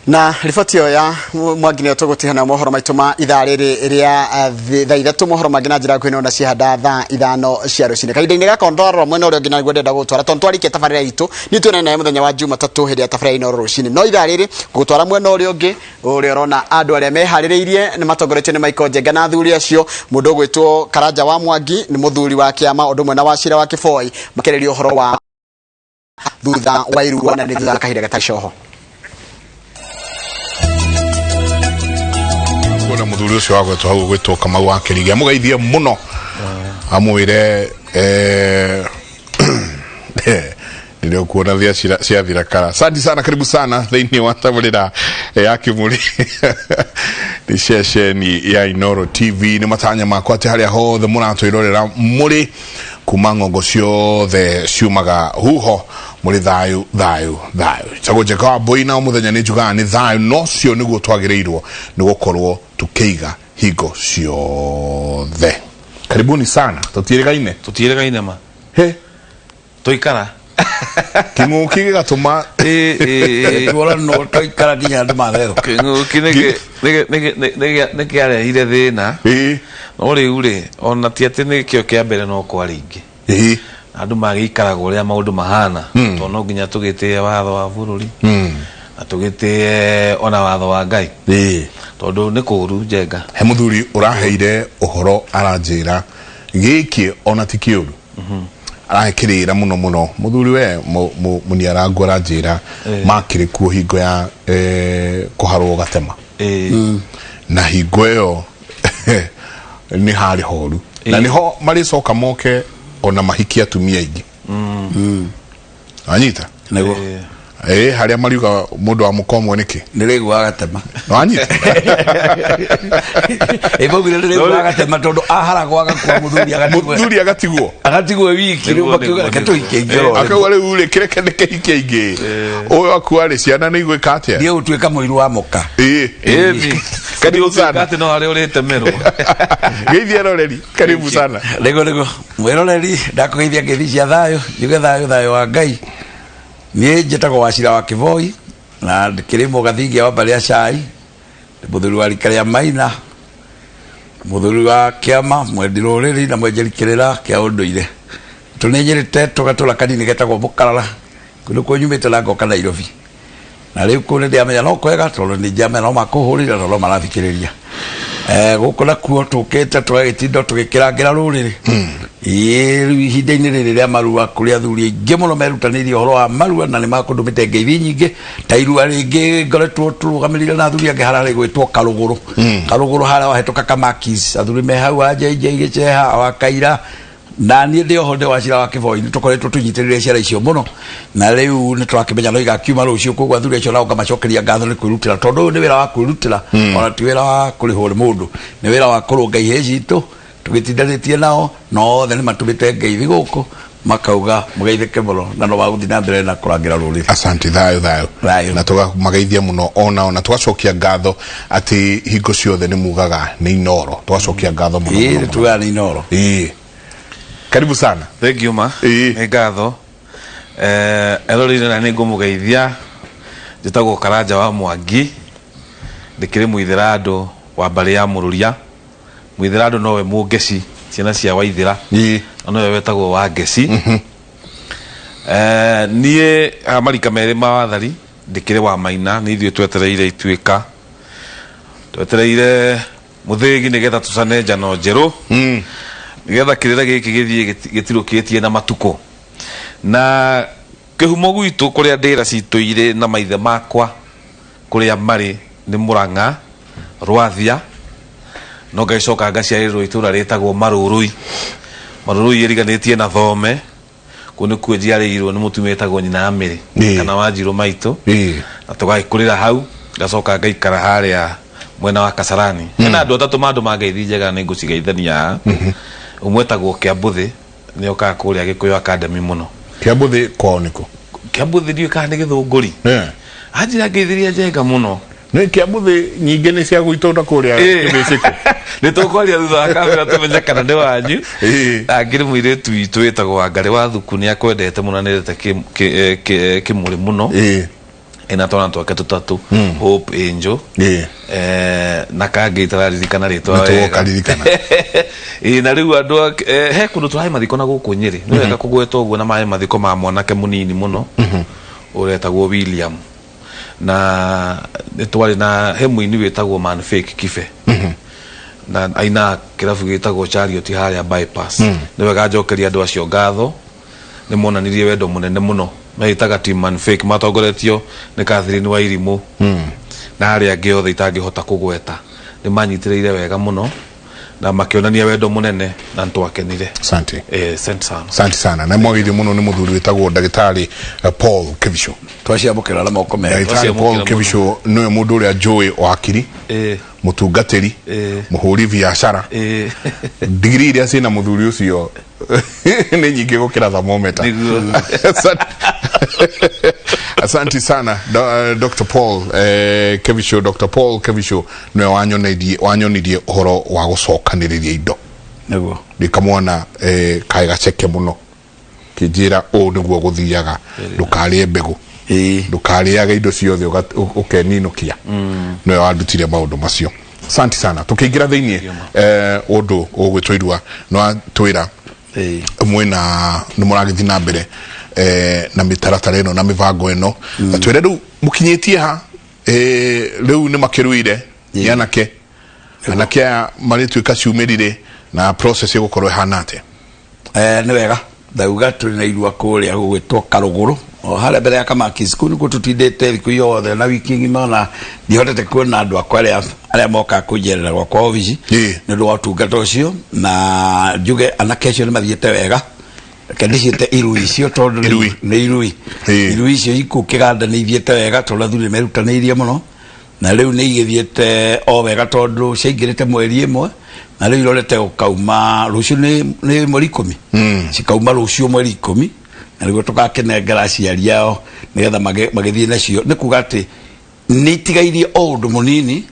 Na riboti ĩyo ya Mwangi nĩyo tũgũtiga mohoro maitũ ma ithaa rĩrĩ rĩa thaa 3, mohoro mangĩ na njĩra nguhĩ no na ciahanda thaa 5 cia rũcinĩ. Kahinda-inĩ gaka ndwarora mwena ũrĩa ũngĩ na nĩguo ndĩrenda gũgũtwara, tondũ twarĩkia tabarĩra itũ niĩ tuonane nawe mũthenya wa Jumatatũ hĩndĩ ya tabarĩra Inooro rũcinĩ, no ithaa rĩrĩ ngũgũtwara mwena ũrĩa ũngĩ ũrĩa ũrona andũ arĩa meharĩrĩirie nĩ matongoretio nĩ Michael Njenga na athuri acio. Mũndũ ũgwĩtwo Karanja wa Mwangi nĩ mũthuri wa kĩama ũndũ ũmwe na Wacira wa Kĩboi, makĩarĩria ũhoro wa thutha wa irua na nĩ thutha wa kahinda gatarĩ coho. Kuona muthuri ucio wagwetwo hau gwitwo Kamau wa Kĩrigi, amũgeithie mũno, amwĩre rĩrĩa ũkuona thia ciathira kara. Asante sana, karibu sana thĩinĩ wa tabarĩra ya Kĩmũrĩ, nĩ ceceni ya Inooro TV. Nĩ matanya makwa atĩ harĩa hothe mũratwĩrorera mũrĩ kuma ng'ongo ciothe ciumaga huho mũrĩ thayũ, thayũ, thayũ. Njagwo Njega wa Mbũi, na o mũthenya nĩ njugaga nĩ thayũ, no cio nĩguo twagĩrĩirwo nĩ gũkorwo tukĩiga hingo ciothe. Karibuni sana, tũtiĩrĩgaine. Tũtiĩrĩgaine ma. He. Tũikara. Kĩng'ũki gĩgatũma Tuona no twaikara nginya andũ matherũka. Kĩng'ũki nĩ kĩarehire thĩna. No rĩu rĩ, ona ti atĩ nĩkĩo kĩa mbere, no kwarĩ ingĩ. Andũ magĩikaraga ũrĩa maũndũ mahana, tondũ no nginya tũgĩtĩe watho wa bũrũri na tũgĩtĩe ona watho wa Ngai, tondũ nĩ kũũru, Njenga. He mũthuri ũraheire ũhoro, aranjĩra gĩkĩ ona ti kĩũru, arahe kĩrĩra mũno mũno. Mũthuri we mũniarangu aranjĩra makĩrĩ kuo hingo ya kũharwo gatema, na hingo ĩyo nĩ harĩ horu na nĩho marĩcoka moke ona mahikie atumia aingĩ, anyita. Nĩguo. Harĩa mariuga mũndũ wa mũka ũmwe nĩkĩ? Nĩ rĩguaga gatema. Wanyita. Ĩmaugire nĩ rĩguaga gatema tondũ aharagwo agakua, mũthuri agatigwo. Mũthuri agatigwo. Agatigwo wiki. Rĩu makiuga reke tũhike ingĩ oro rĩmwe. Akauga rĩu rĩ, kĩreke nĩkĩhike ingĩ, ũyũ akua rĩ, ciana nĩ igwĩka atĩa? Ndiĩ gũtuĩka mũiru wa mũka. Ĩni. Karibu sana. Atĩ no harĩa ũrĩtemerwo. Geithia eroreri, karibu sana. Nĩguo mwĩroreri, ndakũgeithia ngeithi cia thayũ, njuge thayũ, thayũ wa Ngai. Niĩ njĩtagwo Wacira wa Kĩboi na ndĩkĩrĩ mũgathingia wa mbarĩ ya cai, mũthuri wa rika rĩa Maina, mũthuri wa kĩama, mwendi rũrĩrĩ na mwenjeri kĩrĩra kĩa ũndũire. Tũnĩnyĩrĩte tũgatũra kanini getagwo Mũkarara, kũndũ kũu nyumĩte na ngoka Nairobi, na rĩu kũu nĩ ndĩramenya no kwega tondũ nĩ ndĩramenya no makũhũrĩra na no marathikĩrĩria. Gũkũ nakuo tũkĩte tũgagĩtinda tũgĩkĩrangĩra rũrĩrĩ. Ĩĩ, rĩu ihinda-inĩ rĩrĩ rĩa marua, kũrĩ athuri aingĩ mũno merutanĩirie ũhoro wa marua na nĩ makũndũmĩte ngeithi nyingĩ, ta irua rĩngĩ ngoretwo tũrũgamĩrĩire na athuri angĩ hararĩ gwĩtwo Karũgũrũ. Karũgũrũ harĩa wahĩtũka Kamakis, athuri me hau a JJ Gĩceha wa Kaira na niĩ ndĩ oho, ndĩ Wacira wa Kĩboi. Nĩ tũkoretwo tũnyitĩrĩire ciara icio mũno na rĩu nĩ tũrakĩmenya no igakiuma rũciũ. Koguo athuri acio nao ngamacokeria ngatho nĩ kwĩrutĩra, tondũ ũyũ nĩ wĩra wa kwĩrutĩra, ona ti wĩra wa kũrĩhwo nĩ mũndũ, nĩ wĩra wa kũrũnga ihĩĩ citũ tũgĩtindanĩtie nao, na othe nĩ matũmĩte ngeithi gũkũ makauga mũgeithĩke mũno na no magũthiĩ na mbere na kũrangĩra rũrĩrĩ. Asante, thayũ, thayũ. Thayũ. Na tũkamageithia mũno onao na tũgacokia ngatho atĩ hingo ciothe nĩ mugaga nĩ Inooro, tũgacokia ngatho mũno mũno, nĩ mũno. Tugaga nĩ Inooro. Ĩĩ, karibu sana. Thank you ma. Nĩ ngatho. Erorire na nĩ ngũmũgeithia. Njĩtagwo Karanja wa Mwangi, ndĩkĩrĩ mũithĩra andũ wa mbarĩ ya Mũrũria. Mũithĩra andũ nowe Mũngeci, ciana cia Waithĩra, na nowe wetagwo Wangeci. Niĩ haha marika merĩ ma wathari ndĩkĩrĩ wa Maina, nĩ ithuĩ twetereire ituĩka, twetereire mũthĩgi nĩgetha tũcane njano njerũ, nĩgetha kĩrĩra gĩkĩ gĩthiĩ gĩtirũkĩtie na matukũ. Na kĩhumo gwitũ kũrĩa ndĩra citũ irĩ na maithe makwa kũrĩa marĩ nĩ Mũrang'a Rwathia, no ngagĩcoka ngaciarĩrwo itũra rĩtagwo Marũrũi. Marũrũi ĩriganĩtie na Thome, kũu nĩkuo njiarĩirwo nĩ mũtumia wĩtagwo nyina ya Mĩrĩ kana Wanjirũ maitũ, na tũgagĩkũrĩra hau, ngacoka ngaikara harĩa mwena wa Kasarani. Hena andũ atatũ ma andũ mangeithi njega, nĩ ngũcigeithania haha. Ũmwe etagwo Kĩambũthĩ, nĩ okaga kũrĩa Gĩkũyũ Academy mũno. Kĩambũthĩ kwao nĩkũ? Kĩambũthĩ ndiũĩ kana nĩ Gĩthũngũri. Anjĩra ngeithĩria Njenga mũno. Nĩ Kĩambũthĩ nyingĩ nĩ cia gwitũ na kũrĩa Kĩbĩcĩkũ. Nĩ tũkwaria thutha wa kamera tũmenye kana nĩ wanyu. Angĩ nĩ mũirĩtu witũ wĩtagwo Wangarĩ wa Thuku, nĩ akwendete mũno na nĩ endete kĩmũrĩ mũno. Ena twana twake tũtatũ, Hope, Angel, na kangĩ itararirikana rĩtwa Na wega. tũgũkaririkana. Ĩĩ, na rĩu andũ he kũndũ tũrahe mathiko na gũkũ Nyĩrĩ, nĩ wega kũgweta ũguo, na mahe mathiko ma mwanake mũnini mũno ũretagwo William, na nĩ twarĩ na he mũini wĩtagwo Man Fake Kibe, na ainaga kĩrabu gĩtagwo Chariot harĩa Bypass. Nĩ wega njokerie andũ acio ngatho, nĩ monanirie wendo mũnene mũno. Meĩtaga Team Man Fake, matongoretio nĩ Catherine Wairimũ na arĩa angĩ othe itangĩhota kũgweta. Nĩ manyitĩrĩire wega mũno na makĩonania wendo mũnene, na nĩtwakenire. Asante. Asante sana. Asante sana. Na mwagĩrĩire mũno nĩ mũthuri wĩtagwo ndagĩtarĩ Paul Kibicho. Twaciamũkĩra na moko merĩ. Ndagĩtarĩ Paul Twaciamũkĩra. Kibicho nĩwe mũndũ ũrĩa njũĩ wa hakiri, mũtungatĩri, mũhũri biacara. Digiri iria ciĩna mũthuri ũcio nĩ nyingĩ gũkĩra thermometer. Nĩguo. Asante sana Dr. Paul Kevisho. Dr. Paul Kevisho nĩwe wanyonirie ũhoro wa gũcokanĩrĩria indo. Nĩguo. Ndĩ kamwana kaĩ gaceke mũno, kĩnjĩra ũũ nĩguo gũthiaga, ndũkarĩe mbegũ, ndũkarĩage indo ciothe ũkeninũkia. Nĩwe wandutire maũndũ macio. Asante sana. Tũkĩingĩra thĩiniĩ ũndũ ũgwĩtwo irua, nĩwatwĩra mwĩna nĩ mũragĩthiĩ na mbere na mĩtaratara ĩno na mĩbango ĩno. Na twĩre rĩu mũkinyĩtie ha, rĩu nĩ makĩruire nĩ anake, anake aya marĩtuĩka ciumĩri rĩ, na process ĩgũkorwo ĩhana atĩa? Nĩ wega ndauga tũrĩ na irua kũrĩa gũgwĩtwo Karũgũrũ, o harĩa mbere ya Kamaki School, nĩkuo tũtindĩte thikũ yothe na wiki ng'ima, na ndihotete kuona andũ akwa arĩa mokaga kũnjerera gwakwa obici nĩ ũndũ wa ũtungata ũcio. Na njuge anake acio nĩ mathiĩte wega. Reke ndĩciĩte irui icio tondũ Irui. nĩ irui. Irui icio ikũ kĩganda nĩ ithiĩte wega tondũ athuri nĩ merutanĩirie mũno, na rĩu nĩ igĩthiĩte o wega tondũ ciaingĩrĩte mweri ĩmwe, na rĩu irorete gũkauma rũciũ, nĩ mweri 10. Cikauma rũciũ mweri 10, na nĩguo tũgakĩnengera aciari ao nĩgetha magĩthiĩ nacio. Nĩ kuga atĩ nĩ itigairie o ũndũ mũnini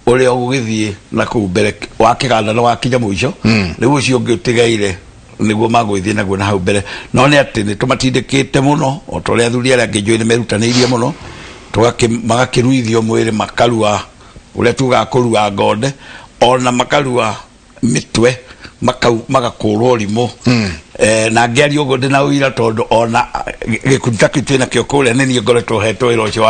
ũrĩa ũgũgĩthiĩ na kũu mbere wa kĩganda na wakinya mũico. Rĩu ũcio ũngĩ ũtigaire nĩguo magũgĩthiĩ naguo na hau mbere. No nĩ atĩ nĩ tũmatindĩkĩte mũno, o ta ũrĩa athuri arĩa angĩ njũĩ nĩ merutanĩirie mũno, magakĩruithio mwĩrĩ, makarua ũrĩa tugaga kũrua ngonde, ona makarua mĩtwe, magakũrwo rimũ. Na ngĩaria ũguo ndĩna ũira tondũ ona gĩkundi ta kĩu twĩnakĩo kũrĩa, nĩ niĩ ngoretwo hetwo wĩra ũcio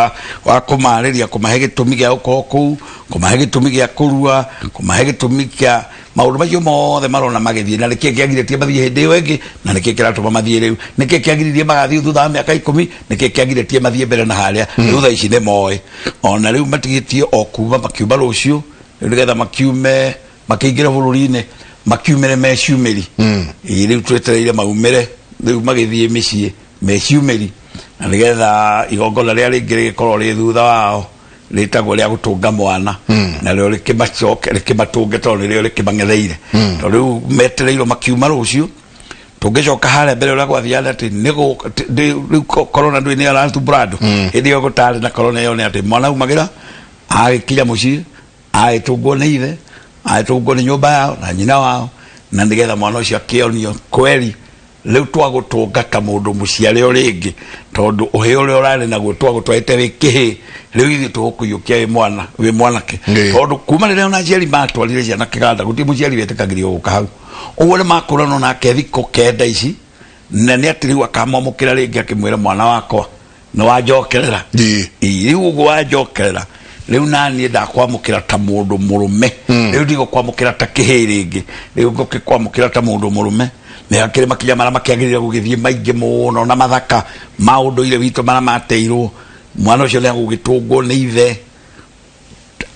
wa kũmarĩria, kũmahe gĩtũmi gĩa gũkorwo kũu, kũmahe gĩtũmi gĩa kũrua, kũmahe gĩtũmi kĩa maũndũ macio mothe marona magĩthiĩ, na nĩkĩ kĩagirĩtie mathiĩ hĩndĩ ĩyo ĩngĩ, na nĩkĩ kĩratũma mathiĩ rĩu, nĩkĩ kĩagiririe magathiĩ thutha wa mĩaka 10, nĩkĩ kĩagirĩtie mathiĩ mbere na harĩa. Rĩu thaa ici nĩ moĩ, ona rĩu matigĩtie o kuma makiuma rũciũ, rĩu nĩgetha makiume makĩingĩre bũrũri-inĩ, makiumĩre meciumĩri. Ĩĩ, rĩu twetereire maumĩre, rĩu magĩthiĩ mĩciĩ meciumĩri, na nĩgetha igongona rĩa rĩngĩ rĩgĩkorwo rĩ thutha wao, rĩtagwo rĩa gũtũnga mwana, narĩo rĩkĩmacoke rĩkĩmatũnge tondũ nĩrĩo rĩkĩmang'etheire, tondũ rĩu metereirwo makiuma rũciũ. Tũngĩcoka harĩa mbere ũrĩa gwathiaga atĩ rĩu corona ndũĩ nĩ arathumbũra andũ. Hĩndĩ ĩyo gũtarĩ na corona ĩyo, nĩ atĩ mwana aumagĩra agĩkinya mũciĩ, agĩtũngwo nĩ ithe, agĩtũngwo nĩ nyũmba yao na nyina wao, na nĩgetha mwana ũcio akĩonio kweri rĩu twagũtũnga ta mũndũ mũciare o rĩngĩ, tondũ ũhĩ ũrĩa ũrarĩ naguo twagũtwarĩte wĩ kĩhĩ, rĩu ithuĩ tũgũkũiyũkia wĩ mwana, wĩ mwanake. Tondũ kuma rĩrĩa ona aciari matwarire ciana kĩganda, gũtirĩ mũciari wetĩkagĩrio gũka hau. Ũguo nĩ makũranwo nake thikũ 9 ici, na nĩ atĩ rĩu akamwamũkĩra rĩngĩ akĩmwĩra, "Mwana wakwa, nĩ wanjokerera." Ĩĩ, rĩu ũguo wanjokerera, rĩu naniĩ ndakwamũkĩra ta mũndũ mũrũme. Rĩu ndigũkwamũkĩra ta kĩhĩ rĩngĩ, rĩu ngũkĩkwamũkĩra ta mũndũ mũrũme. Nĩ hakĩrĩ makinya marĩa makĩagĩrĩire gũgĩthiĩ maingĩ mũno na mathaka ma ũndũire witũ marĩa mateirwo. Mwana ũcio nĩ agũgĩtũngwo nĩ ithe,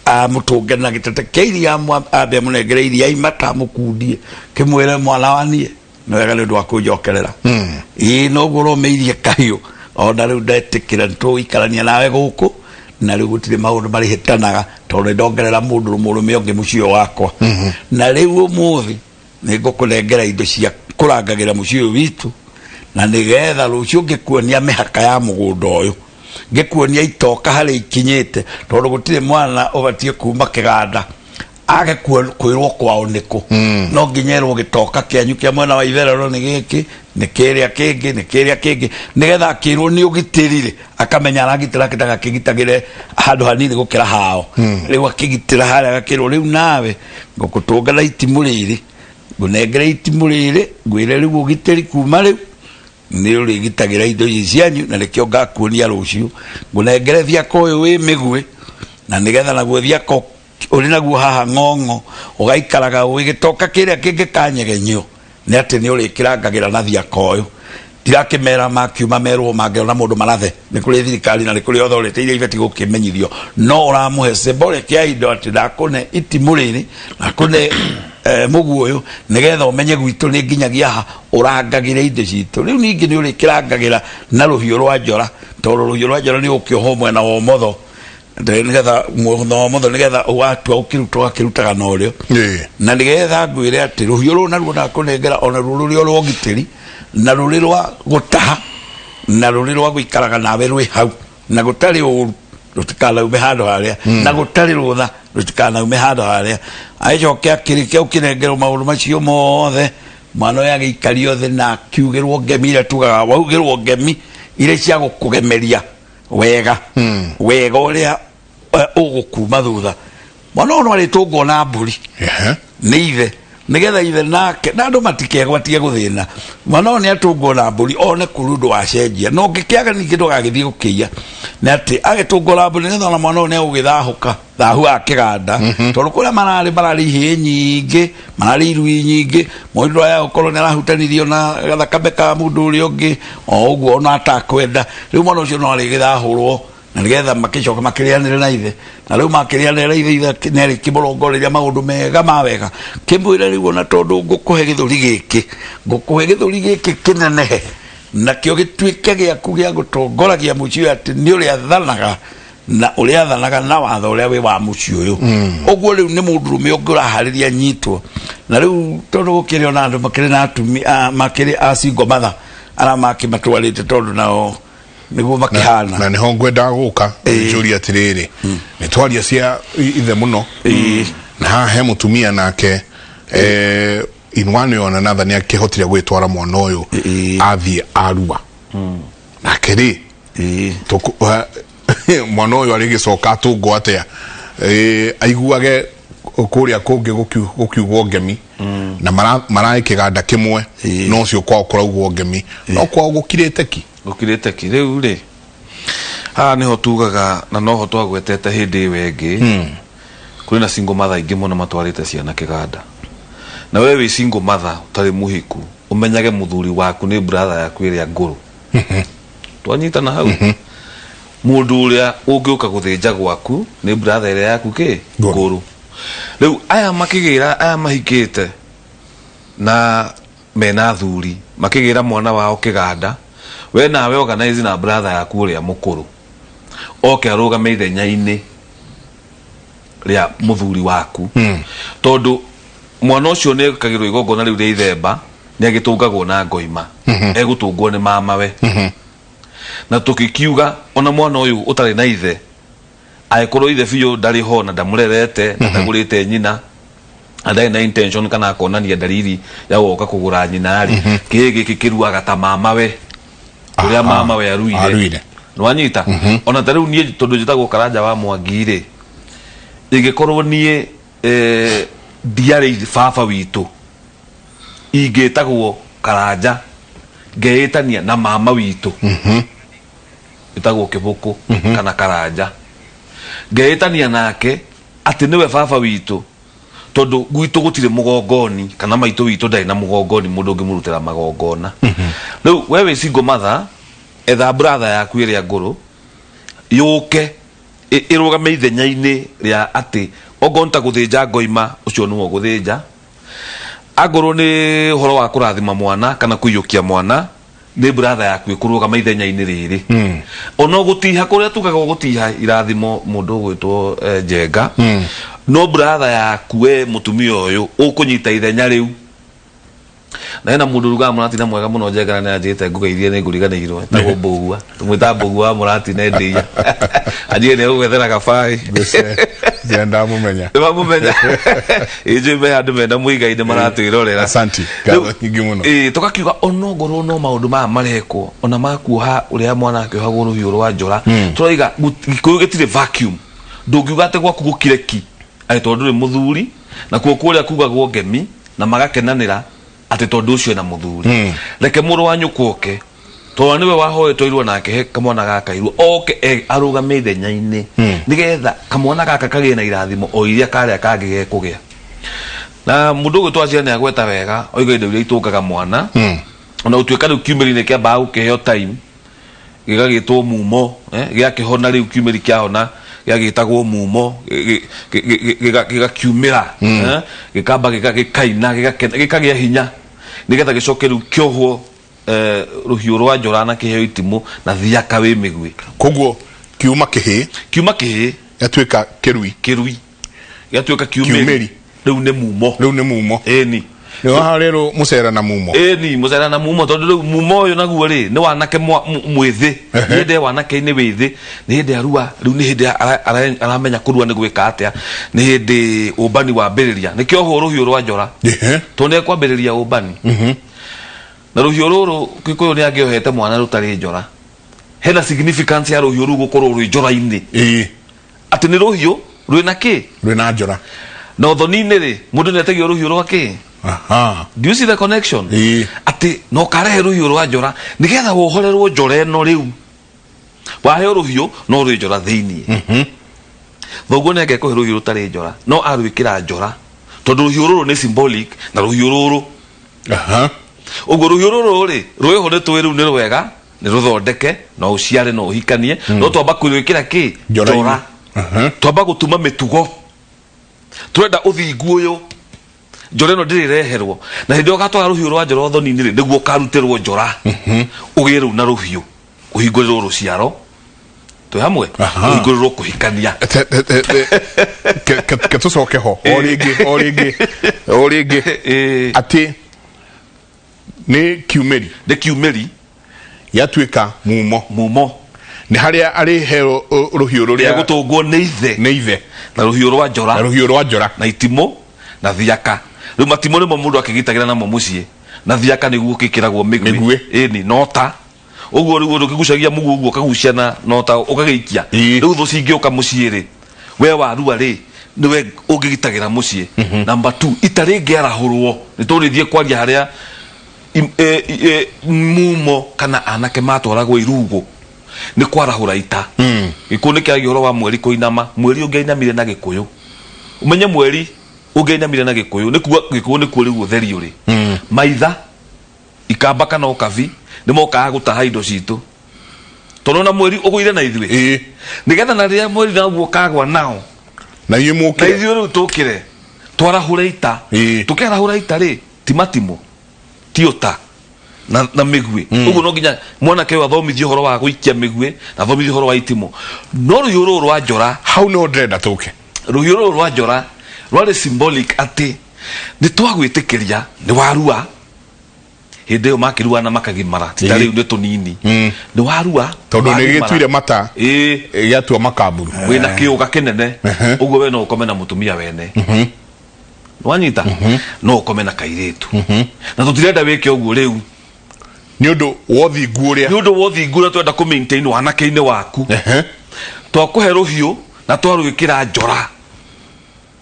amũtũnge na gĩtete kĩa iria, ambe amũnengere iria imata, amũkundie, kĩmwĩre, "Mwana wa niĩ, nĩ wega nĩ ũndũ wa kũnjokerera." Ĩĩ, noguo ũromĩirie kahiũ, ona rĩu ndetĩkĩra nĩtũgũikarania nawe gũkũ, na rĩu gũtirĩ maũndũ marĩhĩtanaga tondũ nĩ ndongerera mũndũ mũrũme ũngĩ mũciĩ ũyũ wakwa. Na rĩu ũmũthĩ nĩ ngũkũnengera indo cia kũrangagĩra mũciĩ ũyũ witũ, na nĩgetha rũciũ ngĩkuonia mĩhaka ya mũgũnda ũyũ, ngĩkuonia itoka harĩa ikinyĩte, tondũ gũtirĩ mwana ũbatiĩ kuma kĩganda. Age kwĩrwo kwao nĩkũ, no nginya erwo gĩtoka kĩanyu kĩa mwena wa itherero nĩ gĩkĩ, nĩ kĩrĩa kĩngĩ, nĩ kĩrĩa kĩngĩ, nĩgetha akĩrwo nĩ ũgitĩri rĩ, akamenya aragitĩra kĩndaka kĩgitagĩre handũ hanini gũkĩra hao. Rĩu akĩgitĩra harĩa, agakĩrwo rĩu nawe ngũkũtũnga na itimũ rĩrĩ, ngũnengere itimũ rĩrĩ, ngwĩre rĩu ũgitĩri kuma rĩu nĩ ũrĩgitagĩra indo ici cianyu, na nĩkĩo ngakuonia rũciũ. Ngũnengere thiaka ũyũ wĩ mĩguĩ, na nĩgetha naguo thiaka ũrĩ naguo haha ng'ong'o ũgaikaraga ũĩ gĩtoka kĩrĩa kĩngĩkanyegenyio nĩ atĩ nĩ ũrĩkĩrangagĩra na thiaka ũyũ. Ndirakĩmera makiuma merwo mangĩona mũndũ marathe, nĩ kũrĩ thirikari na nĩ kũrĩ authority iria ibatiĩ gũkĩmenyithio, no ũramũhe symbolic ya indo atĩ ndakũne itimũ rĩrĩ, ndakũne mũguĩ ũyũ, nĩgetha ũmenye gwitũ nĩ nginyagia ha ũrangagĩre indo citũ. Rĩu ningĩ nĩ ũrĩkĩrangagĩra na rũhiũ rwa njora, tondũ rũhiũ rwa njora nĩ ũkĩohwo mwena wa ũmotho, nĩgetha mwena wa ũmotho, nĩgetha watua ũkĩruta ũgakĩrutaga na ũrĩo. Na nĩgetha ngwĩre atĩ rũhiũ rũu naruo ndakũnengera ona ruo rũrĩ o rwa ũgitĩri, na rũrĩ rwa gũtaha, na rũrĩ rwa gũikaraga nawe rwĩ hau, na gũtarĩ ũru rũtikanaume handũ harĩa, na gũtarĩ rũtha rũtikanaume handũ harĩa. Agĩcoke akĩrĩkia gũkĩnengerwo maũndũ macio mothe, mwana ũyũ agĩikario thĩ na akiugĩrwo ngemi iria tugaga waugĩrwo ngemi iria cia gũkũgemeria wega wega ũrĩa ũgũkuma thutha. Mwana ũyũ no arĩtũngwo na mbũri nĩ ithe, nĩgetha ithe nake na andũ matikegwatie gũthĩna. Mwana ũyũ nĩ atũngwo na mbũri one kũrĩ ũndũ wacenjia, na ũngĩkĩaga ningĩ ndũgagĩthiĩ gũkĩiya, nĩ atĩ agĩtũngwo na mbũri nĩgetha ona mwana ũyũ nĩ agũgĩthahũka thahu wa kĩganda, tondũ kũrĩa mararĩ mararĩ ihĩĩ nyingĩ, mararĩ irui nyingĩ. Mũndũ aya gũkorwo nĩ arahutanirio na gathakame ka mũndũ ũrĩa ũngĩ o ũguo ona atakwenda. Rĩu mwana ũcio no arĩgĩthahũrwo, na nĩgetha makĩcoka makĩrĩanĩre na ithe. Na rĩu makĩrĩanĩra na ithe, ithe nĩarĩkĩmũrongoreria maũndũ mega ma wega, kĩmwĩre rĩu ona tondũ ngũkũhe gĩthũri gĩkĩ, ngũkũhe gĩthũri gĩkĩ kĩnenehe, nakĩo gĩtuĩke gĩaku gĩa gũtongoragia mũciĩ ũyũ, atĩ nĩ ũrĩathanaga na ũrĩathanaga na watho ũrĩa wĩ wa mũciĩ ũyũ. Ũguo rĩu nĩ mũndũrũme ũngĩ ũraharĩria nyitwo. Na rĩu tondũ gũkĩrĩ ona andũ makĩrĩ na atumi makĩrĩ a single mother arĩa makĩmatwarĩte, tondũ nao nĩguo makĩhana. Na niho ngwendaga gũka njũria atĩrĩrĩ, nĩ twaria cia ithe mũno, na haha he mũtumia nake in one way or another nĩ akĩhotire gwĩtwara mwana ũyũ athiĩ arua nake rĩ, mwana ũyũ arĩgĩcoka atũngwo atĩa aiguage kũrĩa kũngĩ gũkiugwo ngemi na maraĩ kĩganda kĩmwe, no ũcio kwao kũraugwo ngemi no kwao gũkirĩte ki? Gũkirĩte ki. Rĩu rĩ, haha nĩho tugaga na noho twagwetete hĩndĩ ĩyo ĩngĩ, kũrĩ na single mother aingĩ mũno matwarĩte ciana kĩganda. Na we wĩ single mother ũtarĩ mũhiku, ũmenyage mũthuri waku nĩ brother yaku ĩrĩa ngũrũ. Twanyitana hau? Mũndũ ũrĩa ũngĩũka gũthĩnja gwaku nĩ brother ĩrĩa yaku kĩ Ngũrũ. Ngũrũ. Rĩu aya makĩgĩra, aya mahikĩte na mena athuri, makĩgĩra mwana wao kĩganda, we nawe organize na brother yaku ũrĩa mũkũrũ oke arũgame ithenya-inĩ rĩa mũthuri waku, tondũ mwana ũcio nĩ ekagĩrwo igongona rĩu rĩa ithemba, nĩ agĩtũngagwo na ngoima, egũtũngwo nĩ mamawe. Na tũgĩkiuga ona mwana ũyũ ũtarĩ na ithe, angĩkorwo ithe biũ ndarĩ ho na ndamũrerete na ndagũrĩte nyina na ndarĩ na intention kana akonania dalili ya gũka kũgũra nyina rĩ, kĩĩ gĩkĩ kĩruaga ta mamawe ũrĩa mamawe aruire. Aruire. Nĩwanyita? Ona ta rĩu niĩ tondũ njĩtagwo Karanja wa Mwangi rĩ, ingĩkorwo niĩ ndiarĩ baba witũ, ingĩtagwo Karanja ngeĩtania na mama witũ ĩtagwo Kĩbũkũ kana Karanja, ngeĩtania nake atĩ nĩwe baba witũ, tondũ gwitũ gũtirĩ mũgongoni kana maitũ witũ ndarĩ na mũgongoni mũndũ ũngĩmũrutĩra magongona. Rĩu we wĩ single mother, etha brother yaku ĩrĩa ngũrũ yũke ĩrũgame ithenya-inĩ rĩa atĩ okorwo nĩ ta gũthĩnja ngoima, ũcio nĩwe ũgũthĩnja. Angorwo nĩ ũhoro wa kũrathima mwana kana kũiyũkia mwana, nĩ brother yaku ĩkũrũgama ithenya-inĩ rĩrĩ. Ona gũtiha kũrĩa tugaga gũtiha irathimo mũndũ ũgwĩtwo Njenga, no brother yaku we mũtumia ũyũ ũkũnyita ithenya rĩu. Na hena mũndũ ũrugaga mũratina mwega mũno njengera nĩ anjĩte ngũgeithie nĩ ngũriganĩirwo etagwo Mbũgua tũmwĩtaga Mbũgua wa mũratina ndĩia anjĩre nĩ egũgethera kabai. Nä ndamũmenya. Nĩ wamũmenya ĩnjũ me andũ mena mũigai nĩ maratwĩrorera. Asanti. Ngatho nyingĩ mũno. Ĩĩ tũgakiuga onongorwo no maũndũ maya marekwo ona makuoha ũrĩa mwana akĩohagwo rũhiũ rwa njora tũroiga gĩkũyũ gĩtirĩ vacuum ndũngiuga atĩ gwaku gũkire ki atĩ tondũ ndũrĩ mũthuri nakuo kũrĩa kugagwo ngemi na magakenanĩra atĩ tondũ ũcio ena mũthuri mm. Reke mũrũ wa nyũkwa oke tondũ nĩwe wahoetwo irua nake he kamwana gaka irua oke e, arũgame ithenya-inĩ nĩgetha kamwana gaka kagĩe na irathimo o iria karĩa kangĩ gekũgĩa. Na mũndũ ũgwĩtwo Wachira nĩ agweta wega oiga indo iria itũngaga mwana ona gũtuĩka rĩu kiumĩri-inĩ kĩambaga gũkĩheo time gĩgagĩtwo mumo eh, gĩakĩhona rĩu kiumĩri kĩahona gĩagĩtagwo mumo gĩgakiumĩra eh, gĩkamba gĩkaina gĩkagĩa hinya nĩgetha gĩcoke rĩu kĩohwo eh, rũhiũ rwa njora na kĩheo itimũ na thiaka wĩ mĩguĩ. Koguo kiuma kĩhĩ kiuma kĩhĩ gĩatuĩka kĩrui. Kĩrui gĩatuĩka kiumĩri. Kiumĩri. Rĩu nĩ mumo. Rĩu nĩ mumo. Ĩni. Nĩ waharĩrwo mũcera na mumo. Ĩni mũcera na mumo tondũ rĩu mumo ũyũ naguo rĩ nĩ wanake mwĩthĩ. Nĩ hĩndĩ ya wanake-inĩ wĩthĩ nĩ hĩndĩ arua rĩu nĩ hĩndĩ aramenya kũrua nĩ gwĩka atĩa nĩ hĩndĩ ũmbani wambĩrĩria nĩkĩo ohwo rũhiũ rwa njora tondũ nĩ ekwambĩrĩria ũmbani na rũhiũ rũrũ Gĩkũyũ nĩ angĩohete mwana rũtarĩ njora hena significance ya rũhiũ rũu gũkorwo rwĩ njora-inĩ atĩ nĩ rũhiũ rwĩna kĩ rwĩna njora na ũthoni-inĩ rĩ mũndũ nĩ ategio rũhiũ rwa kĩ. Do you see the connection? Ĩĩ. Atĩ na ũkarehe rũhiũ rwa njora nĩgetha wohorerwo njora ĩno rĩu waheo rũhiũ no rwĩ njora thĩiniĩ thoguo nĩ angĩakũhe rũhiũ rũtarĩ njora no arwĩkĩra njora tondũ rũhiũ rũrũ nĩ symbolic na rũhiũ rũrũ ũguo rũhiũ rũrũ rĩ rwĩho nĩ tũĩ rĩu nĩ rwega nĩ rũthondeke no ũciare no ũhikanie no twamba kũrwĩkĩra kĩ Njora-inĩ. Njora. Twamba gũtuma mĩtugo tũrenda ũthingu ũyũ njora ĩno ndĩrĩreherwo na hĩndĩ ĩyo ũgatwara rũhiũ rwa njora ũthoni-inĩ rĩ nĩguo ũkarutĩrwo njora ũgĩe rĩu na rũhiũ ũhingũrĩrwo rũciaro twĩ hamwe ũhingũrĩrwo kũhikania. Ke tũcoke ho o rĩngĩ o rĩngĩ o rĩngĩ. Atĩ nĩ kiumĩri. Nĩ kiumĩri. Gĩatuĩka mumo. Mumo. Nĩ harĩa arĩheo rũhiũ rũrĩa gũtũngwo nĩ ithe. Nĩ ithe. Na rũhiũ rwa njora. Na rũhiũ rwa njora. Na itimũ na thiaka rĩu matimũ nĩmo mũndũ akĩgitagĩra namo mũciĩ na thiaka nĩguo gĩkĩragwo mĩguĩ. Mĩguĩ. Ĩni nota ũguo rĩu ũndũ ũkĩgucagia mũguĩ ũguo ũkagucia na nota ũkagĩikia. Rĩu thũ cingĩũka mũciĩ rĩ we warua rĩ nĩwe ũngĩgitagĩra mũciĩ. Number 2 ita rĩngĩarahũrwo nĩ tũrĩthiĩ kwaria harĩa mumo kana anake matwaragwo irugo nĩ kwarahũra ita. Gĩkũyũ nĩ kĩaragia ũhoro wa mweri kũinama mweri ũngĩainamire na gĩkũyũ ũmenye mweri ũngĩainamire na gĩkũyũ nĩ kuga gĩkũyũ nĩkuo rĩu ũtheri ũrĩ maitha ikamba kana ũkabi nĩ mokaga gũtaha indo citũ tondũ na mweri ũgũire na ithuĩ nĩgetha na rĩrĩa mweri naguo ũkagwa nao na inyuĩ na mũkĩre ithuĩ rĩu tũkĩre twarahũre ita. Tũkĩarahũra ita rĩ ti matimũ ti ũta na mĩguĩ ũguo no nginya mwanake ũyũ athomithio ũhoro wa gũikia mĩguĩ na athomithio ũhoro wa itimũ no rũhiũ rũrũ rwa njora hau nĩho ndĩrenda tũke. Rũhiũ rũrũ rwa njora rwarĩ symbolic atĩ nĩ twagwĩtĩkĩria nĩ warua hĩndĩ ĩyo makĩrua na makagimara ti ta rĩu nĩ tũnini nĩ warua tondũ nĩ wagimara. gĩtuire mata gĩatua makamburu wĩna kĩũga kĩnene ũguo we no ũkome na mũtumia wene wanyita no ũkome na kairĩtu na tũtirenda wĩke ũguo rĩu nĩ ũndũ wa ũthingu ũrĩa nĩ ũndũ wa ũthingu ũrĩa twenda kũ maintain wanake-inĩ waku twakũhe rũhiũ na twarwĩkĩra njora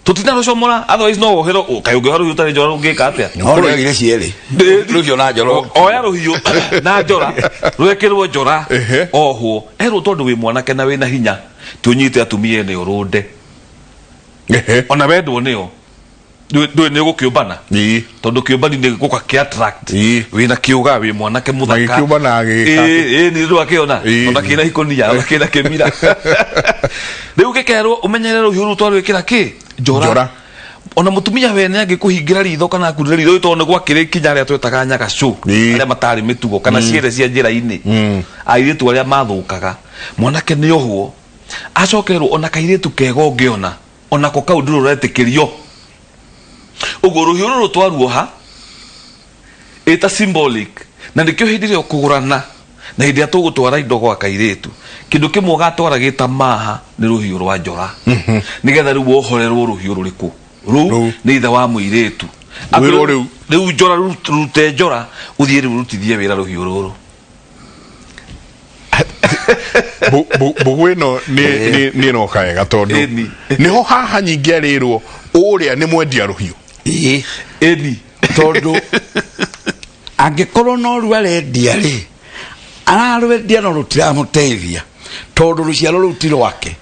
tũtinarũcomora otherwise no woherwo kaĩ ũngĩoha rũhiũ ũtarĩ njora ũngĩka atĩa? No nĩoire cierĩ rũhiũ na njora. Oya rũhiũ na njora rwekĩrwo njora ohwo erwo tondũ wĩ mwanake na wĩna hinya ti ũnyite atumia ene ũrũnde ona wendwo nĩo ndũĩ nĩ ũgũkĩũmbana tondũ kĩũmbani nĩ gũka kĩ attract wĩna kĩũga wĩ mwanake mũthaka. Gĩkĩũmbanaga gĩgĩka atĩ? Ĩĩ nĩ ndwakĩona ona kĩna ikũnia ona kĩna kĩmira rĩu gĩkerwo ũmenyerere rũhiũ rũu twarwĩkĩra kĩ njora. Njora. Ona mũtumia wene angĩkũhingĩra ritho kana akurĩre ritho tondũ nĩ gwakĩrĩ kinya arĩa twetaga nyagacũ arĩa matarĩ mĩtugo kana ciere cia njĩra-inĩ airĩtu arĩa mathũkaga mwanake nĩ ohwo acokerwo ona kairĩtu kega ũngĩona onako kau ndũrĩ ũretĩkĩrio ũguo rũhiũ rũrũ twaruoha. Ĩta symbolic, na nĩkĩo hĩndĩ ĩrĩa ũkũgũrana na hĩndĩ ĩrĩa tũgũtwara indo gwa kairĩtu, kĩndũ kĩmwe ũgatwara gĩta maha nĩ rũhiũ rwa njora, nĩgetha rĩu wohorerwo rũhiũ rũrĩkũ rũu Rũu. nĩ ithe wa mũirĩtu. Wĩrwo rĩu. Rĩu njora, rute njora ũthiĩ rĩu rutithie wĩra rũhiũ rũrũ. Mbũgũ ĩno nĩ ĩroka wega tondũ Ĩni. nĩho haha nyingĩ arĩrwo ũrĩa nĩ mwendia rũhiũ. Ĩĩ. Ĩni. Tondũ angĩkorwo no ruo arendia rĩ, ararwendia no rũtiramũteithia, tondũ rũciaro rũu ti rwake.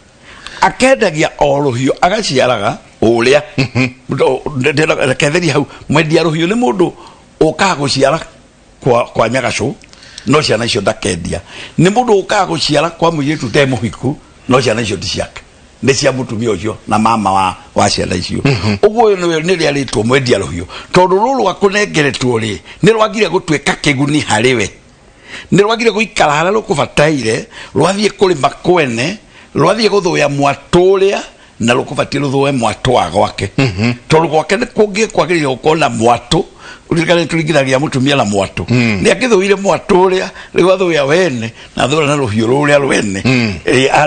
Akendagia o rũhiũ, agaciaraga ũrĩa. Reke therie hau, mwendia rũhiũ nĩ mũndũ ũkaga gũciara kwa nyagacũ, no ciana icio ndakendia. Nĩ mũndũ ũkaga gũciara kwa mũirĩtu ũtarĩ mũhiku, no ciana icio ti ciake, nĩ cia mũtumia ũcio na mama wa ciana icio. Ũguo ũyũ nĩwe nĩ rĩarĩtwo mwendia rũhiũ, tondũ rũrũ rwakũnengeretwo rĩ, nĩ rwagire gũtuĩka kĩguni harĩ we, nĩ rwagire gũikara harĩa rũkũbataire, rwathiĩ kũrĩma kwene, rwathiĩ gũthũya mwatũ ũrĩa na rũkũbatiĩ rũthũe mwatũ wa gwake, tondũ gwake nĩ kũngĩ kwagĩrĩire gũkorwo na mwatũ. Ũririkane tũringithagia mũtumia na mwatũ. Nĩ angĩthũire mwatũ ũrĩa rĩu athũya wene na athũra na rũhiũ rũrĩa rwene.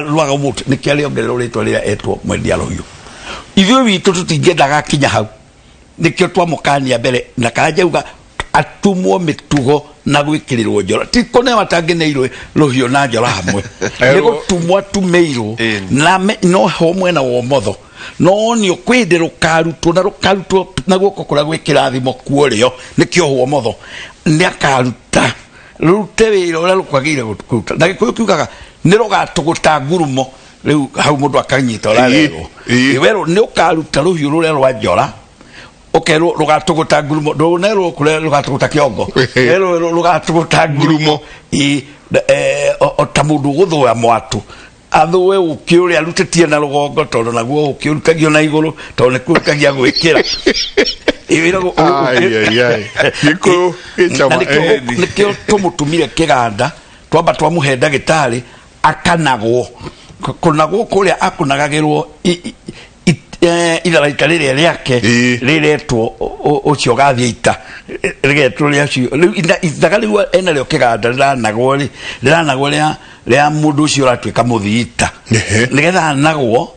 Rwaga mũtũ, nĩkĩo arĩongererwo rĩtwa rĩrĩa etwo mwendia rũhiũ. Ithuĩ witũ tũtingĩendaga akinya hau, nĩkĩo twamũkania mbere na Karanja auga atumwo mĩtugo na gwĩkĩrĩrwo njora, ti kũnewa atangĩneirwo rũhiũ na njora hamwe, nĩ gũtumwo atumĩirwo. Ĩni. Na no ho mwena wa ũmotho, no nĩ kwĩ hĩndĩ rũkarutwo, na rũkarutwo na guoko kũrĩa gwĩ kĩrathimo kuorĩo, nĩkĩo ho ũmotho nĩ akaruta rũrute wĩra ũrĩa rũkwagĩrĩire kũruta. Na Gĩkũyũ kiugaga nĩ rũgatũgũta ngurumo. Rĩu hau mũndũ akanyita ũrarerwo. Werwo nĩ ũkaruta rũhiũ rũrĩa rwa njora, ũkerwo rũgatũgũta ngurumo, ndũnerwo kũrĩa rũgatũgũta kĩongo, werwo rũgatũgũta ngurumo. Ĩ, o ta mũndũ ũgũthũa mwatũ, athũe ũkĩ ũrĩa arutĩtie na rũgongo, tondũ naguo ũkĩ ũrutagio na igũrũ, tondũ nĩ kũrutagia gwĩkĩra. Ĩ, wĩragwo Ai, ai, ai. Gĩkũyũ gĩ cama. Na nĩkĩo tũmũtumire kĩganda, twamba twamũhe ndagĩtarĩ akanagwo. Kũnagwo kũrĩa akũnagagĩrwo itharaita rĩrĩa rĩake rĩretwo ũcio ũgathiĩ ita, rĩgetwo rĩa cio. Rĩu ithaga rĩu enarĩo kĩganda rĩranagwo rĩ, rĩranagwo rĩa mũndũ ũcio ũratuĩka mũthii ita, nĩgetha anagwo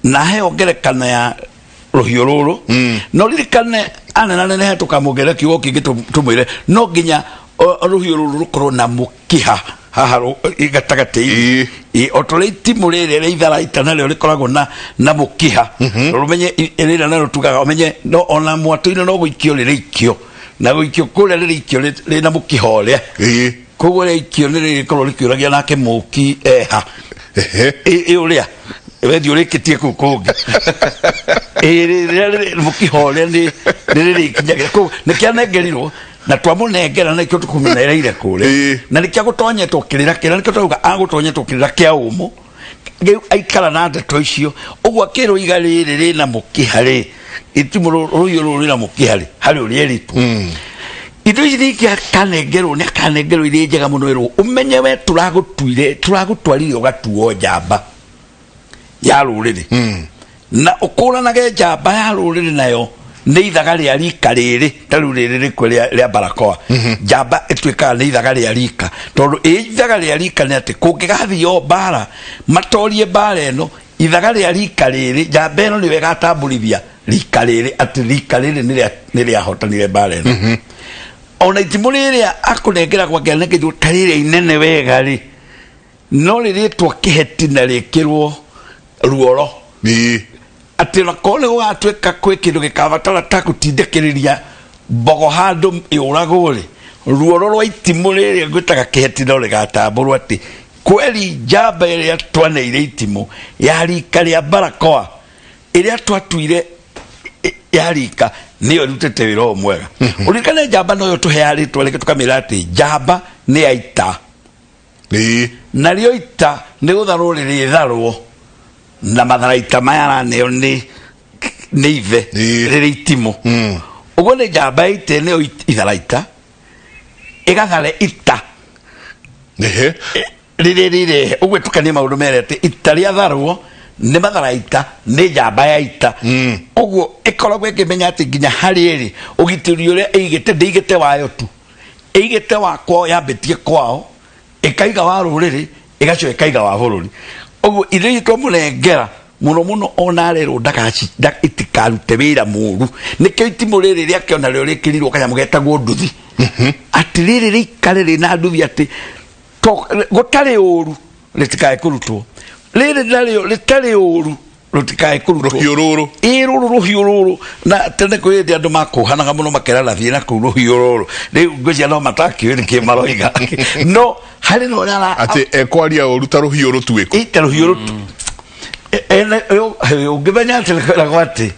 na heo ngerekano ya rũhiũ rũrũ. No ririkane anenanenehe, tũkamũongerera kiugo kĩngĩ tũmwĩre no nginya rũhiũ rũrũ rũkorwo na mũkiha haha gatagatĩ-inĩ. O ta ũrĩa itimũ rĩrĩa rĩa itharaita narĩo rĩkoragwo na mũkiha, rũmenye rĩrĩa narĩo tugaga ũmenye no ona mwatũ-inĩ no gũikio rĩrĩikio, na gũikio kũrĩa rĩrĩikio rĩna mũkiha ũrĩa. Koguo rĩaikio nĩ rĩrĩkorwo rĩkĩũragia nake mũki eha. Ĩ ũrĩa wethi ũrĩkĩtie kũu kũngĩ. Ĩ, rĩrĩa mũkiha ũrĩa nĩ rĩrĩkinyagĩra kũu, nĩkĩanengerirwo na twamũnengera, na nĩkĩo tũkũmũnereire kũrĩa. Na nĩkĩo agũtonyetwo kĩrĩra kĩrĩa, nĩkĩo twauga agũtonyetwo kĩrĩra kĩa ũmũ. Rĩu aikara na ndeto icio ũguo, akĩrwo iga rĩrĩ rĩna mũkiha rĩ, itimũ rũhiũ rũrũ rĩna mũkiha rĩ, harĩ ũrĩa ĩrĩtwo indo ici ningĩ akanengerwo, nĩ akanengerwo irĩ njega mũno, ĩrwo ũmenye we tũragũtuire, tũragũtwarire ũgatuo njamba ya rũrĩrĩ, na ũkũranage njamba ya rũrĩrĩ nayo nĩ ithaga rĩa rika rĩrĩ, ta rĩu rĩrĩ rĩkwe rĩa barakoa. Njamba ĩtuĩkaga nĩ ithaga rĩa rika, tondũ ĩ ithaga rĩa rika nĩ atĩ kũngĩgathio mbara matorie mbara ĩno, ithaga rĩa rika rĩrĩ, njamba ĩno nĩyo ĩgatambũrithia rika rĩrĩ atĩ rika rĩrĩ nĩ rĩahotanire mbara ĩno. Ona itimũ rĩrĩa akũnengeragwo, angĩanengerwo ta rĩrĩa inene wega rĩ, no rĩrĩtwo kĩheti na rĩkĩrwo ruoro, atĩ ona korwo nĩ gũgatuĩka kwĩ kĩndũ gĩkabatara ta gũtindĩkĩrĩria mbogo handũ yũragwo rĩ, ruoro rwa itimũ rĩrĩa ngwĩtaga kĩheti no rĩgatambũrwo atĩ kweri njamba ĩrĩa twaneire itimũ ya rika rĩa barakoa ĩrĩa twatuire ya rika nĩyo ĩrutĩte wĩra ũyũ mwega. Ũririkane njamba noyo tũheaga rĩtwa rĩngĩ, tũkamĩra atĩ njamba nĩ ya ita. Narĩo ita nĩ gũtharwo rĩrĩtharwo na matharaita maya araneo nĩ ithe, rĩrĩ itimũ. Ũguo nĩ njamba ya ita nĩyo itharaita ĩgathare ita rĩrĩ rĩrehe ũguo. Tukanie maũndũ merĩ atĩ ita rĩatharwo Nĩ matharaita, nĩ njamba ya ita. Ũguo ĩkoragwo ĩkĩmenya atĩ nginya harĩ ĩrĩ ũgitĩri ũrĩa ĩigĩte, ndĩigĩte wayo tu, ĩigĩte wa kwao, yambĩtie kwao, ĩkaiga wa rũrĩrĩ, ĩgacoka ĩkaiga wa bũrũri. Ũguo indo ici twamũnengera mũno mũno, ona arerwo itikarute wĩra mũru. Nĩkĩo itimũ rĩrĩ rĩake onarĩo rĩkĩrirwo kanyamũ getagwo nduthi, atĩ rĩrĩ rĩikare rĩna nduthi, atĩ gũtarĩ ũru rĩtikae kũrutwo, rĩrĩ narĩo rĩtarĩ ũru rũtikae kũrutwo. Rũhiũ rũrũ. Ĩ, rũrũ rũhiũ rũrũ. Na tene kwĩ hĩndĩ andũ makũhanaga mũno makerana, thiĩ na kũu rũhiũ rũrũ. Rĩu ngwĩciria no matakĩũĩ nĩkĩ maroiga, no harĩ na ũrĩa atĩ ekwaria ũru ta rũhiũ rũtuĩku. Ĩ, ta rũhiũ rũtu. Ũngĩmenya atĩ kwĩragwo atĩ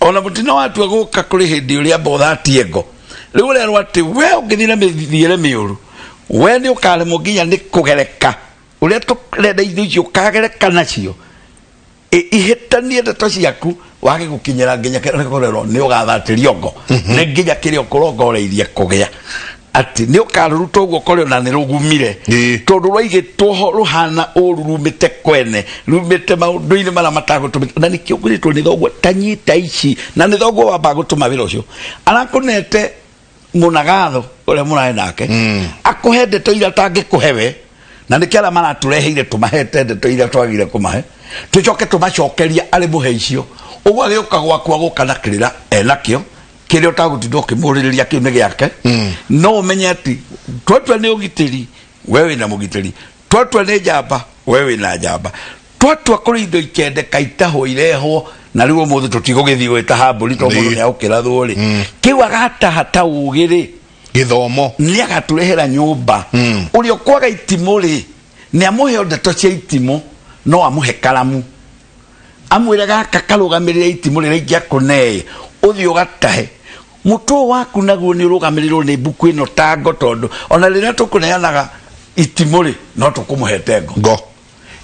ona mũtino watua gũka kũrĩ hĩndĩ ũrĩa mbothatie ngo, rĩu ũrerwo atĩ we ũngĩthiĩ na mĩthiĩre mĩũru, we nĩ ũkaremwo nginya nĩ kũgereka ũrĩa tũrenda indo icio ũkagereka nacio. Ihĩtanie ndeto ciaku wage gũkinyĩra nginya kĩrĩa kũrerwo nĩ ũgathatĩrio ngo, nĩ nginya kĩrĩa ũkũrongoreirie kũgĩa, atĩ nĩ ũkarũruta ũguo kũrĩ ona nĩ rũgumire, tondũ rwaigĩtwo ho rũhana ũru, rumĩte kwene, rumĩte maũndũ-inĩ marĩa matagũtũmĩka. Na nĩkĩo ngwĩrĩtwo nĩ thoguo tanyita ici, na nĩ thoguo wambaga gũtũma wĩra ũcio arakũnete mũnagatho ũrĩa mũrarĩ nake, akũhe ndeto iria atangĩkũhe we. Na nĩkĩo arĩa maratũreheire tũmahete ndeto iria twagire kũmahe, tũcoke tũmacokeria arĩ mũhe icio. Ũguo agĩũka gwaku agũka na kĩrĩra enakĩo kĩrĩa ũtagũtinda ũkĩmũrĩrĩria, kĩu nĩ gĩake. No ũmenye atĩ twatua nĩ ũgitĩri, we wĩna mũgitĩri. Twatua nĩ njamba, we wĩna njamba. Twatua kũrĩ indo ikendeka itahwo irehwo, na rĩu ũmũthĩ tũtigũgĩthiĩ gwĩtaha mbũri tondũ mũndũ nĩ agũkĩrathwo rĩ, kĩu agataha ta ũgĩ rĩ. Gĩthomo. Nĩ agatũrehera nyũmba. Ũrĩa ũkwaga itimũ rĩ, nĩ amũhe o ndeto cia itimũ, no amũhe karamu, amwĩre gaka karũgamĩrĩre itimũ rĩrĩa ingĩakũnee, ũthiĩ ũgatahe. Mũtwe ũyũ waku naguo nĩ ũrũgamĩrĩrwo nĩ mbuku ĩno tango, tondũ ona rĩrĩa tũkũneanaga itimũ rĩ, no tũkũmũhete ngo. Ngo.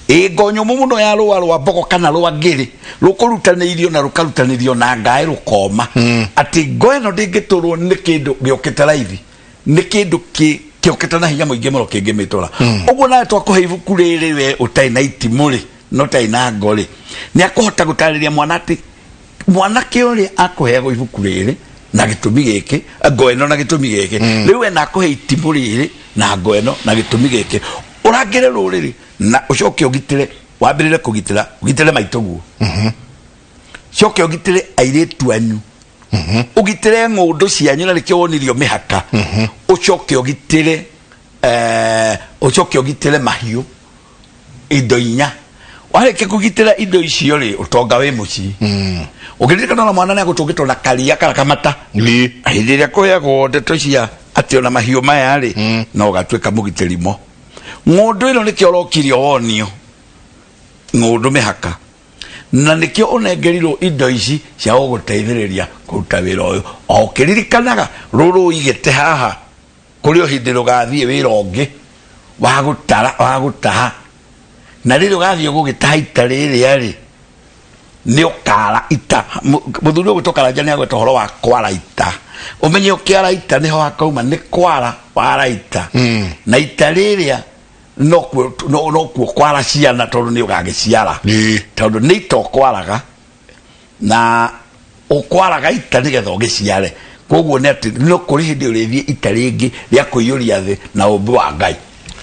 Ĩ, ngo nyũmũ mũno ya rũa rwa mbogo kana rwa ngĩrĩ, rũkũrutanĩirio na rũkarutanĩrio na ngaĩ rũkoma, atĩ ngo ĩno ndĩngĩtũrwo nĩ kĩndũ gĩũkĩte raithi, nĩ kĩndũ kĩũkĩte na hinya mũingĩ mũno kĩngĩmĩtũra. Ũguo nawe twakũhe ibuku rĩrĩ, we ũtarĩ na itimũ rĩ, na ũtarĩ na ngo rĩ, nĩ akũhota gũtarĩria mwana atĩ mwanake ũrĩa akũheagwo ibuku rĩrĩ na gĩtũmi gĩkĩ, ngo ĩno na gĩtũmi gĩkĩ. Rĩu we na akũhe itimũ rĩrĩ na ngo ĩno na gĩtũmi gĩkĩ, ũrangĩre rũrĩrĩ na ũcoke ũgitĩre, wambĩrĩre kũgitĩra, ũgitĩre maitũguo, coke ũgitĩre airĩtu anyu, ũgitĩre ng'ũndũ cianyu, na nĩkĩo wonirio mĩhaka, ũcoke ũgitĩre ũcoke ũgitĩre mahiũ, indo inya. Warĩkia kũgitĩra indo icio rĩ, ũtonga wĩ mũciĩ. Ũngĩririkana ona mwana nĩ agũtũngĩtwo na karia kana kamata. Hĩndĩ ĩrĩa kũheagwo ndeto cia atĩ ona mahiũ maya rĩ, no ũgatuĩka mũgitĩri mo. Ng'ũndũ ĩno nĩkĩo ũrokirio wonio ng'ũndũ mĩhaka, na nĩkĩo ũnengerirwo indo ici cia gũgũteithĩrĩria kũruta wĩra ũyũ, o ũkĩririkanaga rũrũ ũigĩte haha kũrĩ o hĩndĩ rũgathiĩ wĩra ũngĩ wa gũtara, wa gũtaha. Na rĩrĩ ũgathiĩ gũgĩtaha ita rĩrĩa rĩ, nĩ ũkara ita. Mũthuri ũgwĩtwo Karanja nĩ agweta ũhoro wa kwara ita. Ũmenye ũkĩara ita nĩho hakauma nĩ kwara wara ita, na ita rĩrĩa nokuo nokuo kwara ciana, tondũ nĩ ũgagĩciara, tondũ nĩ ita ũkwaraga, na ũkwaraga ita nĩgetha ũgĩciare. Koguo nĩ atĩ no kũrĩ hĩndĩ ũrĩthiĩ ita rĩngĩ rĩa kũiyũria thĩ na ũmbi wa Ngai,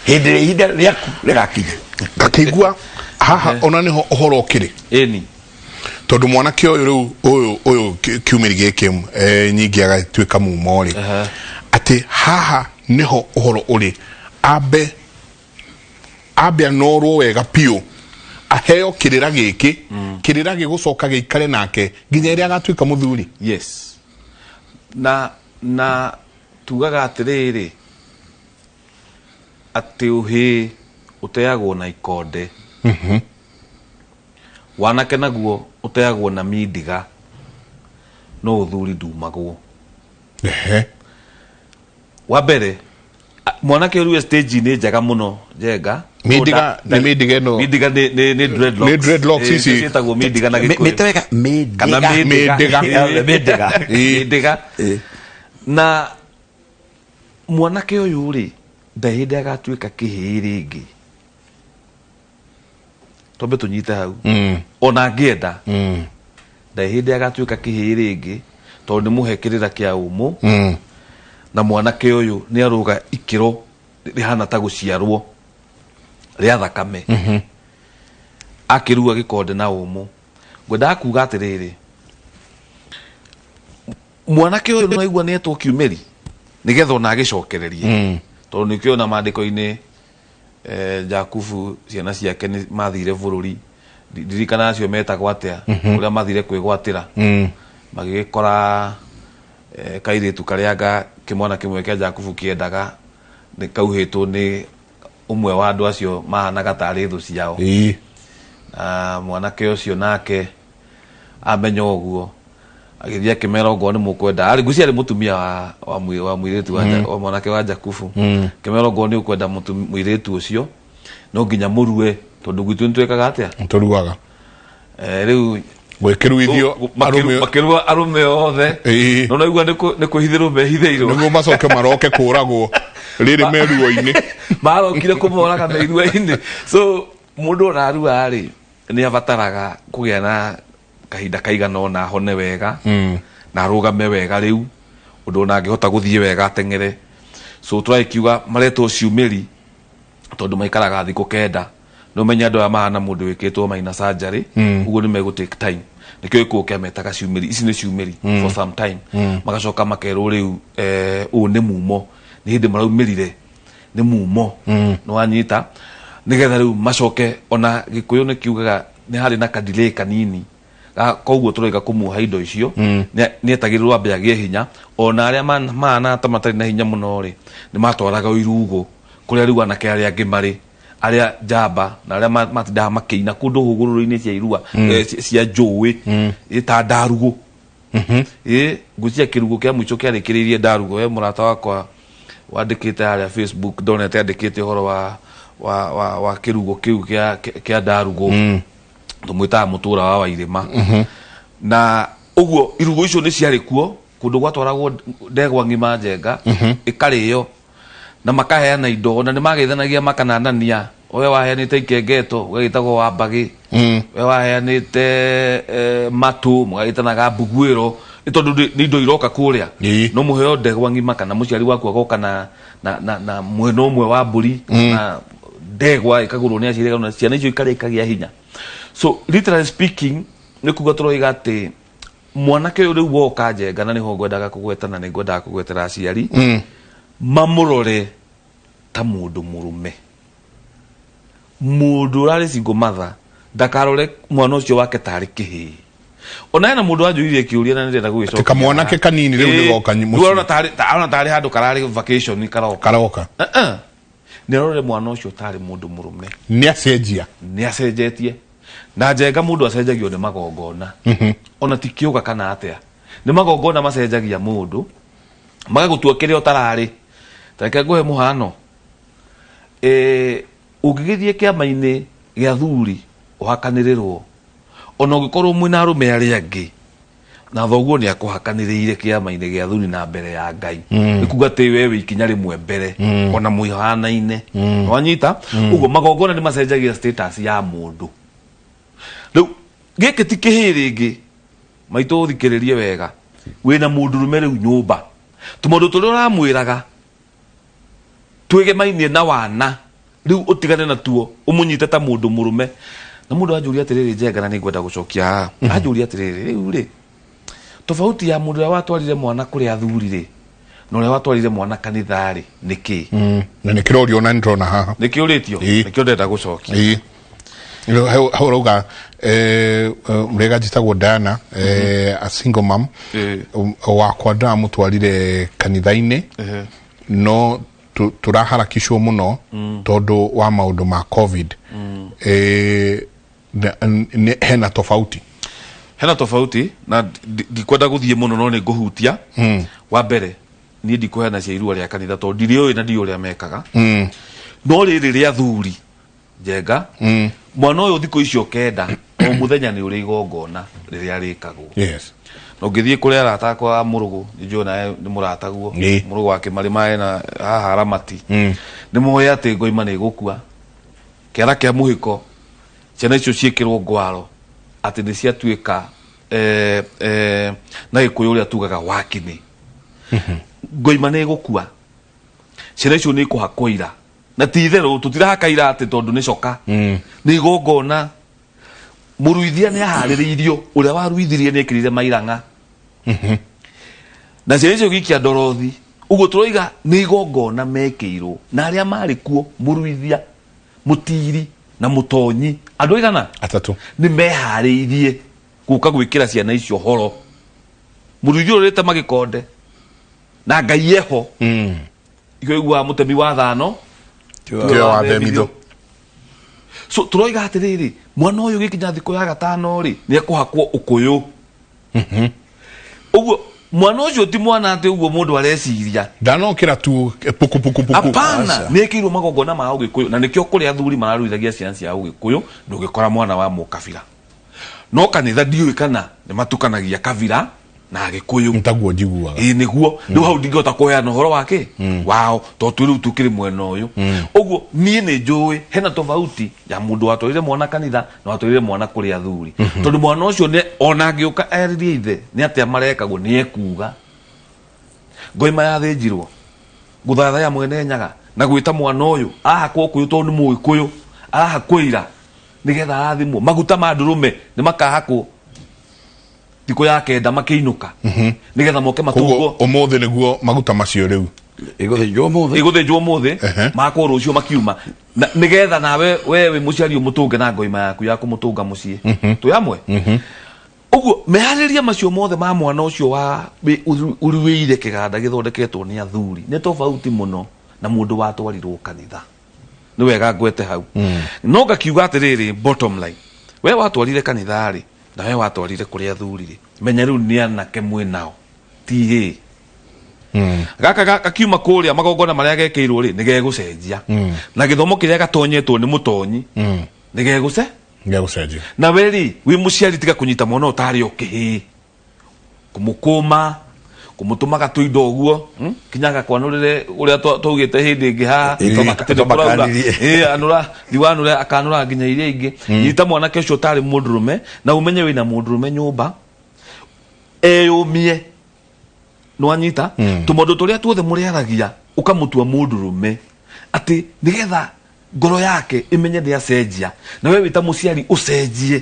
hĩndĩ ĩrĩa ihinda rĩaku rĩgakinya. Ngakĩigua haha ona nĩho ũhoro ũkĩrĩ. Ĩni. Tondũ mwanake ũyũ rĩu ũyũ kiumĩri gĩkĩ nyingĩ agatuĩka mumo rĩ, atĩ haha nĩho ũhoro ũrĩ, ambe anorwo wega biũ, aheo kĩrĩra gĩkĩ, kĩrĩra gĩgũcoka gĩikare nake nginya ĩrĩa agatuĩka mũthuri. Yes, na tugaga atĩrĩrĩ, atĩ ũhĩĩ ũteagwo na ikonde, wanake naguo ũteagwo na mindiga, no ũthuri ndumagwo. Wa mbere mwanake ũrĩ stage-inĩ njega mũno njenga. Mindiga nĩ mindiga ĩno? Mindiga nĩ dreadlocks. Nĩ dreadlocks ici. Ciĩtagwo mindiga na Gĩkũyũ. Mĩte wega. Kana mĩndĩga. Mĩndĩga. Mĩndĩga. Mĩndĩga. Mĩndĩga. Na mwanake ũyũ rĩ, ndarĩ hĩndĩ agatuĩka kĩhĩĩ rĩngĩ. Twambe tũnyite hau. Ona angĩenda, ndarĩ hĩndĩ agatuĩka kĩhĩĩ rĩngĩ, tondũ nĩ mũhe kĩrĩra kĩa ũmũ. Na mwanake ũyũ nĩ arũga ikĩro rĩhana ta gũciarwo rĩa thakame. Akĩrua gĩkonde na ũmũ. Ngwendaga kuga atĩrĩrĩ, mwanake ũyũ nĩ aigua nĩ etwo kiumĩri nĩgetha ona agĩcokererie, tondũ nĩkĩo ona maandĩko-inĩ Jakubu ciana ciake nĩ mathire bũrũri. Ndirikana acio metagwo atĩa, ũrĩa mathire kwĩgwatĩra, magĩgĩkora kairĩtu karĩa anga kĩmwana kĩmwe kĩa Jakubu kĩendaga nĩ kauhĩtwo nĩ ũmwe wa andũ acio mahanaga tarĩ thũ ciao. Na mwanake ũcio nake amenya ũguo agĩthiĩ akĩmera okorwo nĩ mũkwenda, arĩ ngwĩciria arĩ mũtumia wa mũirĩtu wa mwanake wa Jakubu, akĩmera okorwo nĩ ũkwenda mũirĩtu ũcio no nginya mũrue, tondũ gwitũ nĩ twĩkaga atĩa? Tũruaga. Rĩu Gwĩkĩruithio arũme. Makĩrua arũme othe. No naigua nĩ kwĩhithĩrwo mehithĩirwo. Nĩguo macoke maroke kũragwo rĩrĩ me ruo-inĩ. Marokire kũmoraga me irua-inĩ. So mũndũ ona arua rĩ, nĩ abataraga kũgĩa na kahinda kaigana ũna ahone wega na arũgame wega, rĩu ũndũ ona angĩhota gũthiĩ wega ateng'ere. So tũragĩkiuga maretwo ciumĩri tondũ maikaraga thikũ 9. Nĩ ũmenye andũ aya mahana mũndũ wĩkĩtwo minor surgery, ũguo nĩ megũ take time. Nĩkĩo gĩkũyũ kĩametaga ciumĩri. Ici nĩ ciumĩri for some time, magacoka makerwo rĩu ũũ nĩ mumo, nĩ hĩndĩ maraumĩrire, nĩ mumo. Nĩ wanyita? Nĩgetha rĩu macoke, ona gĩkũyũ nĩ kiugaga nĩ harĩ na kadelay kanini. Koguo tũroiga kũmuoha indo icio, nĩ etagĩrĩrwo ambe agĩe hinya. Ona arĩa mahana ta matarĩ na hinya mũno rĩ, nĩ matwaraga irugo kũrĩa rĩu anake arĩa angĩ marĩ, arĩa njamba na arĩa matindaga makĩina kũndũ hũgũrũrũ-inĩ cia irua, cia njũĩ, ta ndarugũ. Ngwĩciria kĩrugo kĩa mũico kĩarĩkĩrĩirie ndarugũ. He mũrata wakwa wandĩkĩte harĩa Facebook, ndonete andĩkĩte ũhoro wa kĩrugo kĩu kĩa ndarugũ. Tũmwĩtaga mũtũra wa Wairĩma. Na ũguo irugo icio nĩ ciarĩ kuo, kũndũ gwatwaragwo ndegwa ng'ima njenga ĩkarĩo na makaheana indo. Ona nĩ mageithanagia makananania, we waheanĩte ikengeto ũgagĩtagwo wa mbagĩ, we waheanĩte matũ mũgagĩtanaga mbuguĩro, nĩ tondũ nĩ indo iroka kũrĩa. No mũheo ndegwa ng'ima kana mũciari waku agoka na mwena ũmwe wa mbũri na ndegwa ĩkagũrwo nĩ aciari, na ciana icio ikarĩa ikagĩa hinya. So literally speaking, nĩ kuga tũroiga atĩ mwanake ũyũ rĩu woka njenga, na nĩho ngwendaga kũgweta, na nĩ ngwendaga kũgwetera aciari mamũrore ta mũndũ mũrũme, mũndũ ũrarĩ single mother ndakarore mwana ũcio wake tarĩ kĩhĩĩ. Ona hena mũndũ wanjũririe kĩũria na nĩndĩrenda gũgĩcokia. Atĩ kamwanake kanini rĩu nĩgoka mũciĩ. Rĩu arona tarĩ handũ kararĩ vacation karoka. Karoka. Nĩ arore mwana ũcio tarĩ mũndũ mũrũme. Nĩ acenjia. Nĩ acenjetie. Na njenga, mũndũ acenjagio nĩ magongona, ona ti kĩũga kana atĩa, nĩ magongona macenjagia mũndũ, magagũtua kĩrĩa ũtararĩ. Ta reke ngũhe mũhano. Ũngĩgĩthiĩ kĩama-inĩ gĩa thuri ũhakanĩrĩrwo, ona ũngĩkorwo mwĩna arũme arĩa angĩ, na thoguo nĩ akũhakanĩrĩire kĩama-inĩ gĩa thuri na mbere ya Ngai, nĩ kuga atĩ we wĩ ikinya rĩmwe mbere ona mũhanaine. Wanyita? Ũguo magongona nĩ macenjagia status ya mũndũ. Rĩu gĩkĩ ti kĩhĩĩ rĩngĩ. Maitũ, ũthikĩrĩrie wega, wĩna mũndũrũme rĩu nyũmba, tũmaũndũ tũrĩa ũramwĩraga twĩgemainie na wana rĩu ũtigane na tuo, ũmũnyite ta mũndũ mũrũme. Na mũndũ anjũria atĩrĩrĩ, njenga, na nĩngwenda gũcokia haha, anjũria atĩrĩrĩ, rĩu rĩ, tofauti ya mũndũ ũrĩa watwarire mwana kũrĩ athuri rĩ na ũrĩa watwarire mwana kanitha rĩ nĩ kĩ? Na nĩ kĩrorio, ona nĩ ndĩrona haha. Nĩ kĩũrĩtio. Nĩkĩo ndĩrenda gũcokia. Hau ũrauga rĩga njĩtagwo Diana, a single mom. Wakwa ndĩramũtwarire kanitha-inĩ, no tũraharakicwo mũno tondũ wa maũndũ ma COVID. Hena tofauti? Hena tofauti, na ndikwenda gũthiĩ mũno, no nĩ ngũhutia. Wa mbere, niĩ ndikũheana cia irua rĩa kanitha tondũ ndirĩũĩ na ndiũĩ ũrĩa mekaga, no rĩrĩ rĩa thuri, njenga, mwana ũyũ thikũ icio 9 o mũthenya nĩ ũrĩ igongona rĩrĩa rĩkagwo. Na ũngĩthiĩ kũrĩ arata akwa a mũrũgũ, nĩ njũĩ nawe nĩ mũrataguo. Mũrũgũ wa Kĩmarĩma ena haha Ramati, nĩ moĩ atĩ ngoima nĩ ĩgũkua kĩara kĩa mũhĩko. Ciana icio ciĩkĩrwo ngwaro atĩ nĩ ciatuĩka na Gĩkũyũ ũrĩa tugaga wakini. Ngoima nĩ ĩgũkua, ciana icio nĩ ikũhakwo ira, na ti itherũ tũtirahaka ira atĩ tondũ nĩ coka, nĩ igongona. Mũruithia nĩ aharĩrĩirio, ũrĩa waruithirie nĩ ekĩrire mairang'a na ciana icio gikia ndorothi. Ũguo tũroiga nĩ igongona mekĩirwo, na arĩa marĩ kuo, mũruithia, mũtiri na mũtonyi, andũ aigana? Atatũ. Nĩ meharĩirie gũka gwĩkĩra ciana icio horo. Mũruithia ũrĩte magĩkonde na Ngai eho. Ikĩo iguaga mũtemi wa thano. Tiwe wa themithũ. So tũroiga atĩrĩrĩ, mwana ũyũ gĩkinya thikũ ya gatano rĩ, nĩ ekũhakwo ũkũyũ. Ũguo mwana ũcio ti mwana atĩ ũguo mũndũ areciria. Ndanokĩra tu puku puku puku. Hapana, nĩ ekĩirwo magongona ma ũgĩkũyũ, na nĩkĩo kũrĩ athuri mararuithagia ciana cia ũgĩkũyũ. Ndũngĩkora mwana wa mũkabira, no kanitha ndiũĩ kana nĩ matukanagia kabira na Agĩkũyũ. Taguo njiguaga. Ĩĩ, nĩguo rĩu hau ndingĩhota kũheana ũhoro wake wao, tondũ twĩ rĩu tũkĩrĩ mwena ũyũ. Ũguo niĩ nĩ njũĩ hena tofauti ya mũndũ watwarire mwana kanitha na watwarire mwana kũrĩ athuri, tondũ mwana ũcio ona angĩũka erĩrie ithe nĩ atĩa marekagwo, nĩ ekuga ngoima yathĩnjirwo gũthathaya Mwene Nyaga na gwĩta mwana ũyũ arahakwo ũkũyũ tondũ nĩ Mũgĩkũyũ, arahakwo ira nĩgetha arathimwo maguta ma ndũrũme nĩ makahakwo thikũ ya kenda makĩinũka nĩgetha moke koguo matungwo. Ũmũthĩ nĩguo maguta macio rĩu. Ĩgũthĩnjwo ũmũthĩ. Ĩgũthĩnjwo ũmũthĩ. Makwo rũciũ makiuma. Nĩgetha nawe we wĩ mũciari ũmũtũnge na ngoima yaku ya kũmũtũnga mũciĩ. Twĩ hamwe? Ũguo meharĩria macio mothe ma mwana ũcio wa ũruĩire kĩganda gĩthondeketwo nĩ athuri nĩ tofauti mũno na mũndũ watwarirwo kanitha. Nĩ wega ngwete hau, no ngakiuga atĩrĩrĩ, bottom line, we watwarire kanitha rĩ, na we watwarire kũrĩ athuri rĩ, menya rĩu nĩ anake mwĩ nao, ti hĩ gaka gakiuma kũrĩa magongona marĩa gekĩirwo rĩ, nĩ gegũcenjia, na gĩthomo kĩrĩa gatonyetwo nĩ mũtonyi nĩ gegũce Ngegũcenjia. Na we rĩ, wĩ mũciari, tiga kũnyita mwana ũyũ tarĩ o kĩhĩĩ, kũmũkũma, kũmũtũmaga tũindo ũguo, Kinya agakwanũrĩre ũrĩa twaugĩte hĩndĩ ĩngĩ haha. Atĩ nĩ kũraura. Twamakanirie. Ĩ, anũra thiwanũre, akanũra nginya iria ingĩ. Nyita mwanake ũcio ũtarĩ mũndũrũme, na ũmenye wĩna mũndũrũme nyũmba eyũmie. Nĩwanyita? Tũmaũndũ tũrĩa tuothe mũrĩaragia, ũkamũtua mũndũrũme, atĩ nĩgetha ngoro yake ĩmenye nĩ acenjia, na we wĩ ta mũciari ũcenjie,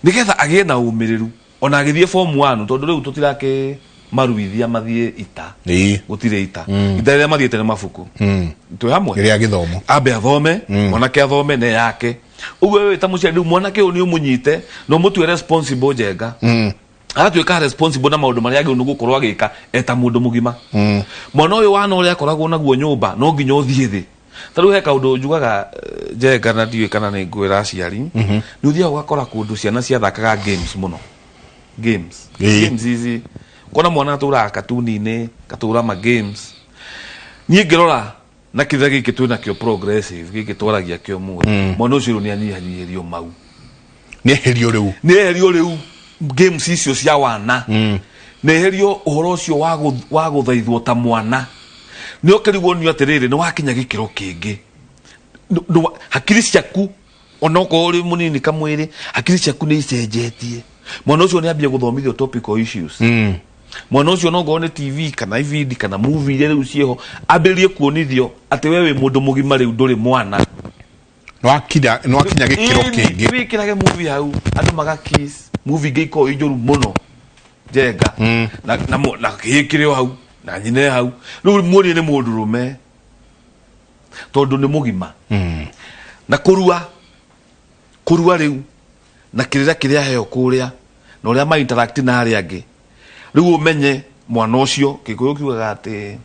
nĩgetha agĩe na ũmĩrĩru ona agĩthiĩ form 1, tondũ rĩu tũtirake maruithia mathiĩ ita. Gũtirĩ ita. Ita rĩrĩa mathiĩte nĩ mabuku. Twĩ hamwe? Rĩa gĩthomo. Ambe athome, mwanake athome ne yake. Ũguo we wĩ ta mũciari rĩu mwanake ũyũ nĩ ũmũnyite na ũmũtue responsible. Njenga agatuĩka responsible na maũndũ marĩa agĩrĩirwo nĩ gũkorwo agĩka eta mũndũ mũgima. Mwana ũyũ wana ũrĩa akoragwo naguo nyũmba no nginya ũthiĩ thĩ. Ta rĩu he kaũndũ njugaga, Njenga, na ndiũĩ kana nĩ ngwĩra aciari. Nĩ ũthiaga ũgakora kũndũ ciana ciathakaga games mũno, games. Games ici kuona mwana atũraga katuni-inĩ, gatũra ma games. Niĩ ngĩrora na kĩrĩa gĩkĩ twĩ nakĩo progressive gĩkĩ twaragia kĩo mũthĩ, mwana ũcio rĩu nĩ anyihanyihĩrio mau. Nĩ eherio rĩu. Nĩ eherio rĩu games icio cia wana, nĩ eherio ũhoro ũcio wa gũthaithwo ta mwana. Nĩ ũkĩrigwo nĩ atĩrĩrĩ, nĩ wakinya gĩkĩro kĩngĩ. Hakiri ciaku, onokorwo ũrĩ mũnini kamwĩrĩ, hakiri ciaku nĩ icenjetie. Mwana ũcio nĩ ambia gũthomithio topical issues. Mwana ũcio no ngorwo nĩ TV kana ibindi kana movie iria rĩu ciĩho, ambĩrĩrie kuonithio atĩ we wĩ mũndũ mũgima rĩu, ndũrĩ mwana. Nĩwakinya gĩkĩro kĩngĩ. Wĩkĩrage movie hau andũ magakiss, movie ingĩ ikoragwo i njũru mũno, Njenga, na kĩhĩ kĩrĩ o hau na nyina e hau. Rĩu muonie nĩ mũndũrũme tondũ nĩ mũgima. Na kũrua, kũrua rĩu na kĩrĩra kĩrĩa aheo kũrĩa na ũrĩa ma interact na arĩa angĩ, rĩu ũmenye mwana ũcio. Gĩkũyũ kiugaga atĩ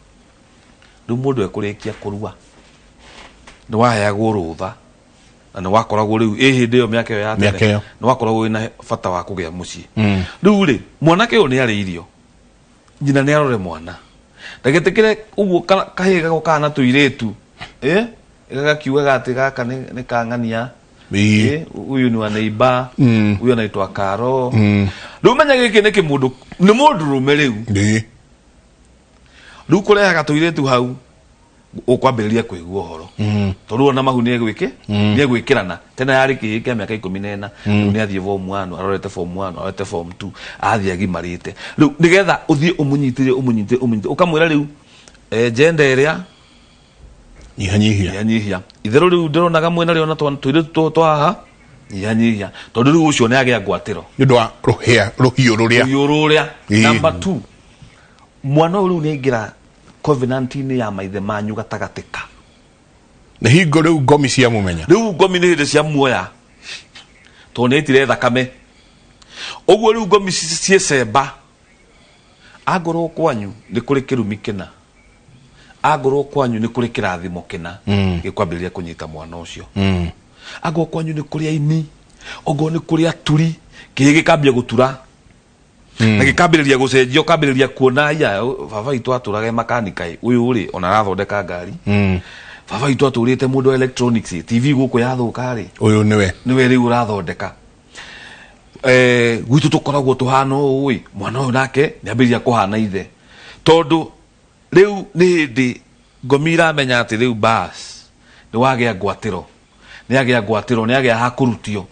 rĩu mũndũ ekũrĩkia kũrua nĩ waheagwo rũtha, na nĩ wakoragwo rĩu ĩ hĩndĩ ĩyo mĩaka ĩyo ya Mĩaka tene ĩyo. nĩ wakoragwo wĩna bata wa kũgĩa mũciĩ. Rĩu rĩ, mwanake ũyũ nĩ arĩ irio, nyina nĩ arore mwana ndagetĩkĩre ũguo kahĩĩ gagokaga na tũirĩtu, gagakiugaga atĩ gaka nĩ kang'ania. Huyu ni wa neiba, huyu anaitwa Karo. Rĩu menya gĩkĩ nĩ kĩmũndũ, nĩ mũndũrũme rĩu. Rĩu kũrehaga tũirĩtu hau. Ũkwambĩrĩria kũigua ũhoro tondũ ona mahu nĩ egwĩkĩ nĩ egwĩkĩrana. Tene yarĩ kĩhĩ kĩa mĩaka 14, rĩu nĩ athiĩ form 1, arorete form 1, arorete form 2, athiĩ agimarĩte. Rĩu nĩgetha ũthiĩ ũmũnyitĩre ũmũnyitĩre ũmũnyitĩre, ũkamwĩra rĩu jenda ĩrĩa nyihanyihia. Nyihanyihia itherũ. Rĩu ndĩronaga mwĩna rĩo na tũirĩtu tũ haha, nyihanyihia, tondũ rĩu ũcio nĩ agĩa ngwatĩro nĩ ũndũ wa rũhĩa rũhiũ rũrĩa. Rũhiũ rũrĩa. Number two, mwana ũyũ rĩu nĩ aingĩra covenant-inĩ ya maithe manyu gatagatĩ ka Nĩ hingo rĩu ngomi cia mũmenya. Rĩu ngomi nĩ hĩndĩ cia muoya, tondũ nĩ aitire thakame ũguo. Rĩu ngomi ciĩcemba, angorwo kwanyu nĩ kũrĩ kĩrumi kĩna, angorwo kwanyu nĩ kũrĩ kĩrathimo kĩna, gĩkwambĩrĩria kũnyita mwana ũcio. Angorwo kwanyu nĩ kũrĩ aini, ongorwo nĩ kũrĩ aturi, kĩhĩ gĩkambia gũtura na gĩkambĩrĩria gũcenjia, ũkambĩrĩria kuona ya baba witũ atũraga e makanika ĩ, ũyũ rĩ ona arathondeka ngari. Baba witũ atũrĩte mũndũ wa electronics ĩ, TV gũkũ yathũka rĩ, ũyũ nĩwe. Nĩwe rĩu ũrathondeka. Gwitũ tũkoragwo tũhana ũũ ĩ, mwana ũyũ nake nĩambĩrĩria kũhana ithe, tondũ rĩu nĩ hĩndĩ ngomi iramenya atĩ rĩu bas nĩ wagĩa ngwatĩro, nĩ agĩa ngwatĩro, nĩ agĩa ha kũrutio.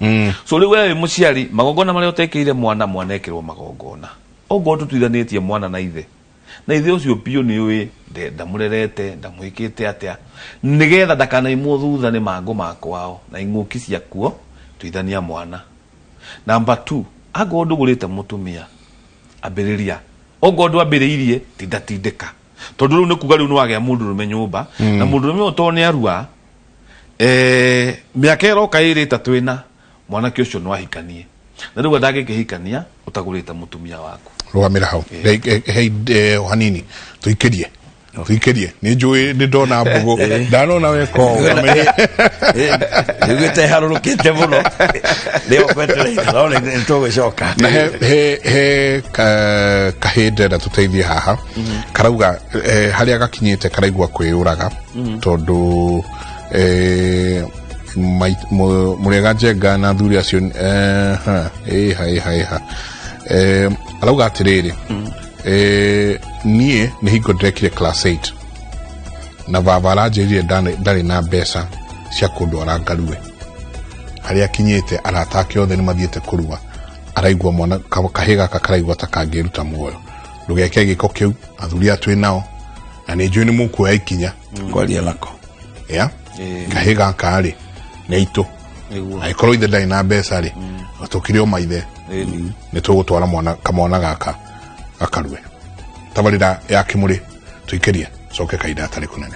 So rĩu we wĩ mũciari, magongona marĩa ũtekĩire mwana, mwana ekĩrwo magongona. Ongorwo tũtuithanĩtie mwana na ithe, na ithe ũcio biũ nĩ ũĩ ndamũrerete, ndamwĩkĩte atĩa, nĩgetha ndakanaimwo thutha nĩ mangũ ma kwao na ing'ũki ciakuo, tuithania mwana. Number two, angorwo ndũgũrĩte mũtumia, ambĩrĩria. Ongorwo ndwambĩrĩirie, tindatindĩka, tondũ rĩu nĩ kuga rĩu nĩ wagĩa mũndũrũme nyũmba, na mũndũrũme ũyũ tondũ nĩ arua, mĩaka ĩroka ĩrĩ ĩtatũ ĩna, mwanake ũcio no ahikanie, na rĩu ndangĩkĩhikania ũtagũrĩte mũtumia waku. Rũgamĩra hau. He hanini tũikĩrie, tũikĩrie. Nĩ njũĩ nĩ ndona mbũgũ, ndanona weka ũũ ũkamenya. Niguĩte harũrũkĩte mũno, nĩo ngwetereire, no nĩ tũgũcoka. Na he kahĩ ndĩrenda tũteithie haha, karauga harĩa gakinyĩte karaigua kwĩyũraga, tondũ mũrĩega Njenga na athuri acio, ha, ĩha ĩha ĩha. Arauga atĩrĩrĩ, niĩ nĩ hingo ndĩrekire class 8 na baba aranjĩrire ndarĩ na mbeca cia kũndwara ngarue. Harĩa akinyĩte, arata ake othe nĩ mathiĩte kũrua. Araigua mwana kahĩ gaka karaigua ta kangĩruta muoyo. Ndũgeke gĩko kĩu, athuri aya twĩ nao na nĩ njũĩ nĩ mũkuoya ikinya. Kwaria nako. Ya kahĩ gaka rĩ, nĩ aitũ. Angĩkorwo ithe ndarĩ na mbeca rĩ, tũkĩrĩ o maithe, nĩ tũgũtwara mwana kamwana gaka gakarue. Tabarĩra ya Kĩmũrĩ tũikĩrie, coke kahinda gatarĩ kũnene.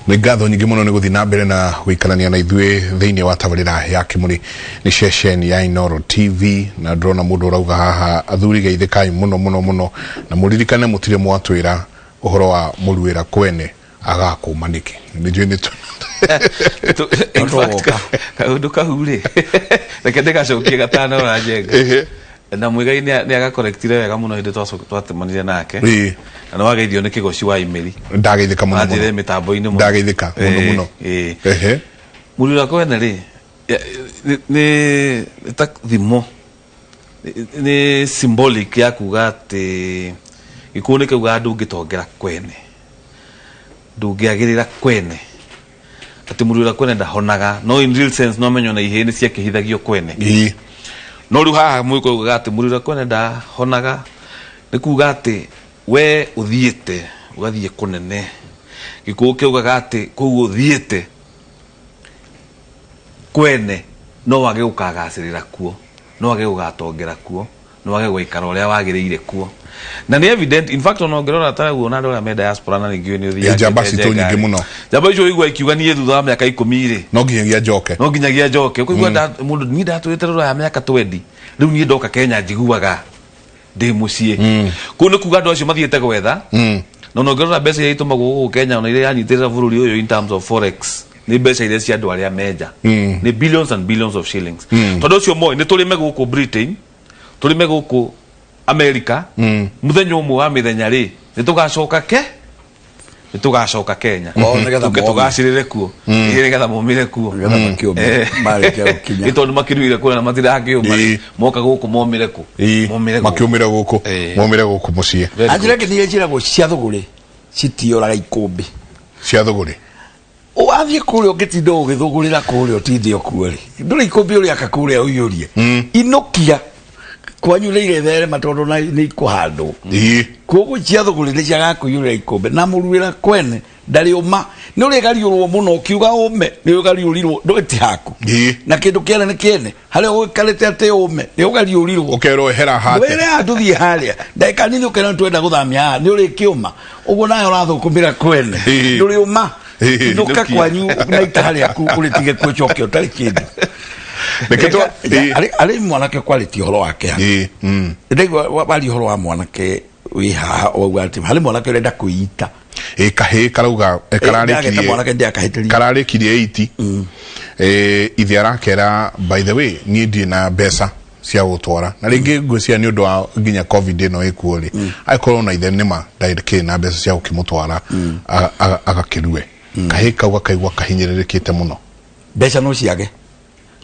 Nĩ ngatho nyingĩ mũno nĩ gũthiĩ na mbere na gũikarania na ithuĩ thĩinĩ wa tabarĩra ya Kĩmũrĩ, nĩ ceceni ya Inooro TV. Na ndĩrona mũndũ ũrauga haha, athuri geithĩkai mũno mũno mũno, na mũririkane mũtirĩ mwatwĩra ũhoro wa mũruĩra kwene agakũma nĩkĩ. Nĩ njũĩ nĩ In fact, kaũndũ kau rĩ, reke ndĩgacokie gatano na Njenga. Na Mũigai nĩ agakorektire wega mũno hĩndĩ twatemanire nake. Na nĩ wageithio nĩ Kĩgoci wa Imĩri. Ndageithĩka mũno. Anjĩre mũno. Mĩtambo-inĩ mũno. Ndageithĩka mũno. Mũno. Mũruĩra kwene rĩ, nĩ ta thimo, nĩ symbolic ya kuga atĩ Gĩkũyũ nĩ kĩaugaga ndũngĩtongera kwene, ndũngĩagĩrĩra kwene, atĩ mũruĩra kwene ndahonaga. No in real sense no menyo na ihĩĩ nĩ ciakĩhithagio kwene. No rĩu haha mũgĩkũyũ augaga atĩ mũruĩra kwene ndahonaga, nĩ kuga atĩ we ũthiĩte ũgathiĩ kũnene. Gĩkũyũ kĩaugaga atĩ kũu ũthiĩte kwene no wage gũkagacĩrĩra kuo, no wage gũgatongera kuo, no wage gũikara ũrĩa wagĩrĩire kuo. Na nĩ evident, in fact, ona ũngĩrora ta rĩu ona andũ arĩa me diaspora, na ningĩ nĩ ũthiaga Njamba citũ nyingĩ mũno. Njamba icio ũigua ikiuga niĩ thutha wa mĩaka 10 rĩ, no nginyagia njoke. No nginyagia njoke. Ũkaigua mũndũ, niĩ ndatũrĩte rũraya mĩaka 20, rĩu niĩ ndoka Kenya njiguaga ndĩ mũciĩ. Kũu nĩ kuga andũ acio mathiĩte gwetha. Na ona ũngĩrora mbeca iria itũmagwo gũkũ Kenya, ona iria iranyitĩrĩra bũrũri ũyũ in terms of forex, nĩ mbeca iria cia andũ arĩa menja, nĩ billions and billions of shillings. Tondũ ũcio moĩ nĩ tũrĩme gũkũ Britain, tũrĩme gũkũ America, mũthenya ũmwe wa mĩthenya rĩ, nĩ tũgacoka ke Nĩ tũgacoka Kenya. Oh, nĩgetha Tũke mome. tũgacĩrĩre kuo. Ĩĩ, nĩgetha momĩre kuo. Nĩgetha makĩũme, marĩkia gũkinya. Nĩ tondũ makĩruire kũrĩa na matirakĩũma. Moka gũkũ momĩre kũ? Momĩre gũkũ. Makiumire guku. Momire guku mucii. Very Na njĩra good. ĩngĩ nĩ njĩragwo cia thũgũrĩ citiũraga ikũmbĩ. Cia thũgũrĩ. Wathiĩ kũrĩa ũngĩtinda ũgĩthũgũrĩra kũrĩa ũtinde ũkuo rĩ, ndũrĩ ikũmbĩ ũrĩaka kũrĩa ũiyũrie. Inũkia kwanyu nĩ iretherema tondũ nĩ ikũhandwo. Koguo cia thũgũrĩ nĩ ciagaga kũiyũrĩra ikũmbĩ na mũruĩra kwene ndarĩ ũma nĩ ũrĩgariũrwo mũno ũkiuga ũme nĩ ũgariũrirwo ndũĩ ti haku. Na kĩndũ kĩene nĩ kĩene harĩa ũikarĩte atĩ ũme nĩ ũgariũrirwo. Ũkerwo ehera hate. Wĩre haha tũthiĩ harĩa ndagĩka nini ũkera twenda gũthamia haha nĩ ũrĩkĩũma ũguo nawe ũrathũkũmĩra kwene. Ndũrĩ ũma. Inũka kwanyu na itaha rĩaku ũrĩtige kuo ũcoke ũtarĩ kĩndũ. Reke Arĩ mwanake kwarĩtie ũhoro wake haha. Ndaigua waria ũhoro wa mwanake wĩ haha wauga atĩ harĩ mwanake ũrenda kwĩita. Ĩ kahĩ karauga Ndageta mwanake ndiakahĩtĩria. Kararĩkirie 80. Ithe arakera, by the way, niĩ ndirĩ na mbeca cia gũtwara na rĩngĩ ngwĩciria nĩ ũndũ wa nginya COVID ĩno ĩkuo rĩ, angĩkorwo na ithe nĩma ndakĩrĩ na mbeca cia gũkĩmũtwara agakĩrue. Kahĩ kau gakaigua kahinyĩrĩrĩkĩte mũno. Mbeca no ciage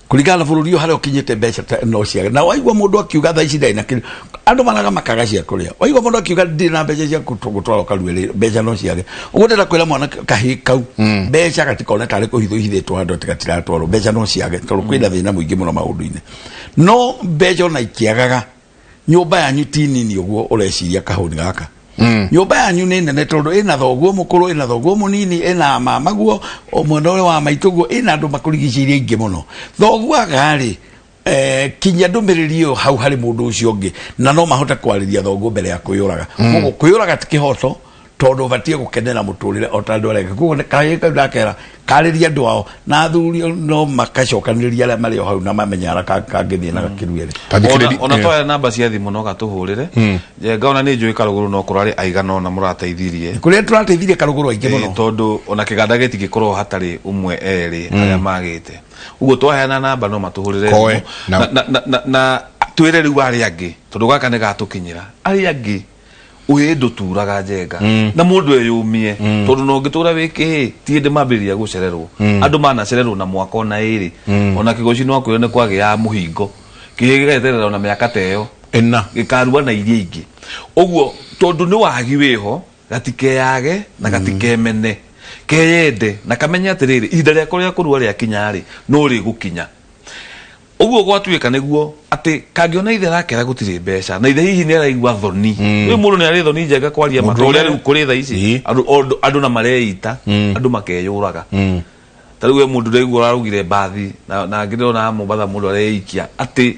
kũringana na bũrũri ũyũ harĩa ũkinyĩte, mbeca no ciage. Na waigua mũndũ akiuga thaa ici ndarĩ na kĩndũ, andũ maraga makaga cia kũrĩa, waigua mũndũ akiuga ndirĩ na mbeca cia gũtwara ũkarue rĩ, mbeca no ciage. Ũguo ndĩrenda kwĩra mwana kahĩ kau, mbeca gatikone tarĩ kũhithwo ihithĩtwo handũ atĩ gatiratwarwo. Mbeca no ciage tondũ kwĩna thĩna mũingĩ mũno maũndũ-inĩ, no mbeca ona ikĩagaga, nyũmba yanyu ti nini ũguo ũreciria kahũni gaka. Nyũmba yanyu nĩ nene tondũ ĩna thoguo mũkũrũ, ĩna thoguo mũnini, ĩna mamaguo, mwena ũrĩa wa maitũguo, ĩna andũ makũrigicĩirie aingĩ mũno. Thoguo aga-rĩ, kinyia ndũmĩrĩri ĩyo hau harĩ mũndũ ũcio ũngĩ, na no mahote kwarĩria thoguo mbere ya kwĩyũraga. Koguo kwĩyũraga ti kĩhoto tondũ ũbatiĩ gũkenera mũtũrĩre o ta andũ arĩa angĩ. Koguo kahĩĩ kau ndakera karĩria andũ ao na athuri no makacokanĩrĩria arĩa marĩ o hau na mamenye harĩa kangĩthiĩ na gakĩrue rĩ. Ona twaya namba cia thimũ no gatũhũrĩre. Njenga ona nĩ njũĩ Karũgũrũ no kũrarĩ aigana ona mũrateithirie. Kũrĩa tũrateithirie Karũgũrũ aingĩ mũno. Tondũ ona kĩganda gĩtingĩkorwo hatarĩ ũmwe erĩ arĩa magĩte. Ũguo twaheana namba no matũhũrĩre Koe, thimũ. Na twĩre rĩu arĩa angĩ tondũ gaka nĩ gatũkinyĩra. Arĩa angĩ ũhĩ ndũturaga njenga. Na mũndũ eyũmie tondũ no ũngĩtũra wĩ kĩhĩ ti hĩndĩ mambĩrĩria gũcererwo. Andũ manacererwo na mwaka ona ĩrĩ. Ona kĩgoci no akwĩre nĩ kwagĩaga mũhingo. Kĩhĩ gĩgeterera ona mĩaka ta ĩyo. Ĩna. Gĩkarua na iria ingĩ. Ũguo tondũ nĩ wagi wĩho gatikeyage na gatikemene. Keyende na kamenye atĩrĩrĩ ihinda rĩako rĩa kũrua rĩakinya rĩ no rĩgũkinya. Ũguo gwatuĩka nĩguo atĩ kangĩona ithe arakera gũtirĩ mbeca na ithe hihi nĩ araigua thoni. Rĩu mũndũ nĩ arĩ thoni njega kwaria ma, Mũndũ ta ũrĩa ũrĩa- rĩu kũrĩ thaa ici andũ na mareita, andũ makeyũraga. Ta rĩu we mũndũ ndaigua ũrarugire mbathi na angĩ ndĩrona Mombatha mũndũ areikia atĩ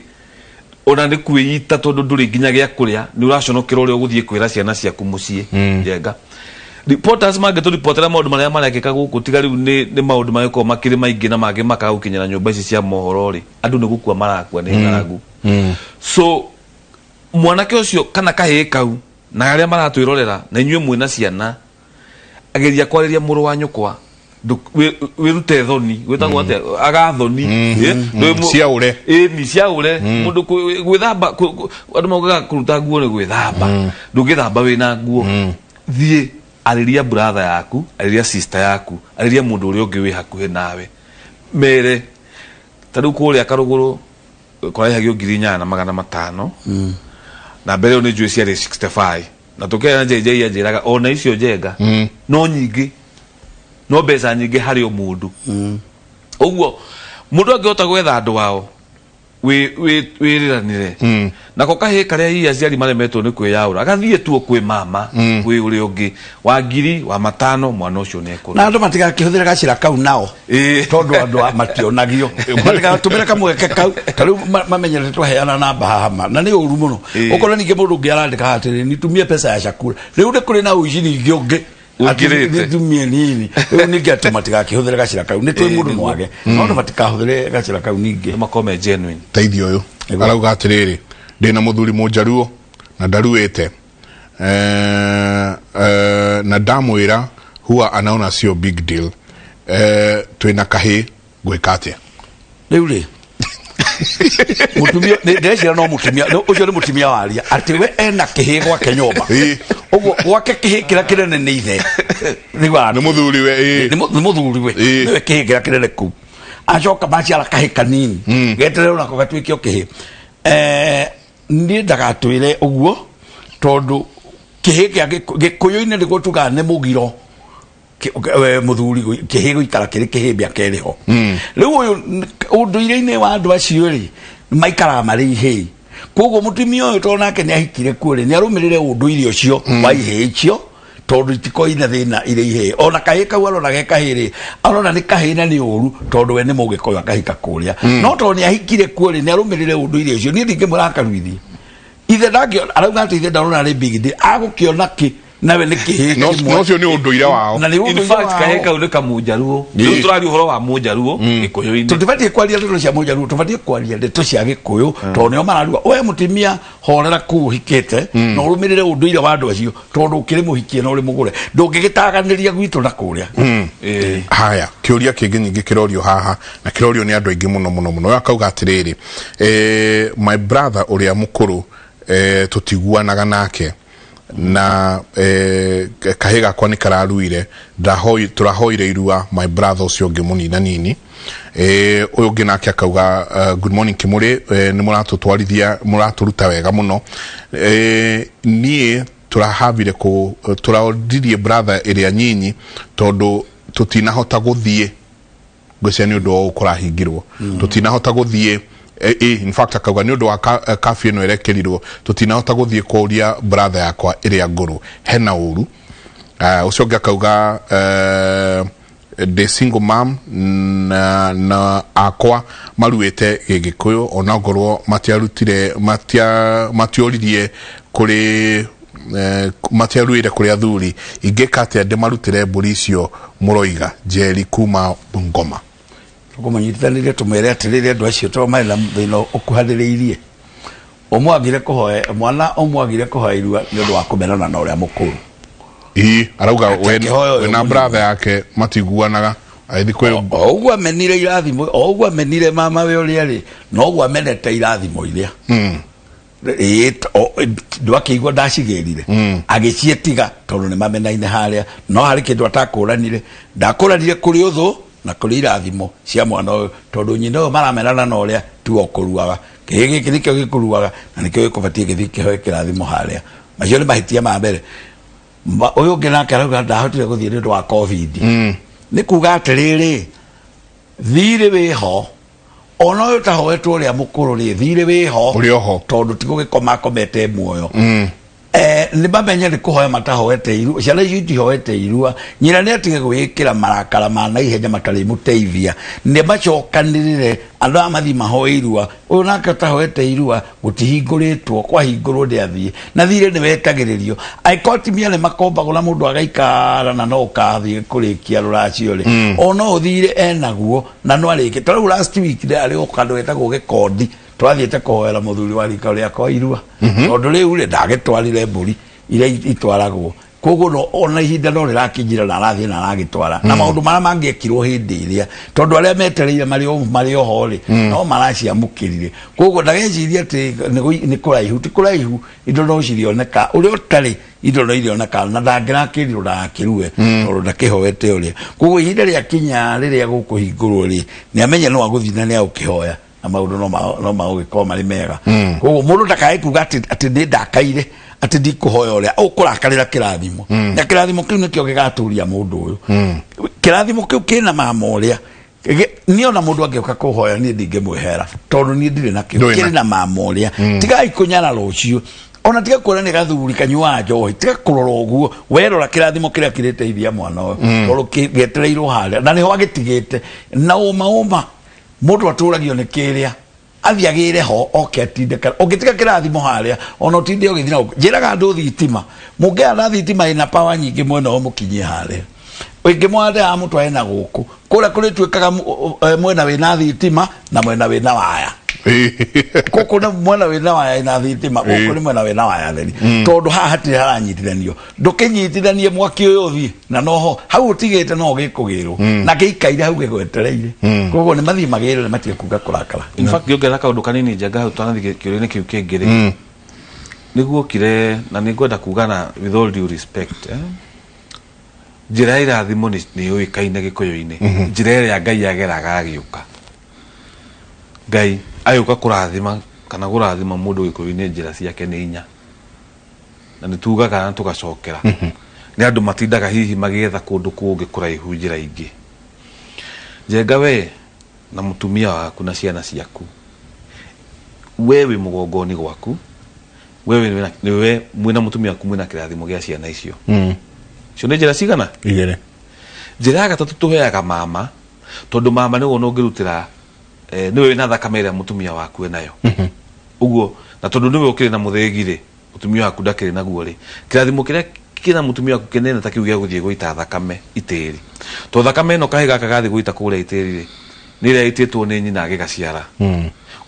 ona nĩ kwĩita tondũ ndũrĩ nginya gĩa kũrĩa, nĩ ũraconokera ũrĩa ũgũthiĩ kwĩra ciana ciaku mũciĩ. Njenga. Reporters mangĩtũripotera maũndũ marĩa marekĩka gũkũ tiga rĩu nĩ maũndũ magĩkorwo makĩrĩ maingĩ na mangĩ makaga gũkinyĩra nyũmba ici cia mohoro rĩ, andũ nĩ gũkua marakua nĩ ng'aragu. So mwanake ũcio kana kahĩĩ kau na arĩa maratwĩrorera na inyuĩ mwĩna ciana, geria kwarĩria mũrũ wa nyũkwa, wĩrute thoni, gwĩtagwo atĩa, aga thoni. Ciaũre. Ĩni ciaũre. Mũndũ gwĩthamba, andũ maugaga kũruta nguo nĩ gwĩthamba. Ndũngĩthamba wĩna nguo. Thiĩ arĩria brother yaku, arĩria sister yaku, arĩria mũndũ ũrĩa ũngĩ wĩ hakuhĩ nawe, mere ta rĩu kũrĩa Karũgũrũ kũrarĩhagio 8500, na mbere ĩyo nĩ njũĩ ciarĩ 65, na tũkĩaria na JJ anjĩraga ona icio njenga no nyingĩ, no mbeca nyingĩ harĩ o mũndũ. Ũguo mũndũ angĩhota gwetha andũ ao wĩrĩranĩre nako kahĩĩ karĩa hihi aciari maremetwo nĩ kwĩyaũra gathiĩ tu kwĩ mama, kwĩ ũrĩa ũngĩ wa ngiri wa matano, mwana ũcio nĩ ekũrĩa. Na andũ matigakĩhũthĩre gacĩra kau nao tondũ andũ mationagio, matigatũmĩre kamweke kau ta rĩu mamenyerete twaheana namba haha ma na nĩ ũru mũno. Ũkona ningĩ mũndũ ũngĩ arandĩka haha atĩrĩ, nitumie pesa ya chakula. Rĩu nĩ kũrĩ na ũici ningĩ ũngĩ. Ũingĩrĩte. Atĩ nitumie nini. Rĩu ningĩ atĩ matigakĩhũthĩre gacĩra kau nĩ twĩ mũndũ mwage, no andũ matikahũthĩre gacĩra kau ningĩ. Makorwo me genuine. Teithio ũyũ arauga atĩrĩrĩ, ndĩna mũthuri mũnjaruo na ndaruĩte, na ndamwĩra huwa anaona sio big deal, twĩna kahĩ, ngwĩka atĩa? Rĩu rĩ mũtumia ndĩreciria no mũtumia ũcio nĩ mũtumia waria atĩ we ena kĩhĩ gwake nyũmba. Ũguo gwake kĩhĩ kĩrĩa kĩnene nĩ ithe. Nĩguo Nĩ mũthuri we, ĩĩ. Nĩ mũthuri we. Nĩwe kĩhĩ kĩrĩa kĩnene kũu. Acoka maciara kahĩ kanini, geterere onako gatuĩke o kĩhĩ. Niĩ ndagatwĩre ũguo tondũ kĩhĩ kĩa Gĩkũyũ-inĩ nĩguo tugaga nĩ mũgiro mũthuri kĩhĩ gũikara kĩrĩ kĩhĩ mĩaka ĩrĩ ho. Rĩu ũyũ ũndũire-inĩ wa andũ acio rĩ, maikaraga marĩ ihĩĩ. Koguo mũtumia ũyũ tondũ nake nĩ ahikire kuo rĩ, nĩ arũmĩrĩre ũndũire ũcio wa ihĩĩ icio, tondũ itikoragwo ina thĩna irĩ ihĩĩ. Ona kahĩĩ kau arona ge kahĩĩ rĩ, arona nĩ kahĩĩ na nĩ ũru tondũ we nĩ Mũgĩkũyũ akahika kũrĩa. No tondũ nĩ ahikire kuo rĩ, nĩ arũmĩrĩre ũndũire ũcio. Niĩ ndingĩmwĩra akaruithie. Ithe ndangĩona, arauga atĩ ithe ndarona arĩ big deal. Agũkĩona kĩ nawe nĩ kĩhĩĩ kĩmwe. No ũcio nĩ ũndũire wao. Na nĩ In ũndũire fact, wao. kahĩĩ kau nĩ kamũnjaruo. Rĩu tũraria ũhoro wa mũnjaruo Gĩkũyũ-inĩ. Tũtibatiĩ kwaria ndeto cia Mũnjaruo, tũbatiĩ kwaria ndeto cia Gĩkũyũ tondũ nĩo mararua. We mũtumia horera kũu ũhikĩte na ũrũmĩrĩre ũndũire wa andũ acio tondũ ũkĩrĩ mũhikie na ũrĩ mũgũre. Ndũngĩgĩtaganĩria gwitũ na kũrĩa. Haya, kĩũria kĩngĩ nyingĩ kĩrorio haha na kĩrorio nĩ andũ aingĩ mũno mũno mũno. Ũyũ akauga atĩrĩrĩ, my brother ũrĩa mũkũrũ, tũtiguanaga nake na kahĩ gakwa nĩ kararuire, tũrahoire irua my brother ũcio ũngĩ mũnina nini. Ũyũ ũngĩ nake akauga, good morning Kĩmũrĩ, nĩ mũratũtwarithia, mũratũruta wega mũno. Niĩ tũrahavire kũ tũraoririe brother ĩrĩa nyinyi tondũ tũtinahota gũthiĩ, ngwĩciria nĩ ũndũ wa ũũ kũrahingirwo, tũtinahota gũthiĩ. In fact akauga nĩ ũndũ wa kabi ĩno ĩrekĩrirwo, tũtinahota gũthiĩ kũria brother yakwa ĩrĩa ngũrũ, hena ũru? Ũcio ũngĩ akauga, ndĩ single mom na akwa maruĩte Gĩgĩkũyũ, onakorwo matiarutire, matioririe kũrĩ, matiaruĩre kũrĩ athuri, ingĩka atĩa ndĩmarutĩre mbũri icio mũroiga? Njeri kuma Bungoma. Tũkũmũnyitithanĩria tũmwĩre atĩrĩrĩ, andũ acio to marĩ na thĩna ũkuhanĩrĩirie. Ũmwe agire kũhoya mwana, ũmwe agire kũhoya irua nĩ ũndũ wa kũmenana na ũrĩa mũkũrũ. Ii arauga Atĩ we, akĩhoya ũyũ we na mũnini. brother yake matiguanaga, agĩthiĩ kwĩ O ũguo amenire irathimo, o ũguo amenire mama we ũrĩa rĩ, noguo amenete irathimo iria. Ĩĩ, ndwakĩigua ndacigĩrire agĩciĩtiga tondũ nĩ mamenaine harĩa, no harĩ kĩndũ atakũranire, ndakũranire kũrĩ ũthũ na kũrĩ irathimo cia mwana ũyũ, tondũ nyina ũyũ maramenana na ũrĩa tiwe ũkũruaga. Kĩhĩ gĩkĩ nĩkĩo gĩkũruaga na nĩkĩo gĩkũbatiĩ gĩthiĩ kĩhoe kĩrathimo harĩa. Macio nĩ mahĩtia ma mbere. Ũyũ ũngĩ nake arauga ndahotire gũthiĩ nĩ ũndũ wa COVID. Nĩ kuga atĩrĩrĩ, thirĩ wĩho, ona ũyũ ũtahoetwo ũrĩa mũkũrũ rĩ, thirĩ wĩho. Ũrĩ oho. Tondũ ti gũgĩkoma akomete muoyo. Nĩ mamenye nĩ kũhoya matahoete irua, ciana icio itihoete irua. Nyina nĩ atige gwĩkĩra marakara ma naihenya matarĩmũteithia, nĩ macokanĩrĩre andũ aya mathiĩ mahoe irua. Ũyũ nake ũtahoete irua gũtihingũrĩtwo, kwahingũrwo nĩ athiĩ na thirĩ nĩ wetagĩrĩrio. Angĩkorwo atumia nĩ makombagwo na mũndũ agaikara na no ũkathiĩ kũrĩkia rũracio rĩ, o no ũthire enaguo na no arĩkie. Ta rĩu last week ndarĩ o kandũ getagwo Gĩkondi, twathiĩte kũhoera mũthuri wa rika rĩakwa irua, tondũ rĩu rĩ ndagĩtwarire mbũri iria itwaragwo. Koguo no ona ihinda no rĩrakinyira na arathiĩ na aragĩtwara na maũndũ marĩa mangĩekirwo hĩndĩ ĩrĩa, tondũ arĩa metereire marĩ oho rĩ, no maraciamũkĩrire. Koguo ndageciria atĩ nĩ kũraihu, ti kũraihu, indo no cirĩoneka ũrĩa ũtarĩ, indo no irĩoneka, na ndangĩrakĩrirwo ndagakĩrue tondũ ndakĩhoete ũrĩa. Koguo ihinda rĩakinya rĩrĩa gũkũhingũrwo rĩ, nĩ amenye no agũthiĩ na nĩ agũkĩhoya na maũndũ no magũgĩkorwo marĩ mega. Koguo mũndũ ndakae kuga atĩ nĩ ndakaire atĩ ndikũhoya ũrĩa ũkũrakarĩra kĩrathimo, na kĩrathimo kĩu nĩkĩo gĩgatũria mũndũ ũyũ. Kĩrathimo kĩu kĩna mama ũrĩa. Niĩ ona mũndũ angĩũka kũhoya niĩ ndingĩmwĩhera tondũ niĩ ndirĩ nakĩo. Ndũrĩ Kĩrĩ na mama ũrĩa. Tigai kũnyara rũciũ, ona tiga kuona nĩ gathuri kanyuaga njohi, tiga kũrora ũguo, werora kĩrathimo kĩrĩa kĩrĩteithia mwana ũyũ, tondũ gĩetereirwo harĩa na nĩho agĩtigĩte. Na ũma ũma mũndũ atũragio nĩ kĩrĩa athiĩ agĩre ho oke atinde. Kana ũngĩtiga kĩrathimo harĩa ona ũtinde ũgĩthiĩ na gũkũ. Njĩraga andũ thitima, mũngĩhanda thitima ĩna power nyingĩ mwena ũyũ mũkinyie harĩa ĩngĩmwande haha mũtware na gũkũ kũrĩa kũrĩtuĩkaga mwena wĩna thitima na mwena wĩna waya. Gũkũ nĩ mwena wĩna waya ĩna thitima, gũkũ nĩ mwena wĩna waya theri, tondũ haha hatirĩ haranyitithanio. Ndũkĩnyitithanie mwaki ũyũ ũthiĩ na noho hau ũtigĩte no gĩkũgĩrwo na gĩikaire hau gĩgwetereire. Koguo nĩ mathiĩ magĩrwo, nĩ matige kuga kũrakara. In fact, ngĩongerera kaũndũ kanini njenga hau twanathiĩ kĩũria-inĩ kĩu kĩngĩ rĩ, nĩguokire na nĩ ngwenda kuga na with all due respect, Njĩra ya irathimo nĩ nĩ yũĩkaine Gĩkũyũ-inĩ, njĩra ĩrĩa Ngai ageraga agĩũka. Ngai agĩũka kũrathima kana kũrathima mũndũ Gĩkũyũ-inĩ njĩra ciake nĩ inya. Na nĩ tugaga na tũgacokera. Nĩ andũ matindaga hihi magĩetha kũndũ kũngĩ kũraihu njĩra ingĩ. Njenga we na mũtumia waku na ciana ciaku, we wĩ mũgongoni gwaku, we wĩ nĩwe mwĩna mũtumia waku mwĩna kĩrathimo gĩa ciana icio. Icio nĩ njĩra cigana? Igĩrĩ. Njĩra ya gatatũ tũheaga mama, tondũ mama nĩwe ona ũngĩrutĩra nĩwe wĩna thakame ĩrĩa mũtumia waku enayo. Ũguo, na tondũ nĩwe ũkĩrĩ na mũthĩgi rĩ, mũtumia waku ndakĩrĩ naguo rĩ, kĩrathimo kĩrĩa kĩna mũtumia waku kĩnene ta kĩu gĩa gũthiĩ gũita thakame itĩri. Tondũ thakame ĩno kahĩ gaka gathiĩ gũita kũrĩa itĩri rĩ, nĩ ĩrĩa ĩitĩtwo nĩ nyina agĩgaciara.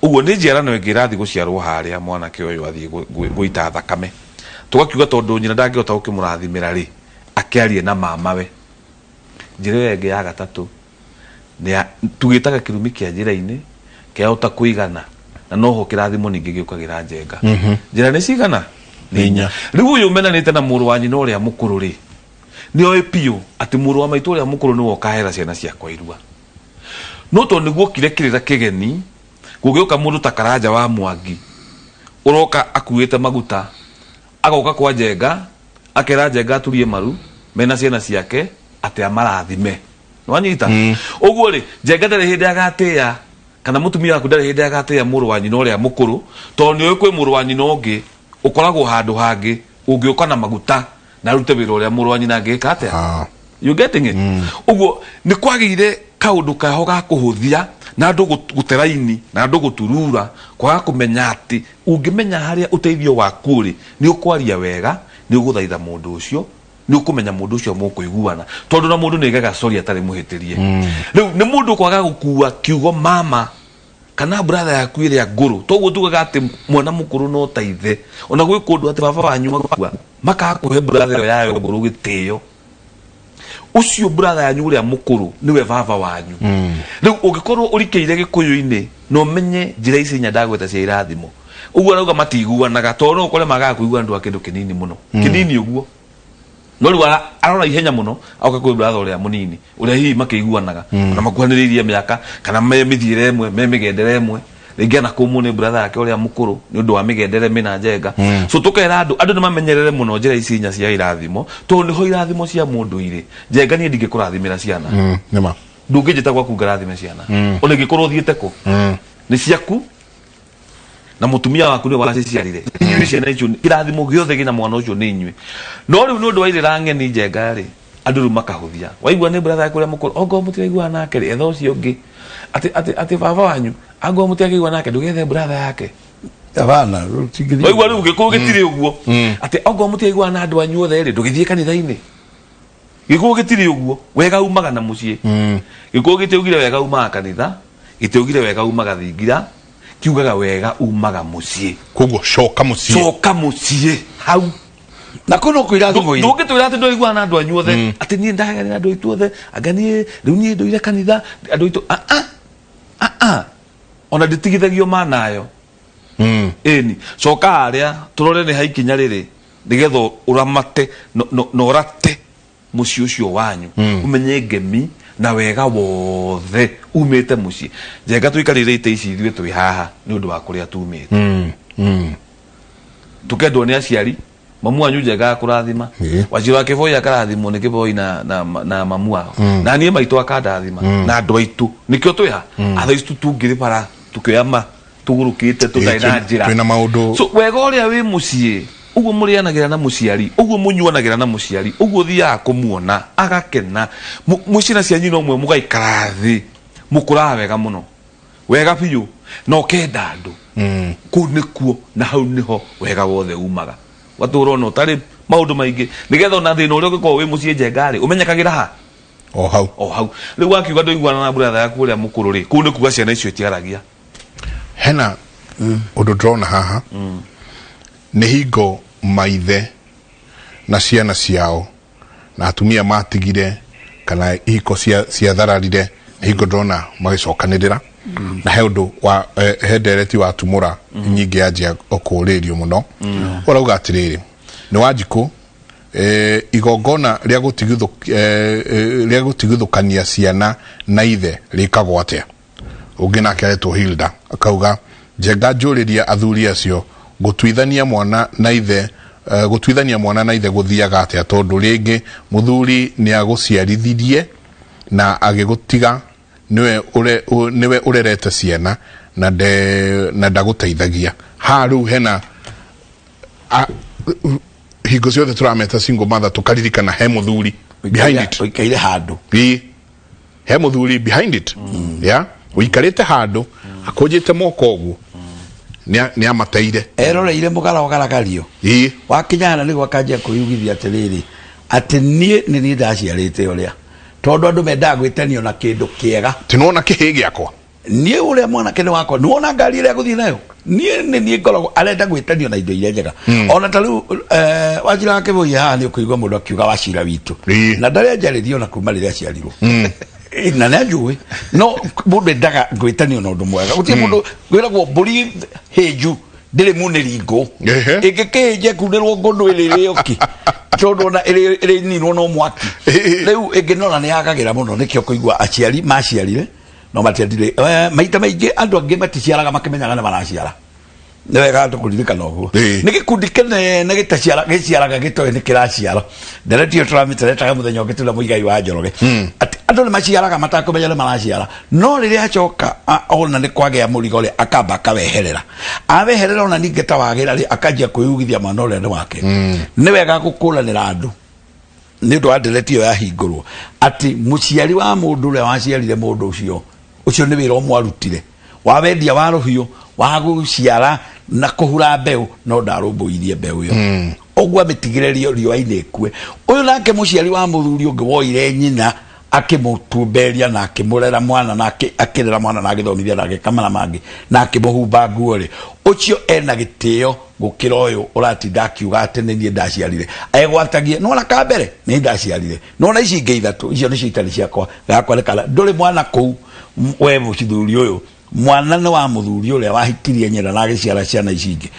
Ũguo nĩ njiarano ĩngĩ ĩrathiĩ gũciarwo harĩa mwanake ũyũ athiĩ gũita thakame. Tũgakiuga tondũ nyina ndangĩhota gũkĩmũrathimĩra rĩ, akĩarie na mamawe. Njĩra ĩyo ĩngĩ ya gatatũ nĩ ya, tũgĩtaga kĩrumi kĩa njĩra-inĩ kĩahota kũigana na noho kĩrathimo ningĩ gĩũkagĩra njenga. Njĩra nĩ cigana? Nĩ inya. Rĩu ũyũ ũmenanĩte na mũrũ wa nyina ũrĩa mũkũrũ rĩ, nĩ oĩ biũ atĩ mũrũ wa maitũ ũrĩa mũkũrũ nĩwe ũkahera ciana ciakwa irua. No tondũ nĩ guokire kĩrĩra kĩgeni, gũgĩũka mũndũ ta Karanja wa Mwangi, ũroka akuĩte maguta, agoka kwa Njenga, akera Njenga aturie maru mena ciana ciake atĩ amarathime. Nĩwanyita? Ũguo rĩ, Njenga ndarĩ hĩndĩ agatĩĩa, kana mũtumia waku ndarĩ hĩndĩ agatĩĩa mũrũ wa nyina ũrĩa mũkũrũ, tondũ nĩũĩ kwĩ mũrũ wa nyina ũngĩ ũkoragwo handũ hangĩ ũngĩũka na maguta na arute wĩra ũrĩa mũrũ wa nyina angĩka atĩa. You getting it? Ũguo nĩ kwagĩire kaũndũ kaho ga kũhũthia na andũ gũte raini na andũ gũturura kwaga kũmenya atĩ ũngĩmenya harĩa ũteithio waku ũrĩ nĩ ũkwaria wega, nĩ ũgũthaitha mũndũ ũcio, nĩ ũkũmenya mũndũ ũcio mũkũiguana, tondũ na mũndũ nĩ aigaga sorry atarĩ mũhĩtĩrie. Rĩu nĩ mũndũ kwaga gũkua kiugo mama kana brother yaku ĩrĩa ngũrũ, toguo tugaga atĩ mwana mũkũrũ no ta ithe. Ona gwĩ kũndũ atĩ baba wanyu akua makaga kũhe brother ĩyo yayo ngũrũ gĩtĩo, ũcio brother yanyu ũrĩa mũkũrũ nĩwe baba wanyu. Rĩu ũngĩkorwo ũrikĩire Gĩkũyũ-inĩ na ũmenye njĩra ici inya ndagweta cia irathimo, ũguo arauga matiguanaga, tondũ no ũkore magaga kũiguana nĩ ũndũ wa kĩndũ kĩnini mũno, kĩnini ũguo, no rĩu arora ihenya mũno agoka kwĩ brother ũrĩa mũnini ũrĩa hihi makĩiguanaga, ona makuhanĩrĩirie mĩaka kana me mĩthiĩre ĩmwe, me mĩgendere ĩmwe, rĩngĩ anakũmwo nĩ brother yake ũrĩa mũkũrũ nĩ ũndũ wa mĩgendere mĩna njenga. So tũkera andũ, andũ nĩ mamenyerere mũno njĩra ici inya cia irathimo, tondũ nĩho irathimo cia mũndũ irĩ. Njenga niĩ ndingĩkũrathimĩra ciana. Nĩma. Ndũngĩnjĩta gwaku ngarathime ciana. Ona ingĩkorwo ũthiĩte kũ, nĩ ciaku na mũtumia waku nĩwe waciciarire. Inyuĩ ciana icio, kĩrathimo gĩothe kĩna mwana ũcio nĩ inyuĩ. No rĩu nĩ ũndũ wa irĩra ng'eni njenga rĩ, andũ rĩu makahũthia. Waigua nĩ brother yaku ũrĩa mũkũrũ, ongorwo mũtiraiguana nake rĩ, etha ũcio ũngĩ. Atĩ, atĩ, atĩ baba wanyu, angorwo mũtirakĩiguana nake, ndũgethe brother yake. Hapana, rĩu tingĩthiĩ. Waigua rĩu Gĩkũyũ gĩtirĩ ũguo. Atĩ ongorwo mũtiraiguana na andũ anyu othe rĩ, ndũgĩthiĩ kanitha-inĩ. Gĩkũyũ gĩtirĩ ũguo. Wega umaga na mũciĩ. Gĩkũyũ gĩtiaugire wega umaga kanitha, gĩtiaugire wega umaga thingira, kiugaga wega umaga mũciĩ. Koguo coka mũciĩ. Coka mũciĩ hau. Na kũu no kwĩ irathimo irĩ. Ndũngĩtwĩra atĩ ndũiguana na andũ anyu othe, atĩ niĩ ndaheganĩra andũ aitũ othe, anga niĩ rĩu niĩ ndũire kanitha, andũ aitũ, ah, ah, ah, ah. Ona ndĩtigithagio manayo. Ĩni, coka harĩa tũrore nĩ ha ikinya rĩrĩ nĩgetha ũramate na ũrate mũciĩ ũcio wanyu, ũmenye ngemi na wega wothe umĩte mũciĩ. Njenga tũikarĩire itĩ ici ithuĩ twĩ haha nĩ ũndũ wa kũrĩa tumĩte. Tũkendwo nĩ aciari, mamu wanyu Njenga akũrathima, Wachira wa Kĩboi akarathimwo nĩ Kĩboi na mamu wao, na niĩ maitũ akandathima na andũ aitũ, nĩkĩo twĩ haha. Atha ici tũngĩrĩ bara tũkĩoya ma tũgũrũkĩte tũtarĩ na njĩra. Twĩna maũndũ. So wega ũrĩa wĩ mũciĩ, ũguo mũrĩanagĩra na mũciari, ũguo mũnyuanagĩra na mũciari, ũguo ũthiaga kũmuona agakena, mwĩ ciana cia nyina ũmwe mũgaikara thĩ, mũkũraga wega mũno, wega biũ, na ũkenda andũ. Kũu nĩkuo na hau nĩho wega wothe umaga. Ũgatũra ona ũtarĩ maũndũ maingĩ, nĩgetha ona thĩna ũrĩa ũngĩkorwo wĩ mũciĩ njenga rĩ, ũmenyekagĩra ha? O hau. O hau. Rĩu wakiuga ndũiguana na brother yaku ũrĩa mũkũrũ rĩ, kũu nĩ kuga ciana icio itiaragia. Hena ũndũ ndĩrona haha, nĩ hingo maithe na ciana ciao na atumia matigire kana ihiko ciathararire, nĩ hingo ndĩrona magĩcokanĩrĩra na he ũndũ wa he ndereti watumũra nyingĩ yanjia kũrĩrio mũno. Ũrauga atĩrĩrĩ, nĩ Wanjikũ Igongona rĩa gũtigithũkania ciana na ithe rĩkagwo atĩa? Ũngĩ nake aretwo Hilda akauga, Njenga njũrĩria athuri acio gũtuithania mwana na ithe, gũtuithania mwana na ithe gũthiaga atĩa, tondũ rĩngĩ mũthuri nĩagũciarithirie na agĩgũtiga, nĩwe ũrerete ciana na ndagũteithagia. Ha rĩu hena hingo ciothe tũrameta single mother, tũkaririkana he mũthuri behind it. Ũikaire handũ. Ĩĩ, he mũthuri behind it. Yeah, ũikarĩte handũ akũnjĩte moko ũguo, nĩ amateire. Eroreire mũgara ũgaragario. Ĩĩ. Wakinya hana nĩguo akanjia kwĩyugithia atĩrĩrĩ, atĩ niĩ nĩ niĩ ndaciarĩte ũrĩa, tondũ andũ mendaga gwĩtanio na kĩndũ kĩega. Tinona kĩhĩ gĩakwa. Niĩ ũrĩa mwanake nĩ wakwa, nĩwona ngari ĩrĩa ngũthiĩ nayo, niĩ nĩ niĩ ngoragwo arenda gwĩtanio na indo iria njega. Ona ta rĩu, Wachira wa Kĩbũi haha nĩ ũkũigua mũndũ akiuga Wachira witũ. Na ndarĩ anjarĩria ona kuma rĩrĩa aciarirwo. Na nĩ anjũĩ, no mũndũ endaga gwĩtanio na ũndũ mwega. Gũtirĩ mũndũ kwĩragwo mbũri hĩnju ndĩrĩ munĩri ngũ. Ĩngĩkĩhĩnja ĩkunĩrwo ngũ ndũ ĩrĩrĩo ki, tondũ ona ĩrĩninwo no mwaki. Rĩu ĩngĩnora nĩ yagagĩra mũno. Nĩkĩo kũigua aciari maciarire no matiendire. Maita maingĩ andũ angĩ maticiaraga makĩmenyaga nĩ maraciara. Nĩ wega andũ kũririkana ũguo. Nĩ gĩkundi kĩnene gĩtaciara, gĩciaraga gĩtoĩ nĩ kĩraciara. Ndereti ĩyo tũramĩteretaga mũthenya ũngĩ tũrĩ na Mũigai wa Njoroge, atĩ andũ nĩ maciaraga matakũmenya nĩ maraciara, no rĩrĩa acoka ona nĩ kwagĩa mũrigo rĩ, akamba akaweherera, aweherera ona ningĩ ta wagĩra rĩ, akanjia kwĩyugithia mwana ũrĩa nĩ wake. Nĩ wega gũkũranĩra andũ nĩ ũndũ wa ndereti ĩyo yahingũrwo, atĩ mũciari wa mũndũ ũrĩa waciarire mũndũ ũcio, ũcio nĩ wĩra ũmwe arutire wa wendia wa rũhiũ wa gũciara na kũhura mbeũ, no ndarũmbũirie mbeũ ĩyo. Ũguo amĩtigĩrĩrio riũa-inĩ ĩkue. Ũyũ nake mũciari wa mũthuri ũngĩ woire nyina akĩmũtumberia na akĩmũrera mwana na akĩrera mwana na agĩthomithia na agĩka mara mangĩ na akĩmũhumba nguo rĩ, ũcio ena gĩtĩo gũkĩra ũyũ ũratinda akiuga atĩ nĩ niĩ ndaciarire. Egwatagie nĩwona ka mbere nĩ niĩ ndaciarire, nĩwona ici ingĩ ithatũ icio nĩcio itarĩ ciakwa, gakwa nĩ kana ndũrĩ mwana kũu. We mũthuri ũyũ, mwana nĩ wa mũthuri ũrĩa wahikirie nyina na agĩciara ciana ici ingĩ.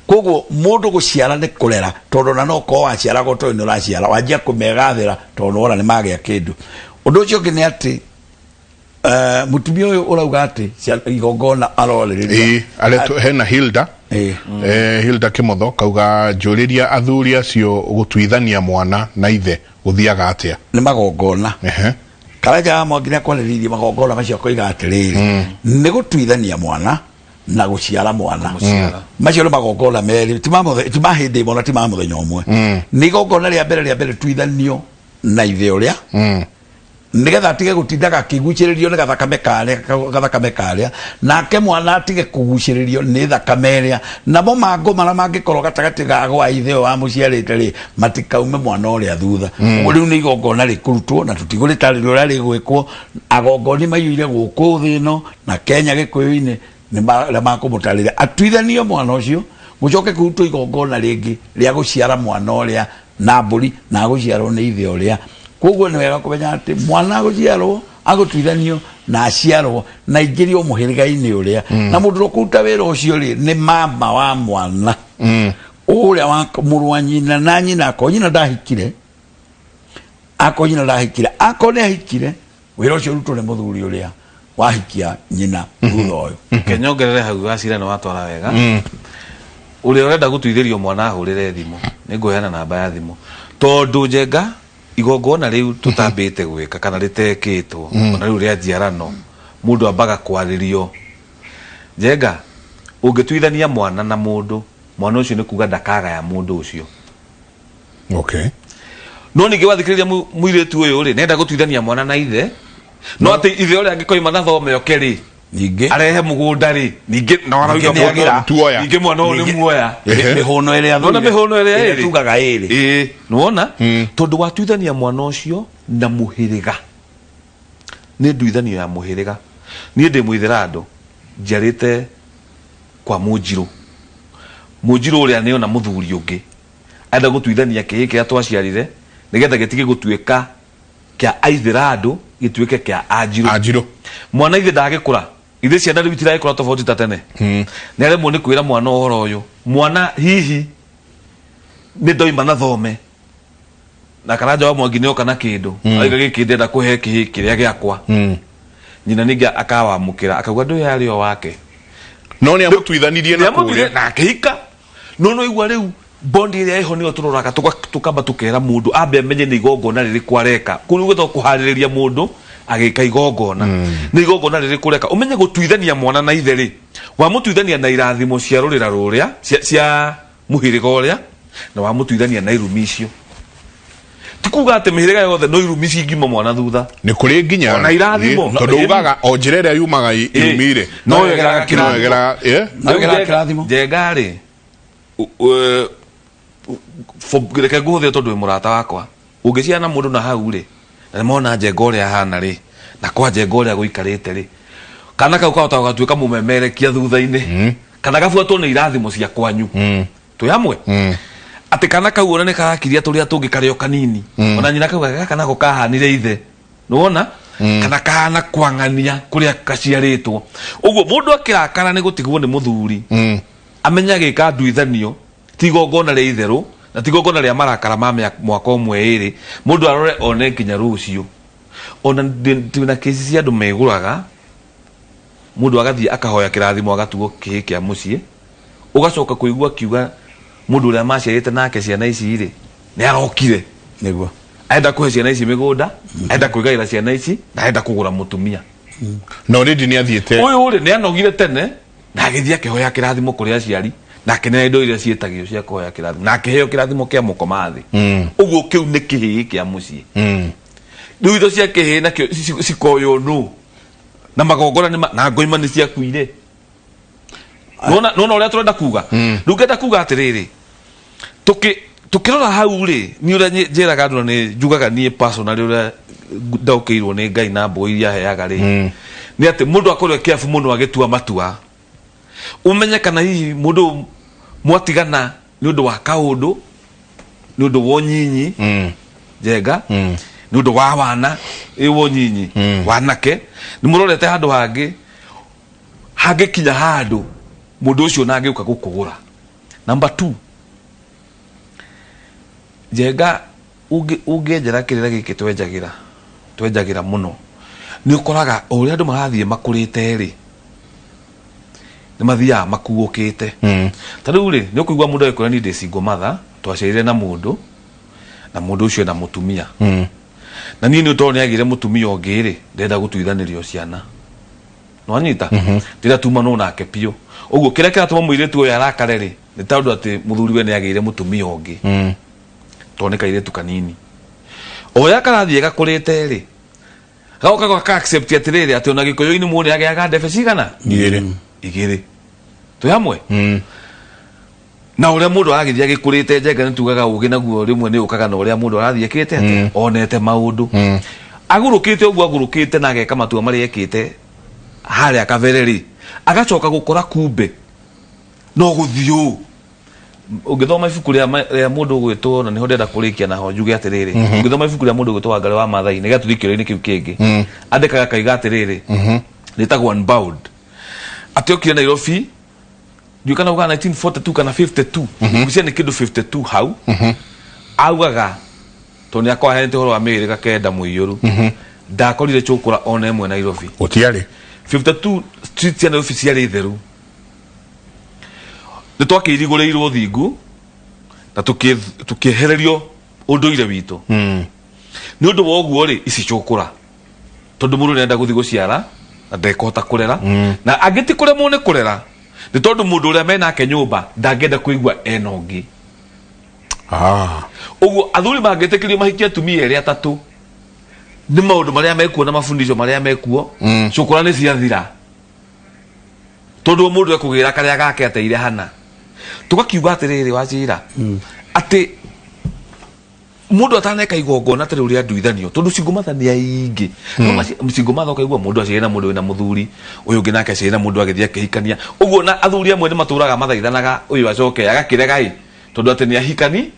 Koguo mũndũ gũciara nĩ kũrera, tondũ ona no korwo waciaragwo tondũ nĩ ũraciara, wanjia kũmegathĩra tondũ nĩwona nĩ magĩa kĩndũ. Ũndũ ũcio ũngĩ nĩ atĩ, mũtumia ũyũ ũrauga atĩ igongona arorĩrĩria. Ĩĩ, aretwo hena Hilda. Hilda Kimotho kauga, njũrĩria athuri acio gũtuithania mwana na ithe gũthiaga atĩa? Nĩ magongona. Karanja wa Mwangi nĩakwarĩrĩirie magongona macio akoiga atĩrĩrĩ, nĩ gũtuithania mwana na gũciara mwana. Gũciara. Macio nĩ magongona merĩ, ti ma hĩndĩ ĩmwe na ti ma mũthenya ũmwe. Nĩ igongona rĩa mbere, rĩa mbere tuithanio na ithe ũrĩa, nĩgetha atige gũtindaga akĩgucĩrĩrio nĩ gathakame karĩa, gathakame karĩa, nake mwana atige kũgucĩrĩrio nĩ thakame ĩrĩa, namo mangũ marĩa mangĩkorwo gatagatĩ ga gwa ithe ũyũ wamũciarĩte rĩ, matikaume mwana ũrĩa thutha. Ũguo rĩu nĩ igongona rĩkũrutwo na tũtigũrĩtarĩria ũrĩa rĩgwĩkwo. Agongoni maiyũire gũkũ thĩ ĩno na Kenya gĩkũyũ-inĩ nĩ arĩa makũmũtarĩria atuithanio mwana ũcio, gũcoke kũrutwo igongona rĩngĩ rĩa gũciara mwana ũrĩa na mbũri na agũciarwo nĩ ithe ũrĩa. Koguo nĩ wega kũmenya atĩ mwana agũciarwo, agũtuithanio na aciarwo na aingĩrio mũhĩrĩga-inĩ ũrĩa. Na mũndũ ũrĩa ũkũruta wĩra ũcio rĩ, nĩ mama wa mwana ũrĩa wa mũrũ wa nyina, na nyina akorwo nyina ndahikire, akorwo nyina ndahikire, akorwo nĩ ahikire, wĩra ũcio ũrutwo nĩ mũthuri ũrĩa wahikia nyina thutha ũyũ. Reke nyongerere hau, Wacira nĩ watwara wega. Ũrĩa ũrenda gũtuithĩrio mwana ahũrĩre thimũ, nĩ ngũheana namba ya thimũ, tondũ Njenga igongona rĩu tũtambĩte gwĩka kana rĩtekĩtwo, ona rĩu rĩa njiarano, mũndũ ambaga kwarĩrio. Njenga, ũngĩtuithania mwana na mũndũ, mwana ũcio nĩ kuga ndakagaya mũndũ ũcio. No ningĩ wathikĩrĩria mũirĩtu ũyũ rĩ, nenda gũtuithania mwana na ithe, no atĩ ithe ũrĩa angĩkoima na thome oke rĩ, Ningĩ arehe mũgũnda rĩ, ningĩ no arauga Ningĩ nĩagĩra. Tuoya. Ningĩ mwana ũyũ nĩ muoya. Mĩhũno ĩrĩa Nĩwona thũire, mĩhũno ĩrĩa ĩrĩa ĩrĩ? tugaga ĩrĩ. Ĩĩ, nĩwona tondũ watuithania mwana ũcio na mũhĩrĩga, nĩ nduithanio ya mũhĩrĩga. Niĩ ndĩ mũithĩrandũ, njiarĩte kwa mũnjirũ. Mũnjirũ ũrĩa nĩona mũthuri ũngĩ arenda gũtuithania kĩhĩĩ kĩrĩa twaciarire nĩgetha gĩtige gũtuĩka kĩa aithĩrandũ, gĩtuĩke kĩa anjirũ. Anjirũ. Mwana ithe ndagĩkũra, ithe ciana rĩu itiragĩkũra tofauti ta tene. Nĩ aremwo nĩ kwĩra mwana ũhoro ũyũ. Mwana hihi nĩ ndoima na thome. Na Karanja wa Mwangi nĩoka na kĩndũ, aiga gĩkĩ ndĩrenda kũhe kĩhĩ kĩrĩa gĩakwa. Nyina ningĩ akawamũkĩra akauga ndũyũ yarĩ o wake. No nĩ amũtuithanirie na Nĩamũtuire kũrĩa. na akĩhika. No no igua rĩu bondi ĩrĩa ĩho nĩyo tũroraga, tũkamba tũkera mũndũ ambe amenye nĩ igongona rĩrĩkũ areka. Kũu nĩ gwĩtagwo kũharĩrĩria mũndũ agĩka igongona. Nĩ igongona rĩrĩkũ ũreka, ũmenye gũtuithania mwana na ithe rĩ, wamũtuithania na irathimo cia rũrĩra rũrĩa cia mũhĩrĩga ũrĩa, na wamũtuithania na irumi icio. Ti kuga atĩ mĩhĩrĩga yothe no irumi cingiuma mwana thutha. Nĩ kũrĩ nginya Ona irathimo. Tondũ ugaga o njĩra ĩrĩa yumaga irumi rĩ, no ĩgeraga no kĩrathimo. ĩgeraga, No Rĩu ĩgeraga kĩrathimo. Njenga rĩ, reke ngũhũthĩre tondũ wĩ mũrata wakwa. Ũngĩciana mũndũ na hau rĩ, na nĩmona Njenga ũrĩa ahana rĩ, na kwa Njenga ũrĩa gũikarĩte rĩ, kana kau kahota gũgatuĩka mũmemerekia thutha-inĩ, kana gabuatwo nĩ irathimo cia kwanyu. Twĩ hamwe? Atĩ kana kau ona nĩ karakiria tũrĩa tũngĩ karĩ o kanini. Ona nyina kau gaka nako kahanire ithe. Nĩwona? Kana kahana kwang'ania kũrĩa kaciarĩtwo. Ũguo mũndũ akĩrakara nĩ gũtigwo nĩ mũthuri, amenye agĩka nduithanio ti igongona rĩa itherũ na ti igongona rĩa marakara ma mwaka ũmwe ĩrĩ, mũndũ arore one nginya rũciũ. Ona twĩna kĩci cia andũ megũraga, mũndũ agathiĩ akahoya kĩrathimo agatuo kĩhĩ kĩa mũciĩ, ũgacoka kũigua akiuga mũndũ ũrĩa maciarĩte nake ciana ici rĩ, nĩ arokire. Nĩguo. Arenda kũhe ciana ici mĩgũnda, arenda kwĩgaĩra ciana ici, na arenda kũgũra mũtumia. Na already nĩ athiĩte. Ũyũ rĩ, nĩ anogire tene, na agĩthiĩ akĩhoya kĩrathimo kũrĩ aciari, na akĩneana indo iria ciĩtagio cia kũhoya kĩrathimo, na akĩheo kĩrathimo kĩa mũkoma thĩ. Ũguo kĩu nĩ kĩhĩĩ kĩa mũciĩ. Rĩu indo cia kĩhĩĩ nakĩo cikoywo nũ? Na magongona nĩ na ngoima nĩ ciakuire. Nĩwona, nĩwona ũrĩa tũrenda kuga? Rĩu ngenda kuga atĩrĩrĩ, tũkĩrora hau rĩ, niĩ ũrĩa njĩraga andũ na nĩ njugaga niĩ personally ũrĩa ndaũkĩirwo nĩ Ngai na mbũgũ iria aheaga rĩ, nĩ atĩ mũndũ akorwo e careful mũno agĩtua matua. Ũmenye kana hihi mũndũ ũyũ mwatigana nĩ ũndũ wa kaũndũ, nĩ ũndũ wa ũnyinyi, Njenga, nĩ ũndũ wa wana, ĩ wa ũnyinyi, wanake, nĩ mũrorete handũ hangĩ, hangĩkinya handũ mũndũ ũcio na angĩũka gũkũgũra. Number 2, Njenga, ũngĩenjera kĩrĩra gĩkĩ twenjagĩra, twenjagĩra mũno, nĩ ũkoraga o ũrĩa andũ marathiĩ makũrĩte rĩ, nĩ mathiaga makuũkĩte. Ta rĩu rĩ, nĩ ũkũigua mũndũ agĩkwĩra niĩ ndĩ single mother, twaciarire na mũndũ, na mũndũ ũcio ena mũtumia. Na niĩ nĩ tondũ nĩ agĩire mũtumia ũngĩ rĩ, ndĩrenda gũtuithanĩrio ciana. Nĩwanyita? Ndĩrenda tumanwo nake biũ. Ũguo kĩrĩa kĩratũma mũirĩtu ũyũ arakare rĩ, nĩ tondũ atĩ mũthuriwe nĩ agĩire mũtumia ũngĩ. Tondũ nĩ kairĩtu kanini. O ũrĩa karathiĩ gakũrĩte rĩ, gagoka gaka accept atĩrĩrĩ, atĩ ona gĩkũyũ-inĩ mũndũ nĩ agĩaga ndebe cigana? Igĩrĩ. Igĩrĩ. Twĩ hamwe? Na ũrĩa mũndũ aragĩthiĩ agĩkũrĩte, Njenga, nĩ tugaga ũgĩ naguo rĩmwe nĩ ũkaga na ũrĩa mũndũ arathiĩ ekĩte atĩa, onete maũndũ. Agũrũkĩte ũguo agũrũkĩte na ageka matua marĩa ekĩte harĩa kabere rĩ, agacoka gũkora kumbe no gũthiĩ ũũ. Ũngĩthoma ibuku rĩa mũndũ ũgwĩtwo, na nĩho ndĩrenda kũrĩkia naho njuge atĩrĩrĩ, ũngĩthoma ibuku rĩa mũndũ ũgwĩtwo Wangarĩ wa Maathai, nĩgetha tũthiĩ kĩũria-inĩ kĩu kĩngĩ, andĩkaga akaiga atĩrĩrĩ, rĩtagwo Unbound, atĩ okire Nairobi ndiũĩ kana augaga 1942 kana 52, ngwĩciria nĩ kĩndũ 52 hau. Augaga tondũ nĩ akoragwo aheanĩte ũhoro wa mĩhĩrĩga kenda mũiyũru, ndakorire cũkũra ona ĩmwe Nairobi. Gũtiarĩ. 52 street cia Nairobi ciarĩ theru, nĩ twakĩirigũrĩirwo thingu na tũkĩehererio ũndũire witũ. Nĩ ũndũ wa ũguo rĩ, ici cũkũra, tondũ mũndũ nĩarenda gũthiĩ gũciara na ndekũhota kũrera, na angĩ ti kũremwo nĩ kũrera, nĩ tondũ mũndũ ũrĩa menake nyũmba ndangĩenda kũigua ena ũngĩ. Ũguo athuri mangĩtĩkĩrio mahikie atumia erĩ atatũ, nĩ maũndũ marĩa mekuo na mabundisho marĩa mekuo, cũkũra nĩ ciathira, tondũ mũndũ ekũgĩra karĩa gake ateire hana. Tũgakiuga atĩrĩrĩ, wacira atĩ mũndũ ataneka igongona ta rĩu rĩa nduithanio, tondũ single mother nĩ aingĩ. Single mother ũkaigua mũndũ aciarire na mũndũ wĩna mũthuri ũyũ ũngĩ, nake aciarire na mũndũ agĩthiĩ akĩhikania ũguo, na athuri amwe nĩ matũraga mathaithanaga ũyũ acoke agakĩrega ĩ, tondũ atĩ nĩ ahikani.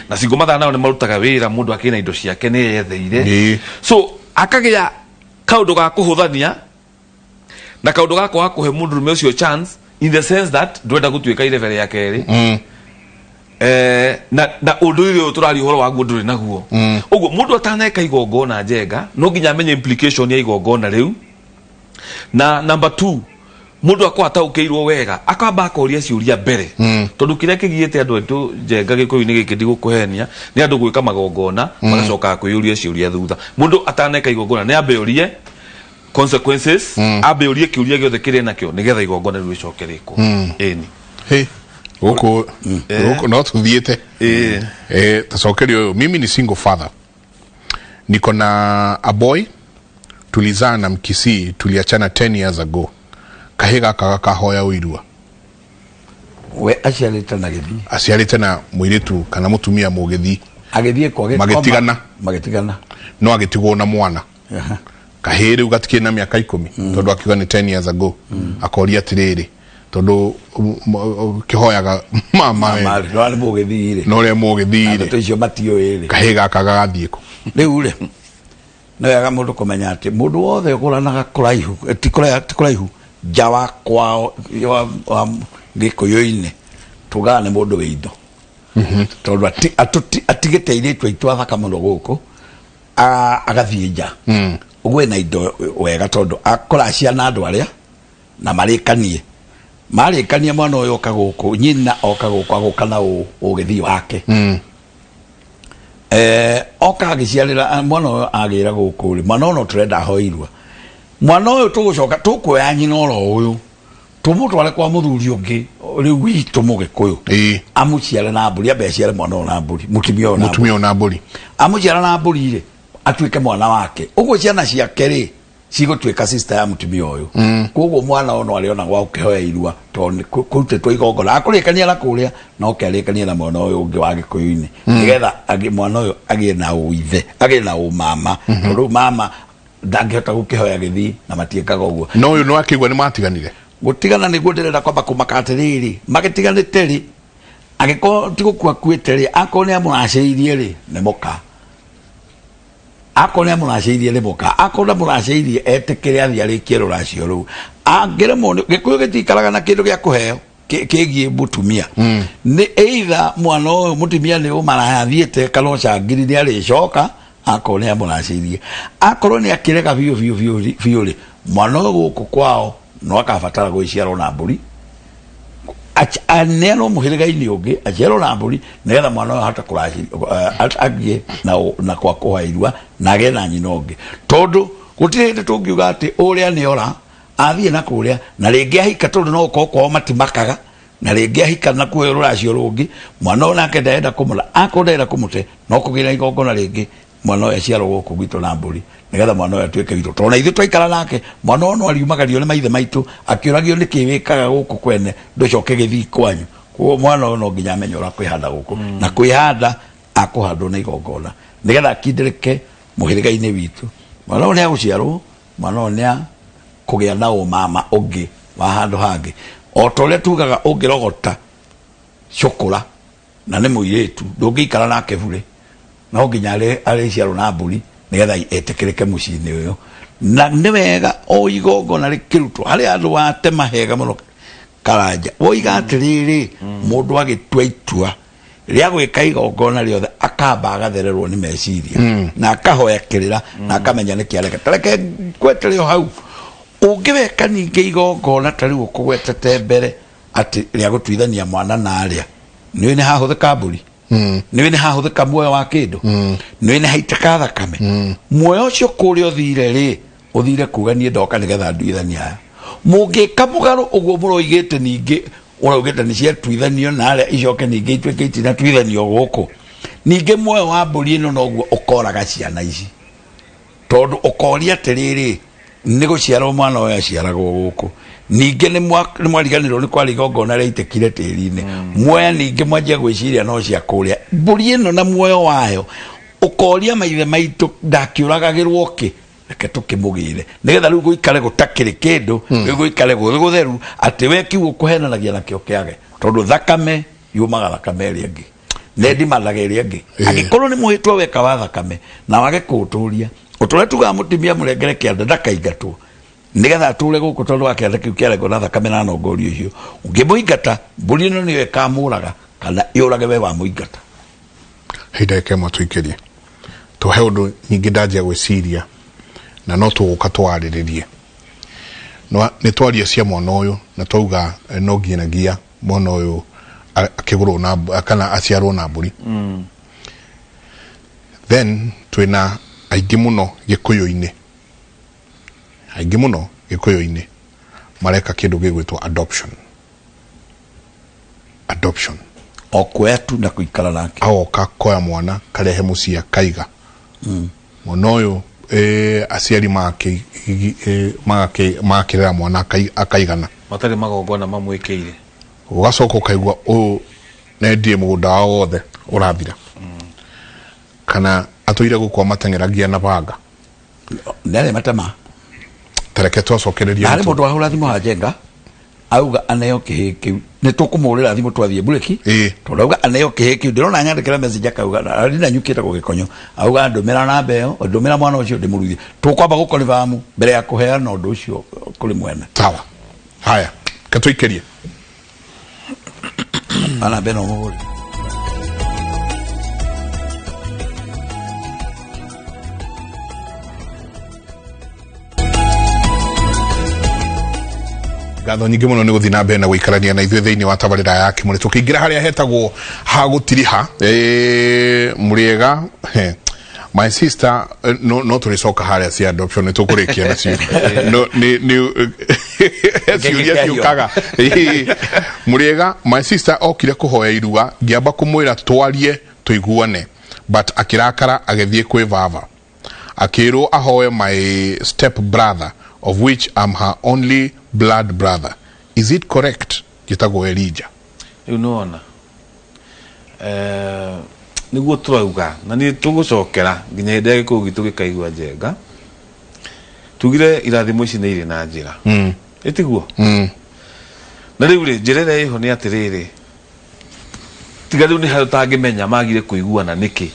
Na single mother nao nĩ marutaga wĩra, mũndũ akĩna indo ciake nĩ eyetheire. So akagĩa kaũndũ ga kũhũthania na kaũndũ ga kwaga kũhe mũndũrũme ũcio chance, in the sense that ndwenda gũtuĩka irebe rĩa kerĩ. Na ũndũire ũyũ tũraria ũhoro waguo ndũrĩ naguo. Ũguo mũndũ ataneka igongona njenga no nginya amenye implication ya igongona rĩu. Na number 2, mũndũ akorwo ataũkĩirwo wega akamba akoria ciũria mbere, tondũ kĩrĩa kĩgiĩte andũ aitũ njenga gĩkũyũ-inĩ gĩkĩ, ndigũkũhenia, nĩ andũ gwĩka magongona magacokaga kwĩyũria ciũria thutha. Mũndũ ataneka igongona nĩ ambe orie consequences, ambe orie kĩũria gĩothe kĩrĩa nakĩo nĩgetha igongona rĩu rĩcoke rĩkwo. Ĩni. Hey, gũkũ gũkũ no tuthiĩte. Tacokerio ũyũ: mimi ni single father, niko na a boy, tulizaa na Mkisii, tuliachana 10 years ago. Kahĩ gaka gakahoya ũirua. We aciarĩte na gĩthiĩ? Aciarĩte na mũirĩtu kana mũtumia mũgĩthii. Agĩthiĩ kwa gĩkoma. Magĩtigana. Magĩtigana. No agĩtigwo na mwana. Kahĩ rĩu gatikĩrĩ na mĩaka 10, tondũ akiuga nĩ 10 years ago. Akoria atĩrĩrĩ, tondũ kĩhoyaga mama we, Mama, no nĩ mũgĩthiĩ rĩ, no ũrĩa mũgĩthii ndeto rĩ, icio matiũĩ rĩ. Kahĩ gaka gagathiĩ kũ? Rĩu rĩ, nĩ wega mũndũ kũmenya atĩ mũndũ wothe ũgũranaga kũraihu, ti kũraihu, nja wa kwao wa gĩkũyũ-inĩ, tugaga nĩ mũndũ wĩ indo, tondũ atigĩte airĩtu aitũ athaka mũno gũkũ, agathiĩ nja. Ũguo ena indo wega, tondũ akũracia na andũ arĩa na marĩkanie marĩkania mwana ũyũ oka gũkũ, nyina oka gũkũ agũka na ũgĩthiĩ wake. Oka agĩciarĩra mwana ũyũ, agĩra gũkũ rĩ, mwana ũyũ no tũrenda ahoe irua. Mwana ũyũ tũgũcoka tũkuoya nyina oro ũyũ tũmũtware kwa mũthuri ũngĩ rĩu witũ mũgĩkũyũ, amũciare na mbũri, ambe aciare mwana ũyũ na mbũri, mũtumia ũyũ na mbũri. Mũtumia ũyũ na mbũri. Amũciara na mbũri rĩ, atuĩke mwana wake. Ũguo ciana ciake rĩ, cigũtuĩka sister ya mũtumia ũyũ. Koguo mwana ũyũ no arĩona gwa gũkĩhoya irua, tondũ nĩ kũrutĩtwo igongona akũrĩkania na kũrĩa no kĩarĩkania na mwana ũyũ ũngĩ wa gĩkũyũ-inĩ, nĩgetha mwana ũyũ agĩe na ũithe, agĩe na ũmama, tondũ rĩu mama ndangĩhota gũkĩhoya gĩthii na matiĩkaga ũguo. No ũyũ nĩ wakĩigua nĩ matiganire. Gũtigana nĩguo ndĩrenda kwamba kũmaka atĩrĩrĩ, magĩtiganĩte rĩ, angĩkorwo ti gũkua akuĩte rĩ, akorwo nĩ amũracĩirie rĩ, nĩ mũka, akorwo nĩ amũracĩirie nĩ mũka, akorwo ndamũracĩirie etĩkĩre athiĩ arĩkie rũracio rũu. Angĩremwo gĩkũyũ gĩtikaraga na kĩndũ gĩa kũheo kĩgiĩ mũtumia. Nĩ either mwana ũyũ mũtumia nĩ ũmaraya athiĩte kana ũcangiri, nĩ arĩcoka akorwo nĩ amũracĩirie. Akorwo nĩ akĩrega biũ biũ biũ biũ rĩ, mwana ũyũ gũkũ kwao no akabatara gwĩciarwo na mbũri, aneanwo mũhĩrĩga-inĩ ũngĩ aciarwo na mbũri, nĩgetha mwana ũyũ ahote kũracĩria, agĩe na kwa kũhoya irua na agĩe na nyina ũngĩ, tondũ gũtirĩ hĩndĩ tũngiuga atĩ ũrĩa nĩ ora athiĩ na kũrĩa na rĩngĩ ahika, tondũ no gũkorwo kwao matimakaga, na rĩngĩ ahika na kuoya rũracio rũngĩ, mwana ũyũ nake ndarenda kũmũra. Akorwo ndarenda kũmũte, no kũgĩra igongona rĩngĩ, mwana ũyũ aciarwo gũkũ gwitũ na mbũri, nĩgetha mwana ũyũ atuĩke witũ, tondũ na ithuĩ twaikara nake mwana ũyũ no ariumagario nĩ maithe maitũ akĩũragio nĩkĩ wĩkaga gũkũ kwene ndũcoke gĩthii kwanyu. Koguo mwana ũyũ no nginya amenye ũrĩa kwĩhanda gũkũ, na kwĩhanda akũhandwo na igongona nĩgetha akindĩrĩke mũhĩrĩga-inĩ witũ. Mwana ũyũ nĩ agũciarwo, mwana ũyũ nĩ kũgĩa na ũmama ũngĩ wa handũ hangĩ, o ta ũrĩa tugaga ũngĩrogota cũkũra na nĩ mũirĩtu, ndũngĩikara nake bure, no nginya arĩciarwo na mbũri nĩgetha etĩkĩrĩke mũciĩ-inĩ ũyũ. Na nĩ wega o igongona rĩkĩrutwo harĩ andũ watema hega mũno karanja woiga atĩrĩrĩ, mũndũ agĩtua itua rĩa gwĩka igongona rĩothe akamba agathererwo nĩ meciria na akahoya kĩrĩra na akamenya nĩ kĩareka. Tareke ngwetere o hau, ũngĩweka ningĩ igongona ta rĩu ũkũgwetete mbere atĩ rĩa gũtuithania mwana na arĩa nĩũĩ nĩ hahũthĩka mbũri, nĩũĩ nĩ hahũthĩka muoyo wa kĩndũ, nĩũĩ nĩ haitĩka thakame, muoyo ũcio kũrĩa ũthire rĩ, ũthire kuga niĩ ndoka nĩgetha nduithanie aya. Mũngĩka mũgarũ ũguo mũroigĩte, ningĩ ũraugĩte nĩ ciatuithanio na arĩa, icoke ningĩ ituĩke itinatuithanio gũkũ, ningĩ muoyo wa mbũri ĩno noguo ũkoraga ciana ici, tondũ ũkoria atĩrĩrĩ, nĩ gũciarwo mwana ũyũ aciaragwo gũkũ, ningĩ nĩ mwariganĩrwo nĩ kwarĩ igongona rĩaitĩkire tĩri-inĩ, muoya ningĩ mwanjia gwĩciria no cia kũrĩa mbũri ĩno na muoyo wayo. Ũkoria maithe maitũ ndakĩũragagĩrwo kĩ, reke tũkĩmũgĩre nĩgetha rĩu gũikare gũtakĩrĩ kĩndũ, rĩu gũikare gwĩ gũtheru, atĩ we kiugo kũhenanagia nakĩo kĩage, tondũ thakame yumaga thakame ĩrĩa ĩngĩ na ĩndimanaga ĩrĩa ĩngĩ. Angĩkorwo nĩ mũhĩtwa weka wa thakame na wage kũũtũria ũtũre, tugaga mũtumia mũrengere kĩanda ndakaingatwo, nĩgetha atũre gũkũ, tondũ wa kĩanda kĩu kĩarengwo na thakame na nongorio icio. Ũngĩmũingata, mbũri ĩno nĩyo ĩkamũraga. Kana yũrage we wamũingata. Hei ndagĩka ĩmwe tũikĩrie tũhe ũndũ nyingĩ ndanjia gwĩciria na no tũgũka twarĩrĩrie. Nĩ twaria cia mwana ũyũ na twauga no nginyagia mwana ũyũ akĩgũrwo na kana aciarwo na mbũri. Then twĩna aingĩ mũno gĩkũyũ-inĩ, aingĩ mũno gĩkũyũ-inĩ mareka kĩndũ gĩgwĩtwo adoption. Adoption. O kuoya tu na kũikara nake. Agoka koya mwana karehe mũciĩ akaiga mwana ũyũ, aciari magakĩrera mwana akaigana. Matarĩ magongona mamwĩkĩire. Ũgacoka ũkaigua ũyũ nendie mũgũnda wao wothe ũrathira. Kana atũire gũkũ amateng'eragia na banga. Nĩ arĩa matema. Tareke twacokereria. Na harĩ mũndũ wahũra thimũ hanjenga auga aneo kĩhĩ kĩu, nĩ tũkũmũhũrĩra thimũ twathiĩ mburĩki. Tondũ auga aneo kĩhĩ kĩu, ndĩrona nyandĩkĩra message akauga arĩ na nyukĩte gũgĩkonyo, auga ndũmĩra namba ĩyo, ndũmĩra mwana ũcio ndĩmũruithie. Tũkwamba gũkonibamu mbere ya kũheana ũndũ ũcio kũrĩ mwene. Sawa, haya katũikĩrie. Namba ĩno mũhũre. Ngatho nyingĩ mũno nĩ gũthiĩ na mbere na gũikarania na ithuĩ thĩinĩ wa tabarĩra ya Kĩmũrĩ. Tũkĩingĩra harĩa hetagwo ha gũtiriha, mũrĩega my sister, no tũrĩcoka harĩa cia adoption, nĩ tũkũrĩkia nacio. No nĩ ciũria ciũkaga. Mũrĩega, my sister okire kũhoya irua, ngĩamba kũmwĩra twarie tũiguane, but akĩrakara agĩthiĩ kwĩ baba, akĩrwo ahoe my step brother, of which I'm her only blood brother. Is it correct? Njĩtagwo Elijah. Rĩu nĩwona, nĩguo tũrauga na nĩ tũgũcokera nginya hĩndĩ ĩrĩa gĩkũyũ gitũ gĩkaigua njenga. Tugire irathimo ici nĩ irĩ na njĩra, ĩtiguo? Na rĩu rĩ, njĩra ĩrĩa ĩho nĩ atĩrĩrĩ, tiga rĩu nĩ harĩa ũtangĩmenya magire kũiguana nĩkĩ.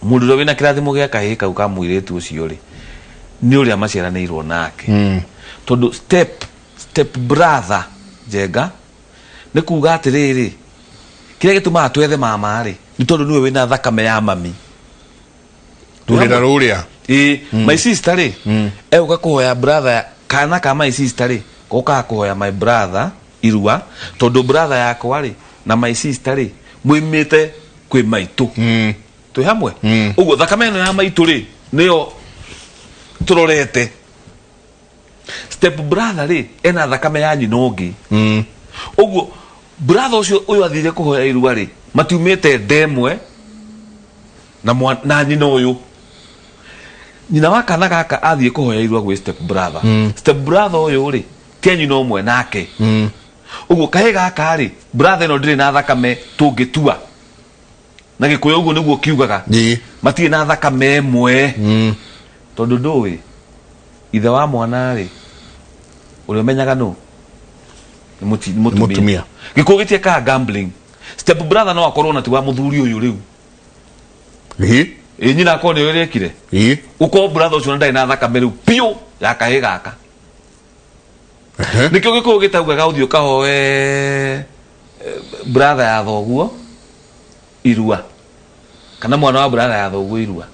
Mũndũ ũrĩa wĩna kĩrathimo gĩa kahĩĩ kau ka mũirĩtu ũcio rĩ, nĩ ũrĩa maciaranĩirwo nake. Tondũ step brother njenga nĩ kuga atĩrĩrĩ, kĩrĩa gĩtũmaga twethe mama rĩ, nĩ tondũ nĩwe wĩna thakame ya mami. Rũrĩra rũrĩa. Ĩĩ, my sister rĩ, egũka kũhoya brother, kana ka my sister rĩ, gokaga kũhoya my brother irua, tondũ brother yakwa rĩ na my sister rĩ, moimĩte kwĩ maitũ. Twĩ hamwe. Ũguo thakame ĩno ya maitũ rĩ, nĩyo tũrorete. Step brother rĩ, ena thakame ya nyina ũngĩ. Ũguo brother ũcio ũyũ athire kũhoya irua rĩ, matiumĩte nda ĩmwe na nyina ũyũ. Nyina wa kana gaka athiĩ kũhoya irua gwĩ step brother. Step brother ũyũ rĩ, ti a nyina ũmwe nake. Ũguo kahĩ gaka rĩ, brother ĩno ndĩrĩ na thakame tũngĩtua. Na Gĩkũyũ ũguo nĩguo kiugaga. Matirĩ na thakame ĩmwe. Tondũ ndũĩ ithe wa mwana rĩ, ũrĩa ũmenyaga nũ? Nĩ mũtumia. Mũtumia. Gĩkũyũ gĩtiekaga gambling. Step brother no akorwo na ti wa mũthuri ũyũ rĩu. Ĩ nyina akorwo nĩwe ũrĩa ekire. Ũkorwo brother ũcio ndarĩ na thakame rĩu biũ ya kahĩ gaka. Nĩkĩo Gĩkũyũ gĩtaugaga ũthiĩ ũkahoe brother ya thoguo irua, kana mwana wa brother ya thoguo irua.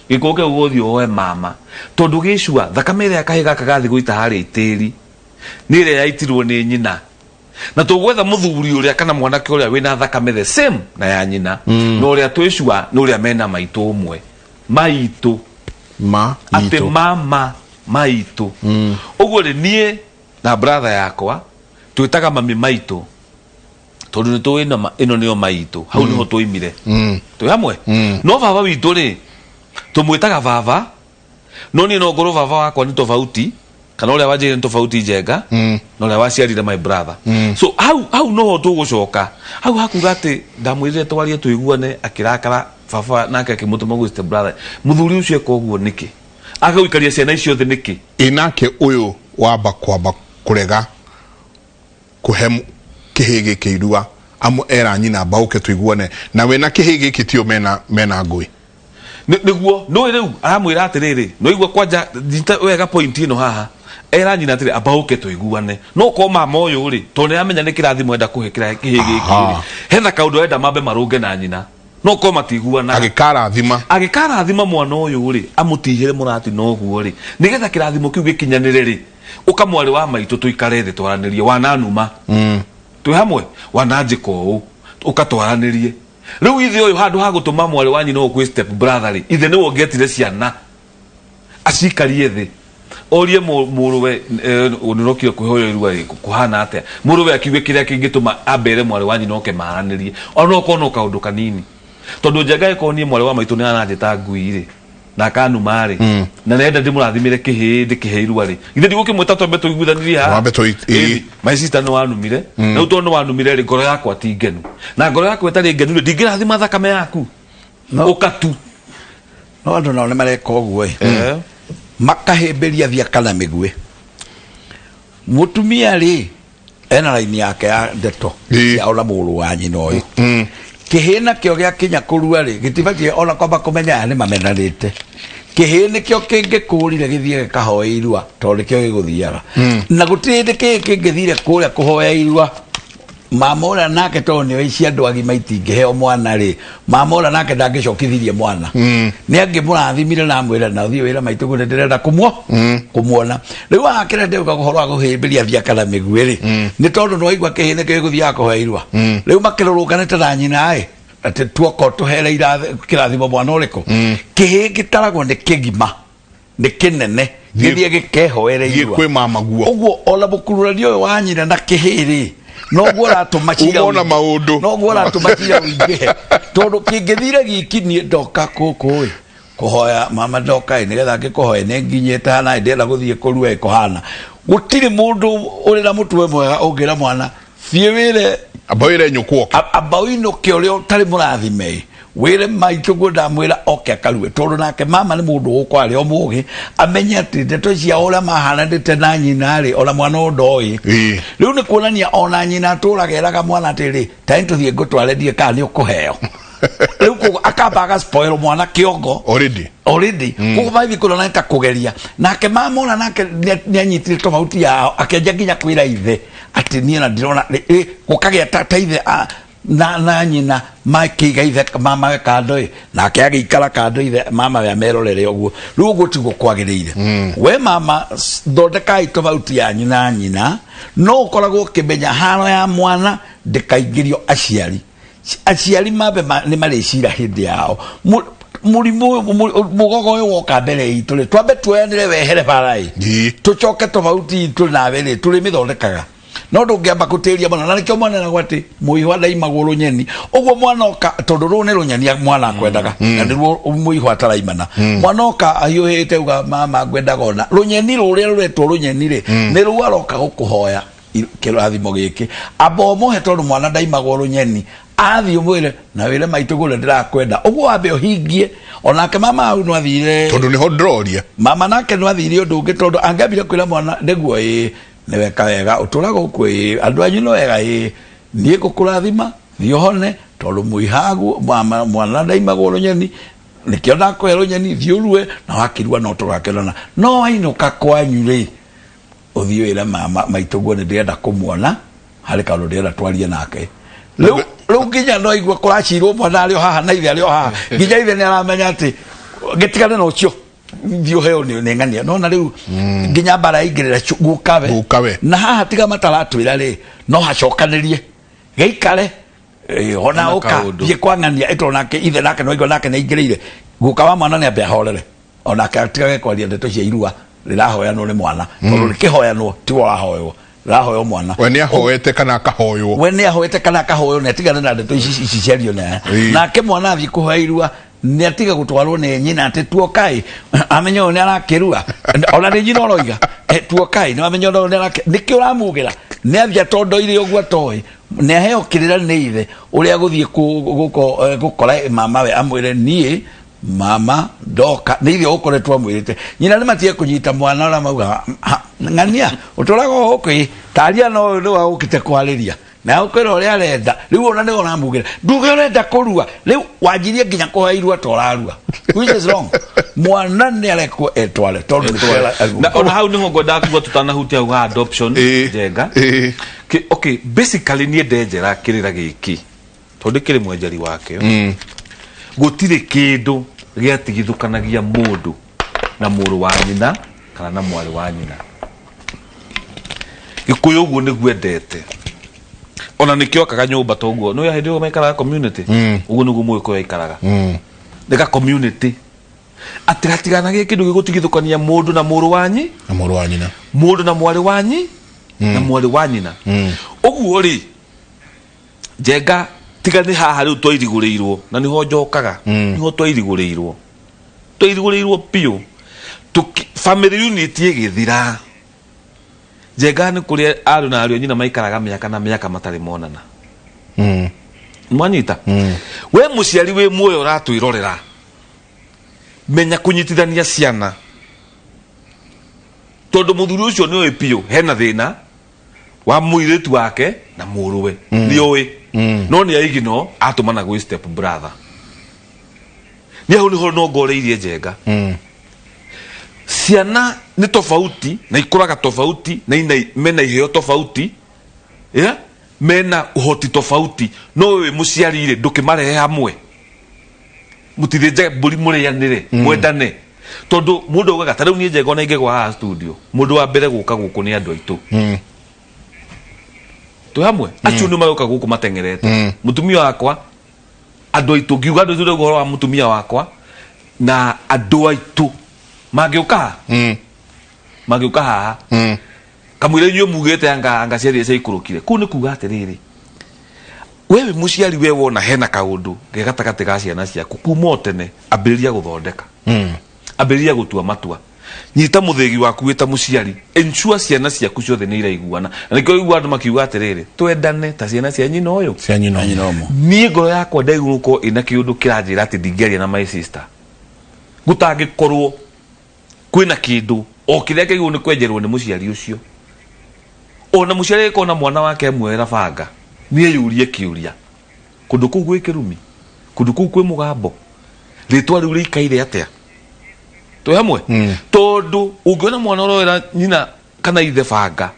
Gĩkũyũ kĩu ũthiĩ ũhoe mama, tondũ gĩcua thakame ĩrĩa kahĩ gaka gathiĩ gũita harĩa itĩri nĩ ĩrĩa yaitirwo nĩ nyina, na tũgwetha mũthuri ũrĩa kana mwanake ũrĩa wĩna thakame the same na ya nyina. Na ũrĩa twĩcua nĩ ũrĩa mena maitũ ũmwe, maitũ ma atĩ itũ. Mama maitũ. Ũguo rĩ, niĩ na brother yakwa twĩtaga mami maitũ, tondũ nĩ tũĩ ĩno nĩyo maitũ, hau nĩho twoimire. Twĩ hamwe. No baba witũ rĩ, tũmwĩtaga baba, no niĩ no ngorwo baba wakwa nĩ tofauti, kana ũrĩa wanjĩrire nĩ tofauti njenga na ũrĩa waciarire my brother. So hau noho tũgũcoka hau hakuga atĩ ndamwĩrire twarie tũiguane, akĩrakara, baba nake akĩmũtũma gwĩ step brother. Mũthuri ũcio eka ũguo nĩkĩ? Agagũikaria ciana icio thĩ nĩkĩ? Ĩ nake ũyũ wamba kwamba kũrega kũhe kĩhĩ gĩkĩ irua, amu era nyina mbaũke tũiguane na we na kĩhĩ gĩkĩ tio mena ngũĩ. Nĩguo nĩũĩ rĩu aramwĩra atĩrĩrĩ, nĩwaigua kwanja nyita wega point ĩno haha. Era nyina atĩrĩ, amba ũke tũiguane. No korwo mama ũyũ rĩ, tondũ nĩ aramenya nĩ kĩrathimo enda kũhe kĩra kĩhĩ gĩkĩ rĩ, hena kaũndũ arenda mambe marũnge na nyina. No korwo matiguanaga. Agĩkarathima. Agĩkarathima mwana ũyũ rĩ, amũtihĩre mũratina ũguo rĩ, nĩgetha kĩrathimo kĩu gĩkinyanĩre rĩ, ũka mwarĩ wa maitũ tũikare thĩ twaranĩrie, wananuma. Twĩ hamwe? Wananjĩka ũũ. Ũka twaranĩrie. Rĩu ithe ũyũ handũ ha gũtũma mwarĩ wa nyina ũyũ kwĩ step brother rĩ, ithe nĩwe ũngĩetire ciana acikarie thĩ orie mũrũwe, nĩũrokire kwĩhoya irua rĩ, kũhana atĩa? Mũrũwe akiuge kĩrĩa kĩngĩtũma ambere mwarĩ wa nyina oke maranĩrie, ona okorwo no kaũndũ kanini. Tondũ Njenga ĩkorwo niĩ mwarĩ wa maitũ nĩ aranjĩta ngui rĩ, na akanuma rĩ, na nenda ndĩmũrathimĩre kĩhĩĩ ndĩkĩhe irua rĩ, githĩ ndigũkĩmwĩta twambe tũiguithanĩrie haha? Twambe Ĩĩ, my sister nĩ wanumire, na rĩu tondũ nĩ wanumire rĩ, ngoro yakwa ti ngenu, na ngoro yakwa ĩtarĩ ngenu rĩ, ndingĩrathima thakame yaku. Ũka tu. No andũ nao nĩ mareka ũguo ĩ. Makahĩmbĩria thiaka na mĩguĩ. Mũtumia rĩ ena raini yake ya ndeto ciao na mũrũ wa nyina ũyũ. Kĩhĩĩ nakĩo gĩakinya kũrua rĩ, gĩtibatiĩ ona kwamba kũmenya aya nĩ mamenanĩte. Kĩhĩĩ nĩkĩo kĩngĩkũrire gĩthiĩ gĩkahoe irua tondũ nĩkĩo gĩgũthiaga. Na gũtirĩ hĩndĩ kĩhĩĩ kĩngĩthire kũrĩa kũhoya irua, mama ũrĩa nake tondũ nĩoĩ cia andũ agima itingĩheo mwana rĩ, mama ũrĩa nake ndangĩcokithirie mwana. Nĩ angĩmũrathimire na amwĩre na ũthiĩ wĩra maitũ guo ndĩrenda kũmuona. Rĩu haha kĩrĩa ndĩrauga ũhoro wa kũhĩmbĩria thiaka na mĩguĩ rĩ, nĩ tondũ nĩwaigua kĩhĩĩ nĩkĩo gĩgũthiaga kũhoya irua. Rĩu makĩrũrũnganĩte na nyina ĩ, atĩ tuoka ũtũhere kĩrathimo mwana ũrĩkũ. Kĩhĩĩ gĩtaragwo nĩ kĩgima, nĩ kĩnene, gĩthiĩ gĩkehoere Thiĩ irua. kwĩ mama guo. Ũguo ona mũkururania ũyũ wa nyina na kĩhĩĩ rĩ, noguo ũratũma cira Uma ona maũndũ. Noguo ũratũma cira ũingĩhe, tondũ kĩngĩthire giki niĩ ndoka gũkũ ĩ kũhoya mama, ndoka ĩ nĩgetha ngĩkũhoe, nĩ nginyĩte hana ĩ ndĩrenda gũthiĩ kũrua ĩ kũhana. Gũtirĩ mũndũ ũrĩ na mũtwe mwega ũngĩra mwana thiĩ wĩre Amba wĩre nyũkwa oke. Amba ũinũke ũrĩa ũtarĩ mũrathime ĩ, wĩre maitũ guo ndamwĩra oke akarue, tondũ nake mama nĩ mũndũ gũkũ arĩ o mũgĩ, amenye atĩ ndeto cia ũrĩa mahananĩte na nyina rĩ, ona mwana ũyũ ndoĩ. Rĩu nĩ kuonania ona nyina atũraga eraga mwana atĩrĩ, taĩ tũthiĩ ngũtware ndiĩ kana nĩ ũkũheo. Rĩu koguo akamba agaspoil mwana kĩongo Already. Already. Koguo mathiĩ kũrora nĩ ta kũgeria. Nake mama ona nake nĩ anyitire tofauti yao, akĩanjia nginya kwĩra ithe atĩ niĩ na ndĩrona gũkagĩa ta ithe na nyina makĩiga ithe mamawe kando ĩ, nake agĩikara kando ithe mamawe amerorere ũguo. Rĩu ũguo tiguo kwagĩrĩire. We mama, thondekai tofauti yanyu na nyina, no ũkoragwo ũkĩmenya haro ya mwana ndĩkaingĩrio aciari. Aciari mambe nĩ marĩcira hĩndĩ yao. Mũrimũ ũyũ, mũgogo ũyũ woka mbere itũ rĩ, twambe tuoyanĩre wehere bara ĩ, tũcoke tofauti itũ nawe rĩ tũrĩmĩthondekaga, no ndũngĩamba gũtĩria mũno. Na nĩkĩo mwana eragwo atĩ mũihwa ndaimagwo rũnyeni. Ũguo mwana oka, tondũ rũũ nĩ rũnyeni mwana akwendaga, na nĩruo mũihwa ataraimana. Mwana oka ahiũhĩte uga mama ngwendaga ona rũnyeni rũrĩa rũretwo rũnyeni rĩ, nĩ ruo aroka gũkũhoya kĩrathimo gĩkĩ, amba ũmũhe, tondũ mwana ndaimagwo rũnyeni. Athiĩ ũmwĩre na wĩre maitũ kũrĩa ndĩrakwenda ũguo, wambe ũhingie. Onake mama hau no athire. Tondũ nĩho ndĩroria. Mama nake no athire ũndũ ũngĩ, tondũ angĩambire kwĩra mwana nĩguo ĩĩ nĩweka wega, ũtũraga gũkũ ĩĩ, andũ anyu no wega ĩĩ, niĩ ngũkũrathima, thiĩ ũhone, tondũ mũihaguo mwana ndaimagwo rũnyeni, nĩkĩo ndakũhe rũnyeni, thiĩ ũrue, na wakĩrua no tũgakĩonana. No wainũka kwanyu rĩ, ũthiĩ wĩre mama maitũ guo nĩ ndĩrenda kũmuona, harĩ kaũndũ ndĩrenda twarie nake. Rĩu nginya no igua kũracirwo mwana arĩ o haha na ithe arĩ o haha, nginya ithe nĩ aramenya atĩ gĩtigane na ũcio, thiĩ ũheo nĩ ng'ania. Nona rĩu nginya mbara yaingĩrĩra gukawe. Gukawe. Na haha tiga mataratwĩra rĩ, no hacokanĩrie gĩikare ona Hena ũka kaũndũ. thiĩ kwa ng'ania ĩtondũ nake ithe nake no igua nake nĩ aingĩrĩire. Guka wa mwana nĩ ambe ahorere, onake atigage kwaria ndeto cia irua rĩrahoyanwo nĩ mwana, tondũ rĩkĩhoyanwo tiwe ũrahoywo, rĩrahoywo mwana. We nĩ ahoete kana akahoywo. We nĩ ahoete kana akahoywo, nĩ atigane na ndeto ici ciario naye. Nake mwana athiĩ kũhoya irua nĩ atiga gũtwarwo nĩ nyina atĩ tuokai, amenya ũyũ nĩ arakĩrua, ona nĩ nyina ũroiga tuokai, nĩ amenya ũyũ nĩ arakĩ, nĩkĩ ũramugĩra nĩ athiĩ atondoire ũguo atoĩ nĩ aheo kĩrĩra nĩ ithe ũrĩa gũthiĩ gũkora mamawe amwĩre niĩ mama ndoka nĩ ithe ũkoretwo amwĩrĩte. Nyina nĩ matige kũnyita mwana ũrĩa mauga, "Ng'ania ũtũraga o gũkũ ĩ taria no ũyũ nĩwe ũkĩte kwarĩria na ũkwĩra ũrĩa arenda." Rĩu ona nĩwe ũramugĩra nduge ũrenda kũrua, rĩu wanjirie nginya kũhoya irua ta ũrarua, which is wrong. Mwana nĩ arekwo etware tondũ nĩ kũrera- Na ona hau niho ngwendaga kuga tutanahutia hau ha adoption. Njenga. Okay, basically niĩ ndenjera kĩrĩra gĩkĩ tondũ kĩrĩ mwenjeri wakĩo, gũtirĩ kĩndũ gĩatigithũkanagia mũndũ na mũrũ wa nyina kana na mwarĩ wa nyina. Gĩkũyũ ũguo nĩguo endete, ona nĩkĩo akaga nyũmba toguo nĩ hĩndĩ ĩyo maikaraga community. Ũguo nĩguo mũgĩkũyũ aikaraga, nĩ ka community atĩ gatiganagĩe kĩndũ gĩgũtigithũkania mũndũ na mũrũ wanyi Na mũrũ wa nyina. Mũndũ na mwarĩ wanyi na mwarĩ wa nyina. Ũguo rĩ, Njenga, tiga nĩ haha rĩu twairigũrĩirwo na nĩho njokaga, nĩho twairigũrĩirwo biũ. Family unit ĩgĩthira. Njenga, nĩ kũrĩ ariũ na ariũ a nyina maikaraga mĩaka na mĩaka matarĩ monana. Mwanyita we mũciari wĩ muoyo ũratwĩrorera, menya kũnyitithania ciana, tondũ mũthuri ũcio nĩ oĩ biũ hena thĩna wa mũirĩtu wake na mũrũwe. Nĩ oĩ, no nĩ aigino atũmana gwĩ step brother. Nĩ hau nĩho nongoreirie, Njenga. Ciana nĩ tofauti na ikũraga tofauti na ina mena iheo tofauti, yeah? Mena ũhoti tofauti, no wĩ mũciari rĩ, ndũkĩmarehe hamwe mũtithĩnje mbũri mũrĩanĩre, mwendane, tondũ mũndũ augaga ta rĩu niĩ, Njenga, ona ingĩgwa haha studio, mũndũ wa mbere gũka gũkũ nĩ andũ aitũ. Twĩ hamwe, acio nĩ magoka gũkũ mateng'erete. Mũtumia wakwa, andũ aitũ, ngiuga andũ aitũ, ũhoro wa mũtumia wakwa na andũ aitũ mangĩũka haha, mangĩũka haha kamũira inyuĩ mugĩte anga ciathiĩ ciaikũrũkire kũu. Nĩ kuga atĩrĩrĩ, we wĩ mũciari, we wona hena kaũndũ ge gatagatĩ ga ciana ciaku kuma o tene, ambĩrĩria gũthondeka, ambĩrĩria gũtua matua. Nyita mũthĩgi waku wĩ ta mũciari, ensure ciana ciaku ciothe nĩ iraiguana. Na nĩkĩo ũigua andũ makiuga atĩrĩrĩ, twendane ta ciana cia nyina ũyũ. Cia nyina. Nyina ũmwe. Niĩ ngoro yakwa ndaigua gũkorwo ĩna kĩũndũ kĩranjĩra atĩ ndingĩaria na my sister gũtangĩkorwo kwĩna kĩndũ o kĩrĩa kĩagĩrĩirwo nĩ kwenjerwo nĩ mũciari ũcio. Ona mũciari angĩkorwo na mwana wake amuoera banga, nĩ eyũrie kĩũria, kũndũ kũu gwĩ kĩrumi, kũndũ kũu kwĩ mũgambo, rĩtwa rĩu rĩikaire atĩa? Twĩ hamwe? Tondũ ũngĩona mwana ũroera nyina kana ithe banga,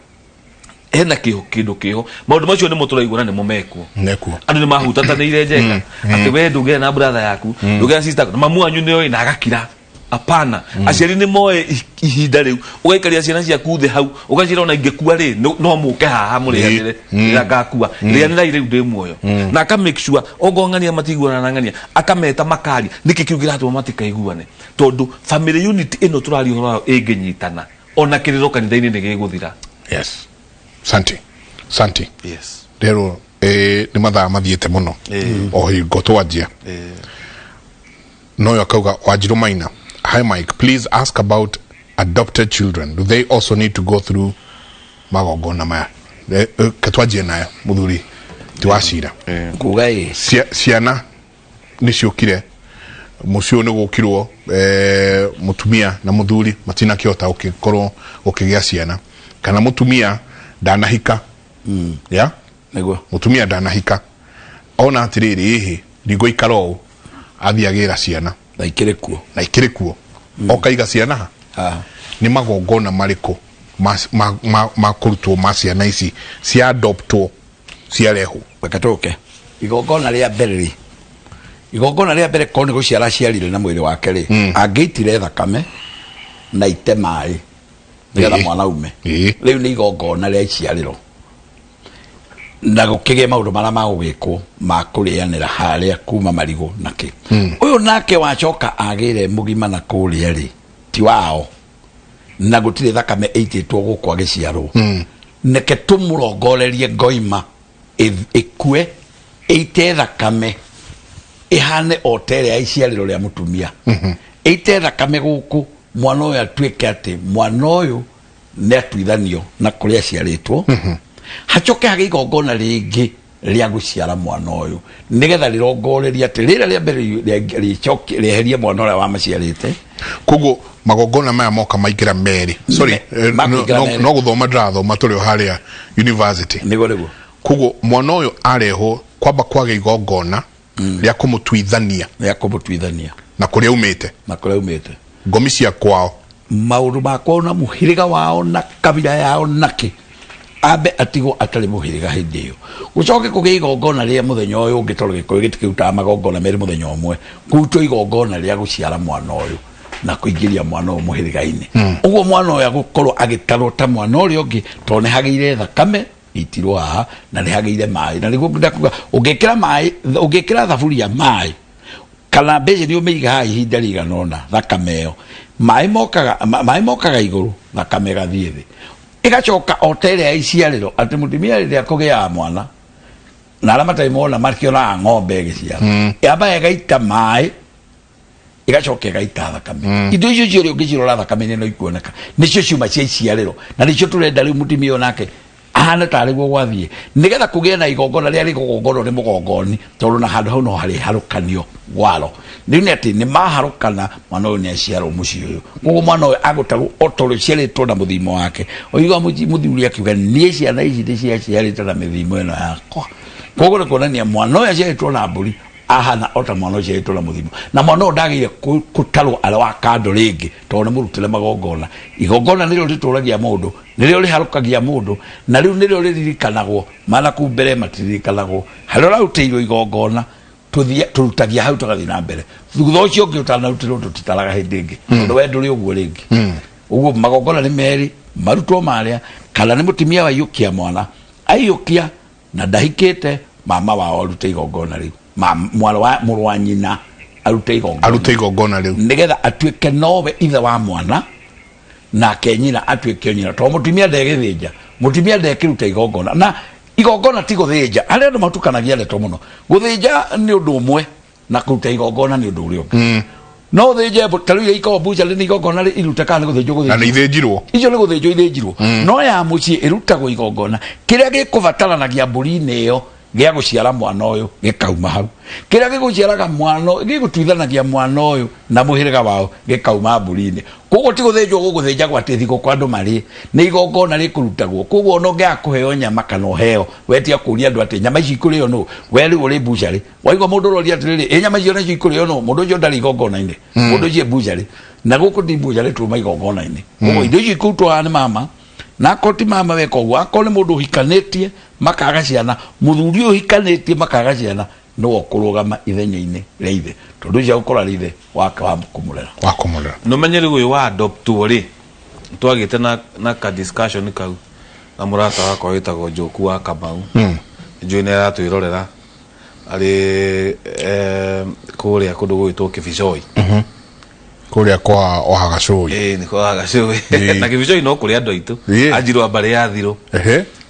hena kĩho, kĩndũ kĩho. Maũndũ macio nĩmo tũraigua na nĩmo mekuo. Nekuo. Andũ nĩ mahutatanĩire, Njenga, atĩ we ndũngĩaria na brother yaku, ndũngĩaria na sister yaku, na mamu wanyu nĩ oĩ na agakira. Apana, aciari nĩ moĩ ihinda rĩu ũgaikaria ciana ciaku thĩ hau, ũgacira ona ingĩkua rĩ, no mũke haha mũrĩanĩre. Rĩrĩa ngakua, rĩanĩrai rĩu ndĩ muoyo. Na aka make sure okorwo ng'ania matiguana na ng'ania, akameta makaria nĩkĩ kĩu kĩratũma matikaiguane, tondũ family unit ĩno tũraria ũhoro wayo ĩngĩnyitana, ona kĩrĩro kanitha-inĩ nĩ gĩgũthira. Yes, santi, santi. Yes. Rero nĩ mathaa mathiĩte mũno o hingo twanjia. Noyo akauga, Wanjiru Maina, "Hi Mike, please ask about adopted children. Do they also need to go through magongona maya?" Ke twanjie nayo, muthuri ti wa cira. Kuga ĩ. Ciana nĩ ciũkire mũciĩ ũyũ, nĩ gũkirwo mũtumia na mũthuri matinakĩhota gũkĩkorwo gũkĩgĩa ciana, kana mũtumia ndanahika ya Nĩguo. Mũtumia ndanahika, ona atĩrĩrĩ, ĩhĩ, ndingũikara ũũ, athiĩ agĩra ciana. Na ikĩrĩ kuo. Na ikĩrĩ kuo, okaiga ciana ha. Haha. Nĩ magongona marĩkũ ma kũrutwo ma ciana ici cia adoptwo, ciarehwo? Reke tũke igongona rĩa mbere rĩ, igongona rĩa mbere korwo nĩ gũciara aciarire na mwĩrĩ wake rĩ, angĩitire thakame na ite maĩ nĩgetha mwana ume. Rĩu nĩ igongona rĩa iciarĩro, na gũkĩgĩa maũndũ marĩa magũgĩkwo ma kũrĩanĩra harĩa kuma marigũ na kĩ. Ũyũ nake wacoka agĩre mũgima na kũrĩa rĩ, ti wao na gũtirĩ thakame ĩitĩtwo gũkũ agĩciarwo. Neke tũmũrongorerie ngoima ĩkue, ĩite thakame, ĩhane o ta ĩrĩa ya iciarĩro rĩa mũtumia, ĩite thakame gũkũ, mwana ũyũ atuĩke atĩ mwana ũyũ nĩ atuithanio na kũrĩa aciarĩtwo. Hacoke hagĩ igongona rĩngĩ rĩa gũciara mwana ũyũ, nĩgetha rĩrongorerie atĩ rĩrĩa rĩa mbere rĩcoke rĩeherie mwana ũrĩa wamaciarĩte. Koguo magongona maya moka maingĩra merĩ, sorry. Makũingĩra merĩ. No gũthoma ndĩrathoma tũrĩ o harĩa university. Nĩguo. Koguo mwana ũyũ arehwo, kwamba kwaga igongona rĩa kũmũtuithania rĩa kũmũtuithania na kũrĩa umĩte. Na kũrĩa umĩte. Ngomi cia kwao. Maũndũ ma kwao na mũhĩrĩga wao na kabira yao nakĩ, ambe atigwo atarĩ mũhĩrĩga. Hĩndĩ ĩyo gũcoke kũgĩe igongona rĩa mũthenya ũyũ ũngĩ, tondũ Gĩkũyũ gĩtikĩrutaga magongona merĩ mũthenya ũmwe. Kũrutwo igongona rĩa gũciara mwana ũyũ na kũingĩria mwana ũyũ mũhĩrĩga-inĩ. Ũguo mwana ũyũ agũkorwo agĩtarwo ta mwana ũrĩa ũngĩ, tondũ nĩ hagĩire thakame itirwo haha na nĩ hagĩire maĩ. Na nĩguo ndakuga, ũngĩkĩra maĩ, ũngĩkĩra thaburia maĩ kana mbĩcĩni, ũmĩige haha ihinda rĩigana ũna, thakame ĩyo, maĩ mokaga, maĩ mokaga igũrũ, thakame ĩgathiĩ thĩ, ĩgacoka o ta ĩrĩa ya iciarĩro, atĩ mũtumia rĩrĩa akũgĩaga mwana, na arĩa matarĩ mona makĩonaga ng'ombe ĩgĩciara, yambaga ĩgaita maĩ, ĩgacoka ĩgaita thakame. Indo icio ciothe ũngĩcirora thakame-inĩ no ikuoneka nĩcio ciuma cia iciarĩro, na nĩcio tũrenda rĩu mũtumia ũyũ nake ahane tarĩ guo gwathiĩ, nĩgetha kũgĩe na igongona rĩrĩa rĩkũgongonwo nĩ mũgongoni, tondũ na handũ hau no harĩ harũkanio gwaro. Rĩu nĩ atĩ nĩ maharũkana, mwana ũyũ nĩ aciarwo mũciĩ ũyũ. Koguo mwana ũyũ agũtarwo o ta ũrĩa ũciarĩtwo na mũthimo wake. Ũigua mũthuri akiuga, "Niĩ ciana ici nĩ ciaciarĩtwo na mĩthimo ĩno yakwa." Koguo nĩ kuonania mwana ũyũ aciarĩtwo na mbũri ahana o ta mwana ũciarĩtwo na mũthimo, na mwana ũyũ ndagĩrĩire gũtarwo arĩ wa kando rĩngĩ, tondũ nĩ mũrutĩre magongona. Igongona nĩrĩo rĩtũragia mũndũ, nĩrĩo rĩharũkagia mũndũ, na rĩu nĩrĩo rĩririkanagwo. Mana kuu mbere matiririkanagwo. Harĩa ũrarutĩirwo igongona, tũthia tũrutagia hau, tũgathiĩ na mbere. Thutha ũcio ũngĩ ũtanarutĩrwo tũtitaraga hĩndĩ ĩngĩ, tondũ we ndũrĩ ũguo rĩngĩ. Ũguo magongona nĩ merĩ marutwo marĩa, kana nĩ mũtumia waiyũkia mwana, aiyũkia na ndahikĩte, mama wao arute igongona rĩu. Mwarĩ wa mũrũ wa nyina arute igongona. Arute igongona rĩu. Nĩgetha atuĩke nowe ithe wa mwana, nake nyina atuĩke nyina, tondũ mũtumia ndegĩthĩnja, mũtumia ndekĩruta igongona. Na igongona ti gũthĩnja, harĩa andũ matukanagia ndeto mũno. Gũthĩnja nĩ ũndũ ũmwe na kũruta igongona nĩ ũndũ ũrĩa ũngĩ. No ũthĩnje ta rĩu iria ikoragwo bucharĩ, nĩ igongona iruta kana nĩ gũthĩnjwo? Na nĩ gũthĩnjwo. Ithĩnjirwo. Icio nĩ gũthĩnjwo ithĩnjirwo, no ya mũciĩ ĩrutagwo igongona. Kĩrĩa gĩkũbataranagia mbũri-inĩ ĩyo gĩa gũciara mwana ũyũ gĩkauma hau, kĩrĩa gĩgũciaraga mwana ũyũ, gĩgũtuithanagia mwana ũyũ na mũhĩrĩga wao gĩkauma mbũri-inĩ. Koguo ti gũthĩnjwo gũgũthĩnjagwo atĩ thigũkũ andũ marĩe, nĩ igongona rĩkũrutagwo. Koguo ona ũngĩaga kũheo nyama kana ũheo, wetia kũria andũ atĩ nyama ici ikũrĩo nũ, we rĩu ũrĩ mbucarĩ. Waigua mũndũ ũroria atĩrĩrĩ, "Ĩ nyama icio nacio ikũrĩo nũ?" Mũndũ ũcio ndarĩ igongona-inĩ, mũndũ ũcio e mbucarĩ. Na gũkũ ti mbucarĩ, tuma igongona-inĩ. Koguo indo icio ikũrutwo haha nĩ mama, na akorwo ti mama weka ũguo, akorwo nĩ mũndũ ũhikanĩtie makaga ciana, mũthuri ũyũ ũhikanĩtie makaga ciana nĩwe ũkũrũgama ithenya-inĩ rĩa ithe, tondũ ũcio agũkorwo arĩ ithe wake wa kũmũrera. Wa kũmũrera. Nũmenye rĩu ũyũ wa adoptwo rĩ, twagĩte na ka discussion kau na mũrata wakwa wĩtagwo Njoku wa Kamau. Njũĩ nĩ aratwĩrorera arĩ kũrĩa kũndũ gũgwĩtwo Kĩbicoi. Kũrĩa kwa Wahagacũi. Ĩĩ, nĩ kwa Wahagacũi. Na Kĩbicoi no kũrĩ andũ aitũ. Anjirũ a mbarĩ ya Thirũ.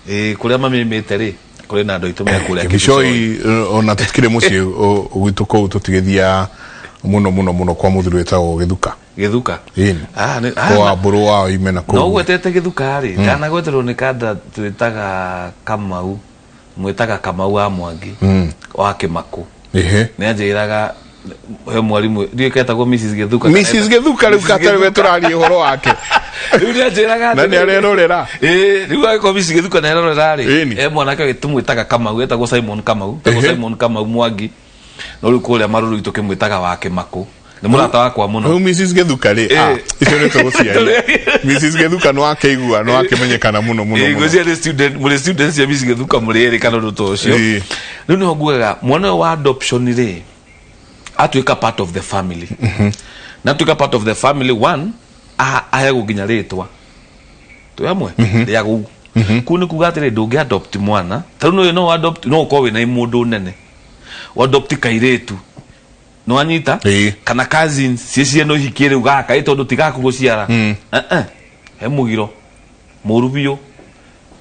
Ĩĩ, kũrĩa mamĩmĩte rĩ, kũrĩ na andũ aitũ me kũrĩa. Kĩbicoi ona tũtikĩrĩ mũciĩ gwitũ kũu, tũtigĩthiaga mũno mũno mũno kwa mũthuri wĩtagwo Gĩthuka. Gĩthuka. Ĩni. Ah, ah, kwa mbũrũ wao ime na no kũu. Ũgwetete Gĩthuka rĩ, ndanagweterwo nĩ kanda twĩtaga Kamau, mwĩtaga Kamau wa Mwangi wa Kĩmakũ. Nĩ anjĩraga he mwarimũ ndiũĩ ketagwo Mrs Gĩthuka. Mrs Gĩthuka rĩu Mrs. katarĩ we Gĩthuka. tũraria ũhoro wake. Rĩu nĩ anjĩraga na nĩ arerorera. Ĩĩ, rĩu angĩkorwo Mrs Gĩthuka nĩ arerorera rĩ, Ĩni. he mwanake tũmwĩtaga Kamau, etagwo Simon Kamau, etagwo Simon Kamau Mwangi, no rĩu kũrĩa Marũrũ tũkĩmwĩtaga wa Kĩmakũ. Nĩ mũrata wakwa mũno. Rĩu Mrs Gĩthuka rĩ, ah, icio nĩ tũgũciaria. Mrs Gĩthuka nĩ wakĩigua, nĩ wakĩmenyekana mũno mũno Ĩĩ, mũno. ngwĩciria nĩ student, mũrĩ students cia Mrs Gĩthuka mũrĩ erĩ kana ũndũ ta ũcio. Rĩu nĩho ngugaga mwana ũyũ wa adoption rĩ, atuĩka part of the family, na atuĩka part of the family, one, aheagwo nginya rĩtwa twĩ hamwe rĩa gũu kuu. Nĩ kuga atĩrĩ, ndũngĩ adopt mwana ta rĩu no adopt, no ũkorwo wĩna mũndũ nene adopt kairĩtu, nĩwanyita? Kana cousins ciĩ ciana ũhikie rĩu gaka ĩ tondũ ti gaku gũciara. Eh, eh, he mũgiro mũru biũ.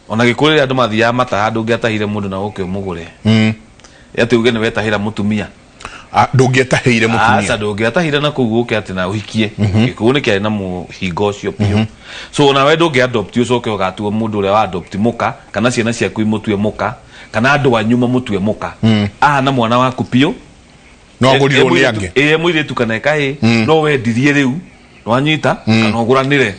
Ona gĩkũyũ rĩrĩa andũ mathiaga mataha, ndũngĩatahire mũndũ na ũke ũmũgũre, atĩ uge nĩ wetahĩra mũtumia. Ah, ndũngĩetahĩire mũtumia. Aca, ndũngĩatahire na kũu ũke atĩ na ũhikie. Gĩkũyũ nĩ kĩarĩ na mũhingo ũcio biũ. So onawe ndũngĩ adopt ũcoke ũgatua mũndũ ũrĩa wa adopt mũka, kana ciana ciaku imũtue mũka, kana andũ anyu mamũtue mũka. Ahana mwana waku biũ. No agũrirwo nĩ angĩ. Ĩ, mũirĩtu kana kahĩ no wendirie rĩu, nwanyita, kana ũgũranĩre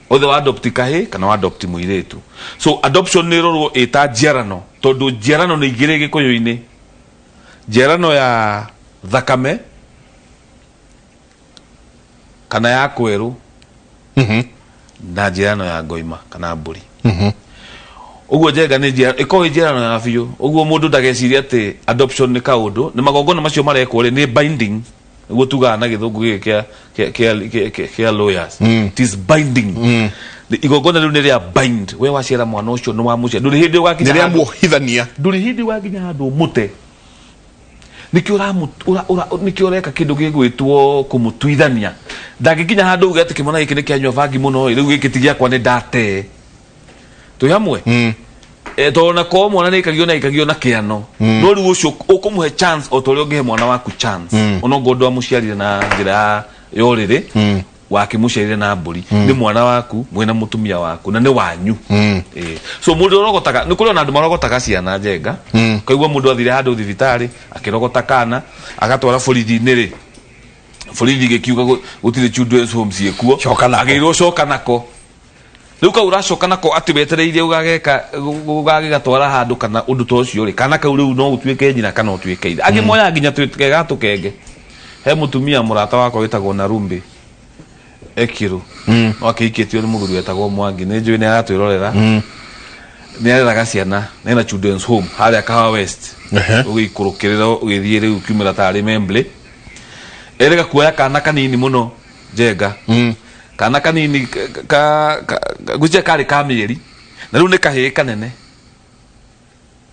othe wa adopt kahĩ kana wa adopt mũirĩtu. So adoption nĩ ĩrorwo ĩta njiarano, tondũ njiarano nĩ igĩrĩ gĩkũyũ-inĩ: njiarano ya thakame. Kana ya kwerũ na njiarano ya ngoima kana mbũri. Ũguo njenga nĩ ĩkorwo ĩ njiarano ya biũ. Ũguo mũndũ ndagecirie atĩ adoption nĩ kaũndũ, nĩ magongona macio marekwo rĩ, nĩ binding, nĩguo tugaga na gĩthũngũ gĩkĩ kĩa lawyers. It is binding. Igongona rĩu nĩ rĩa bind. We waciara mwana ũcio nĩ wamũciara, ndũrĩ hĩndĩ ũgakinya nĩ rĩa handũ muohithania. Ndũrĩ hĩndĩ ũgakinya handũ ũmũte. Nĩkĩo nĩkĩo ũreka kĩndũ gĩgwĩtwo kũmũtuithania. Ndangĩkinya handũ uge atĩ kĩmwana gĩkĩ nĩ kĩanyua bangi mũno ĩ, rĩu gĩkĩ ti gĩakwa, nĩ ndatee. Twĩ hamwe? Tondũ na korwo mwana nĩ aikagio na aikagio na kĩano, no rĩu ũcio ũkũmũhe chance o ta ũrĩa ũngĩhe mwana waku chance, onokorwo ndwamũciarire na njĩra ya ũrĩrĩ, wakĩmũciarire na mbũri, nĩ mwana waku mwĩna mũtumia waku na nĩ wanyu. So mũndũ ũrogotaga, nĩ kũrĩ ona andũ marogotaga ciana njenga. Kaigua mũndũ athire handũ thibitarĩ akĩrogota kana agatwara borithi-inĩ rĩ, borithi gĩkiuga gũtirĩ children's home ciĩkuo. Coka nako. Agĩrwo coka nako. Rĩu kau ũracoka nako atĩ wetereire ũgageka ũgagĩgatwara handũ kana ũndũ ta ũcio rĩ, kana kau rĩu no ũtuĩke nyina kana ũtuĩke ithe. Angĩ moyaga nginya twĩkega tũkenge. He mũtumia mũrata wakwa wĩtagwo Narumbe Ekiru, no akĩhikĩtio nĩ mũthuri wetagwo Mwangi, nĩ njũĩ nĩ aratwĩrorera. Nĩ areraga ciana na ena children's home harĩa Kahawa West. Ũgĩikũrũkĩrĩra ũgĩthiĩ rĩu kiumĩra tarĩ Membley, erĩga kuoya kana kanini mũno njenga, kana kanini ngwĩciria karĩ ka mĩeri, na rĩu nĩ kahĩĩ kanene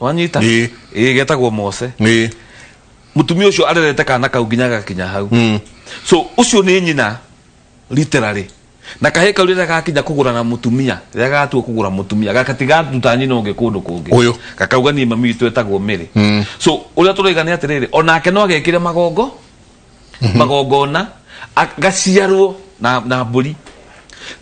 wanyita. Ĩĩ, getagwo Mose. Mũtumia ũcio arerete kana kau nginya gakinya hau. So ũcio nĩ nyina literally, na kahĩĩ kau rĩrĩa gakinya kũgũra na mũtumia, rĩrĩa gatua kũgũra mũtumia, gakatigaruta nyina ũngĩ kũndũ kũngĩ. Ũyũ. Gakauga niĩ mami witũ etagwo Mary. So ũrĩa tũroiga nĩ atĩrĩrĩ, onake no agekĩre magongona gaciarwo na mbũri,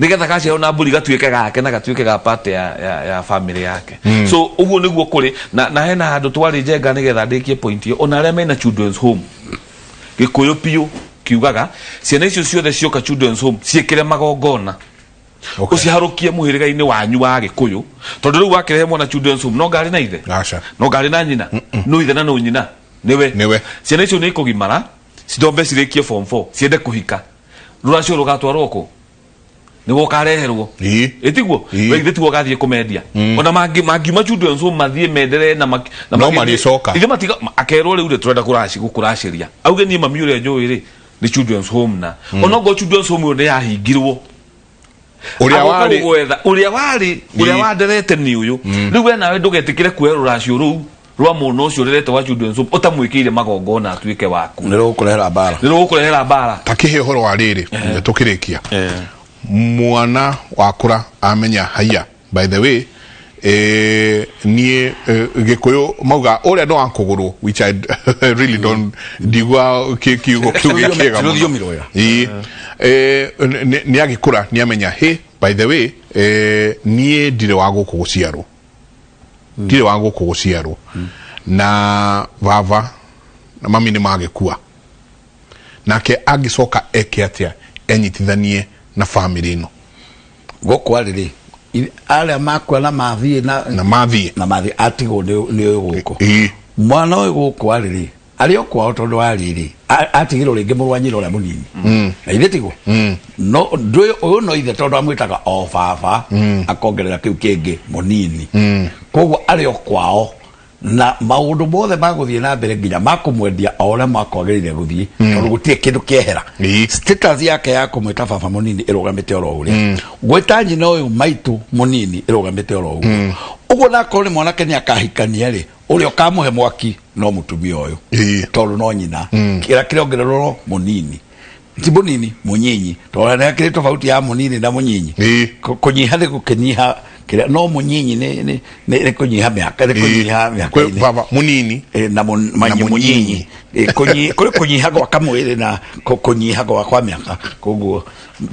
nigetha gaciarwo na mbũri gatuĩke gake na gatuĩke ga part ya family yake. So ũguo nĩguo kũrĩ na hena handũ twarĩ njenga, nĩgetha ndĩkie point ĩyo. Ona arĩa mena children's home, gĩkũyũ piũ kiugaga ciana icio ciothe cioka children's home ciĩkĩre magongona. Ũciharũkie mũhĩrĩga-inĩ wanyu wa gĩkũyũ, tondũ rĩu wakĩrehe mwana children's home, no ngarĩ na ithe? Aca. No ngarĩ na nyina? No ithe na no nyina nĩwe. Nĩwe. Ciana icio nĩ ikũgimara, citombe, cirĩkie form 4, ciende kũhika, rũracio rũgatwarwo kũ? Nĩguo ũkareherwo. Ĩtiguo? We ithe tiguo ũgathiĩ kũmendia. Ona mangiuma children's home mathiĩ mendere na na No marĩcoka. Ithe matiga akerwo rĩu rĩ, tũrenda gũkũracĩria, auge niĩ mami ũrĩa njũĩ rĩ nĩ children's home, na onokorwo children's home ĩyo nĩ yahingirwo, ũrĩa agoka warĩ gũgwetha ũrĩa warĩ ũrĩa Ĩĩ. wanderete nĩ ũyũ. Rĩu we nawe ndũgetĩkĩre kuoya rũracio rũu rwa mũno ũcio ũrerete wa children's home ũtamwĩkĩire magongona atuĩke waku. Nĩ rũgũkũrehera mbara. Nĩ rũgũkũrehera mbara. Ta kĩhe ũhoro wa rĩrĩ tũkĩrĩkia, mwana wakũra amenya haiya, by the way, niĩ gĩkũyũ mauga ũrĩa no wakũgũrwo, which I really don't ndigua kiugo kĩu gĩ kĩega mũno. Rũthiomi rwega. Ĩĩ. Nĩ agĩkũra nĩ amenya hey, by the way, niĩ ndirĩ wa gũkũ gũciarwo, ndirĩ wa gũkũ gũciarwo, na baba na mami nĩ magĩkua. Nake angĩcoka eke atĩa enyitithanie na famĩlĩ ĩno? Gũkũ arĩ rĩ, arĩa makua na mathiĩ na Na mathiĩ. Na mathiĩ, atigwo nĩ ũyũ gũkũ. Mwana ũyũ gũkũ arĩ rĩ, arĩ o kwao, tondũ arĩ rĩ, atigĩrwo rĩngĩ mũrũ wa nyina ũrĩa mũnini, na ithe tiguo? No ndũyũ ũyũ no ithe, tondũ amwĩtaga o baba, akongerera kĩu kĩngĩ mũnini. Koguo arĩ o kwao na maũndũ mothe magũthiĩ na mbere nginya makũmwendia o ũrĩa makwagĩrĩire gũthiĩ, tondũ gũtirĩ kĩndũ kĩehera. Status yake ya kũmwĩta baba mũnini ĩrũgamĩte oro ũrĩa, gwĩta nyina ũyũ maitũ mũnini ĩrũgamĩte oro ũguo. Ũguo nakorwo nĩ mwanake nĩ akahikania rĩ, ũrĩa ũkamũhe mwaki no mũtumia ũyũ, tondũ no nyina. Kĩrĩa kĩrongererwo mũnini ti mũnini, mũnyinyi, tondũ nĩ hakĩrĩ tofauti ya mũnini na mũnyinyi. Kũnyiha nĩ gũkĩnyiha kĩrĩa, no mũnyinyi nĩ kũnyiha mĩaka, nĩ kũnyiha Kwĩ mĩaka-inĩ. Baba mũnini. Na Na mũnyinyi. Kũrĩ kũnyiha gwa kamwĩrĩ na kũnyiha gwa kwa mĩaka. Koguo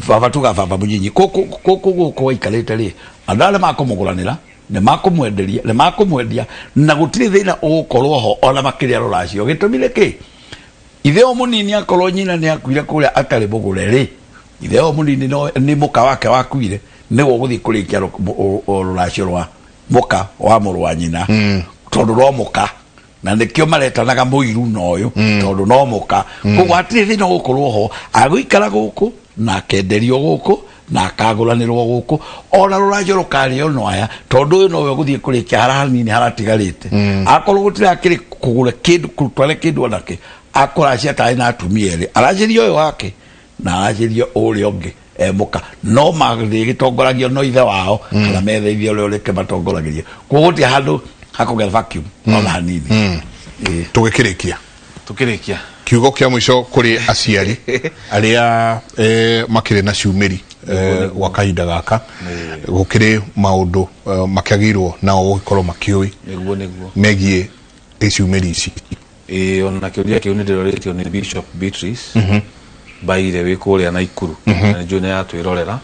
baba, tuga baba mũnyinyi gũkũ gũkũ aikarĩte rĩ, andũ arĩa makũmũgũranĩra nĩ makũmwenderia, nĩ makũmwendia, na gũtirĩ thĩna ũgũkorwo ho ona makĩria rũracio. Gĩtũmi nĩ kĩ? Ithe o mũnini akorwo nyina nĩ akuire kũrĩa atarĩ mũgũre rĩ, ithe o mũnini no nĩ mũka wake wakuire, nĩwe ũgũthiĩ kũrĩkia rũracio rwa mũka wa mũrũ wa nyina, tondũ no mũka. Na nĩkĩo maretanaga mũiru na ũyũ, tondũ no mũka. Koguo hatirĩ thĩna ũgũkorwo ho, agũikara gũkũ na akenderio gũkũ na akagũranĩrwo gũkũ, ona rũranjo rũkarĩo no aya, tondũ ũyũ nowe ũgũthiĩ kũrĩkia harĩa hanini haratigarĩte. Akorwo gũtirakĩrĩ kũgũra kĩndũ, kũtware kĩndũ onakĩ, akũracia tarĩ na atumia erĩ, aracĩria ũyũ wake na aracĩria ũrĩa ũngĩ e mũka, no marĩgĩtongoragio no ithe wao kana methe ithe ũrĩa ũrĩke matongoragĩria. Koguo gũtirĩ handũ hakũgĩa vacuum ona hanini. Ĩĩ. Tũgĩkĩrĩkia. Tukĩrĩkia. Kiugo kĩa mũico kũrĩ aciari arĩa makĩrĩ na ciumĩri gwa kahinda gaka, gũkĩrĩ maũndũ makĩagĩrĩirwo nao gũgĩkorwo makĩũĩ Nĩguo. megiĩ ciumĩri ici. Ĩĩ, ona kĩũria kĩu nĩ ndĩrorĩtio nĩ Bishop Beatrice Mbaire wĩ kũrĩa Naikuru, na nĩ njũĩ nĩ yatwĩrorera.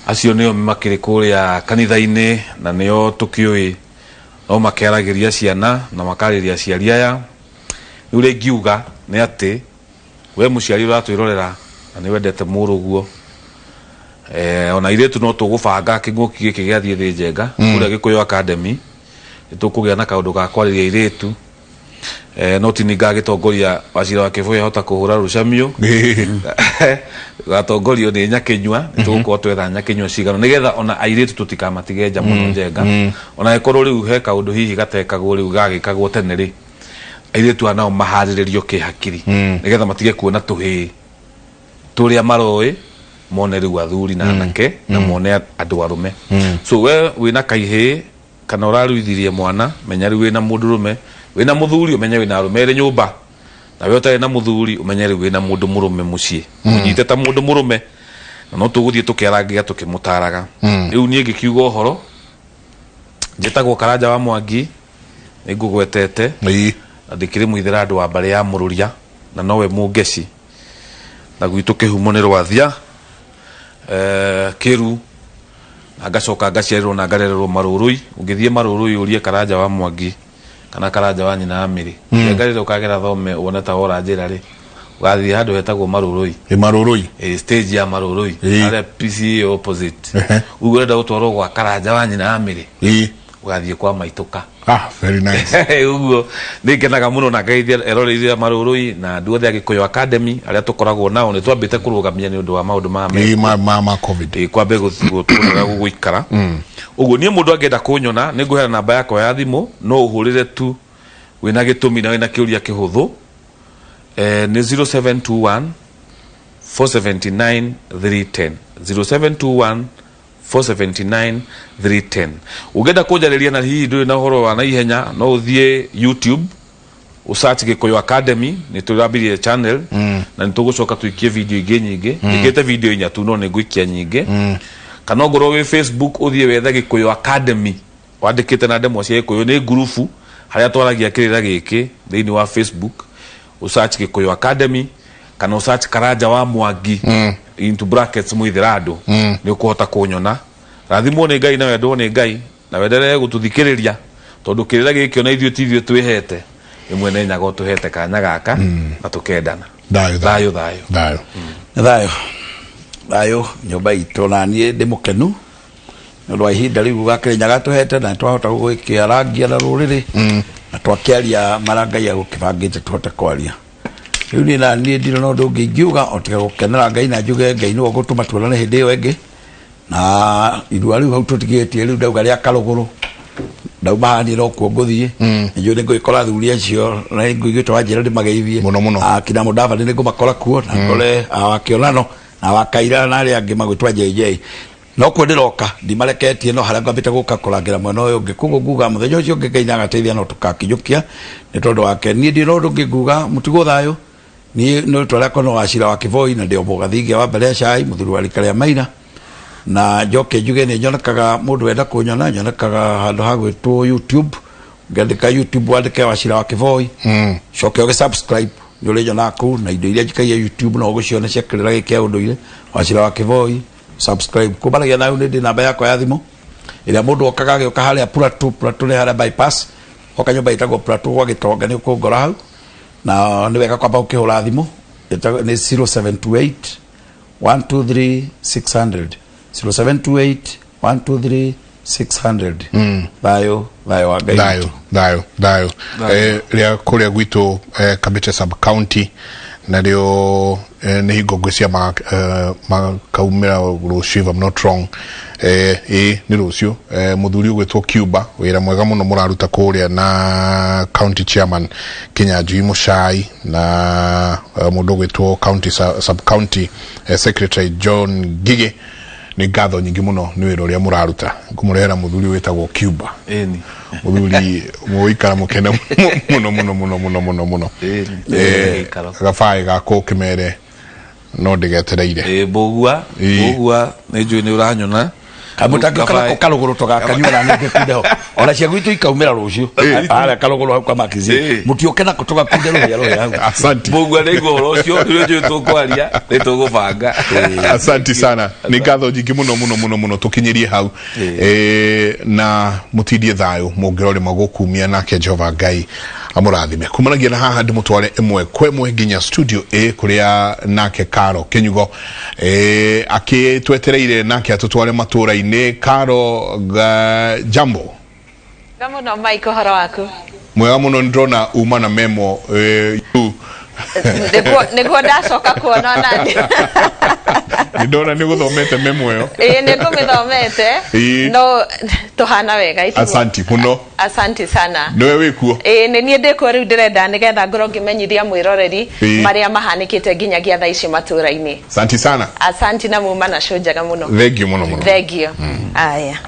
Acio nĩo makĩrĩ kũrĩa kanitha-inĩ na nĩo tũkĩũĩ no makĩaragĩria ciana na makarĩria aciari aya. Rĩu ũrĩa ingiuga nĩ atĩ we mũciari ũratwĩrorera na nĩ wendete mũrũguo, ona airĩtu, no tũgũbanga kĩng'ũki gĩkĩ gĩathiĩ thĩ njenga kũrĩa Gĩkũyũ Academy, nĩ tũkũgĩa na kaũndũ ga kwarĩria airĩtu, no ti niĩ ngagĩtongoria. Wachira wa Kĩbũyũ ahota kũhũra rũcamio, gatongorio nĩ Nyakĩnyua. Nĩ tũgũkorwo twetha Nyakĩnyua cigano nĩgetha ona airĩtu tũtikamatige nja mũno njenga. Ona ĩkorwo rĩu he kaũndũ hihi gatekagwo rĩu gagĩkagwo tene rĩ, airĩtu aya nao maharĩrĩrio kĩhakiri nĩgetha matige kuona tũhĩĩ tũrĩa maroĩ, mone rĩu athuri na anake na mone andũ arũme. So we wĩna kaihĩĩ kana ũraruithirie mwana, menya rĩu wĩna mũndũrũme. Wĩna mũthuri, ũmenye wĩna arũme erĩ nyũmba, na we ũtarĩ na mũthuri, ũmenye rĩu wĩna mũndũ mũrũme mũciĩ, mũnyite ta mũndũ mũrũme, na no tũgũthiĩ tũkĩarangia tũkĩmũtaraga. Rĩu niĩ ngĩkiuga ũhoro, njĩtagwo Karanja wa Mwangi, nĩ ngũgwetete, na ndĩkĩrĩ mũithĩra andũ wa mbarĩ ya Mũrũria na nowe Mũngeci, na gwitũ kĩhumo nĩ Rwathia, Kĩru, na ngacoka ngaciarĩrwo na ngarererwo Marũrũi. Ũngĩthiĩ Marũrũi ũrie Karanja wa Mwangi kana Karanja wa nyina wa Mĩrĩ, njenga rĩrĩa ũkagera thome wone ta wora njĩra rĩ, ũgathiĩ handũ hetagwo Marũrũi. Ĩ Marũrũi. Ĩ, stage ya Marũrũi, harĩa PCA opposite. Uge ũrenda gũtwarwo gwa Karanja wa nyina wa Mĩrĩ, ũgathiĩ kwa Maitũka. Ah, very nice. Ũguo nĩ ngenaga mũno na ngeithia eroreri a Marũrũi na andũ othe a Gĩkũyũ Academy arĩa tũkoragwo nao. Nĩ twambĩte kũrũgamia nĩ ũndũ wa maũndũ maya ma COVID. Ĩ, kwambe gũtũraga gũgũikara ũguo. Niĩ mũndũ angĩenda kũnyona, nĩ ngũheana namba yakwa ya thimũ, no ũhũrĩre tu wĩna gĩtũmi na wĩna kĩũria kĩhũthũ. Nĩ 0721 479 310, 0721 479 310. Ũngĩenda kũnjarĩria na hihi ndũrĩ na ũhoro wa naihenya, no ũthiĩ YouTube, ũsearch Gĩkũyũ Academy. Nĩ tũrambirie channel na nĩ tũgũcoka tũikie video ingĩ nyingĩ. Njĩkĩte video inya tu, no nĩ ngũikia nyingĩ. Kana ongorwo wĩ Facebook, ũthiĩ wethe Gĩkũyũ Academy wandĩkĩte na ndemwa cia Gĩkũyũ, nĩ ngurubu harĩa twaragia kĩrĩra gĩkĩ thĩinĩ wa Facebook. Ũsearch Gĩkũyũ Academy kana ũsearch Karanja wa Mwangi into brackets Mũithĩrandũ, nĩ ũkũhota kũnyona. Rathimwo nĩ Ngai na wendwo nĩ Ngai na wenderee gũtũthikĩrĩria, tondũ kĩrĩra gĩkĩ ona ithuĩ ti ithuĩ twĩhete, nĩ Mwene Nyaga ũtũhete kanya gaka na tũkendana. Thayũ. Thayũ, thayũ. Thayũ. Thayũ, thayũ nyũmba itũ. Na niĩ ndĩ mũkenu nĩ ũndũ wa ihinda rĩu gakĩrĩnyaga tũhete na twahota gũgĩkĩarangia na rũrĩrĩ na twakĩaria marĩa Ngai agũkĩbangĩte tũhote kwaria. Rĩu niĩ na niĩ ndirĩ na ũndũ ũngĩ ingiuga o tiga gũkenera Ngai na njuge Ngai nĩwe ũgũtũma tuonane hĩndĩ ĩyo ĩngĩ. Na irua rĩu hau tũtigĩtie, rĩu ndauga rĩa karũgũrũ, ndauma haha niĩ nokuo ngũthiĩ. Nĩnjũĩ nĩ ngũgĩkora athuri acio na nĩ ngũiguĩte wanjĩra ndĩmageithie. Mũno, mũno. Akina Mũdavadi nĩ ngũmakora kuo na ngore awakĩonano na wakaira na arĩa angĩ magwĩtwa JJ no kuo ndĩroka, ndimareketie, no harĩa ngwambĩte gũka kũrangĩra mwena ũyũ ũngĩ. Koguo nguga mũthenya ũcio ũngĩ Ngai nĩagateithia no tũkakinyũkia nĩ tondũ wake. Niĩ ndirĩ na ũndũ ũngĩ nguga, mũtigwo thayũ. Niĩ nĩ rĩtwa rĩakwa no Wachira wa Kĩboi, na ndĩ o mũgathingia wa mbere ya cai, mũthuri wa rika rĩa Maina. Na njoke njuge nĩ nyonekaga, mũndũ wenda kũnyona, nyonekaga handũ ha gwĩtwo YouTube. Ũngĩandĩka YouTube, wandĩke Wachira wa Kĩboi, coke ũgĩ subscribe, nĩ ũrĩnyonaga kũu, na indo iria njikagia YouTube no ũgũciona cia kĩrĩra gĩkĩ kĩa ũndũire. Wachira wa Kĩboi, subscribe. Kumanagia na nĩ ndĩ namba yakwa ya thimũ ĩrĩa mũndũ okaga agĩũka harĩa Plateau. Plateau nĩ harĩa bypass, oka nyũmba ĩtagwo Plateau gwa Gĩtonga, nĩ ũkũngora hau, na nĩ wega kwamba ũkĩhũra thimũ. Nĩ 0728 123 600, 0728 123. 600. Thayũ, thayũ wa Ngai Thayũ witũ. Thayũ, thayũ. Rĩa kũrĩa gwitũ, Kabete sub county narĩo, nĩ hingo ngwĩcia makaumĩra rũciũ, if I'm not wrong. Ĩ nĩ rũciũ. Mũthuri ũgwĩtwo Cuba, wĩra mwega mũno mũraruta kũrĩa na county chairman Kinyanjui Mũcai na mũndũ ũgwĩtwo county sub county secretary John Ngigĩ. Nĩ ngatho nyingĩ mũno nĩ wĩra ũrĩa mũraruta. Ngũmũrehera mũthuri wĩtagwo Cuba. Ĩni. Mũthuri mũgũikara mũkene mũno mũno mũno mũno mũno mũno. Ĩni. Gĩikaro. Gabaĩ gakũ kĩmere no ndĩgetereire. Ĩ, mbũgua. Ĩ. Mbũgua nĩ njũĩ nĩ ũranyona. Kamũtangĩũka nako karũgũrũ tũgakanyua na ningĩ kunde ho ona cia gwitũ ikaumĩra rũciũ harĩa karũgũrũ hau kamakizi. Mũtiũke nako tũgakunde rũhĩa rũhĩa hau. Asante. Mbũgua nĩ igua ũhoro ũcio nĩ njũĩ tũkwaria nĩ tũgũbanga. Asante sana, nĩ ngatho nyingĩ mũno mũno mũno mũno. Tũkinyĩrie hau. Na mũtindie thayũ mũngĩrorĩma gũkumia nake Jehova Ngai amũrathime. Kumanagia na haha ndĩmũtware ĩmwe kwa ĩmwe nginya studio A kũrĩa nake Karo Kĩnyugo akĩtwetereire nake atũtware matũra-inĩ. Karo, jambo. Wega mũno Mike, ũhoro waku? Mwega mũno. Nĩ ndĩrona uma na memo yu. Nĩguo ndacoka kuona onani. Nĩ ndona nĩ gũthomete memo ĩyo. Ĩĩ, nĩ ngũmĩthomete. No tũhana wega itiguo? Asanti mũno. Asanti sana. Nĩwe wĩkuo. Ĩĩ, nĩ niĩ ndĩkuo rĩu. Ndĩrenda nĩgetha ngorwo ngĩmenyithia mwĩroreri marĩa mahanĩkĩte nginyagia thaa ici matũra-inĩ. Asanti sana. Asanti na muma na show njega mũno. Thank you mũno mũno. Thank you. Aya.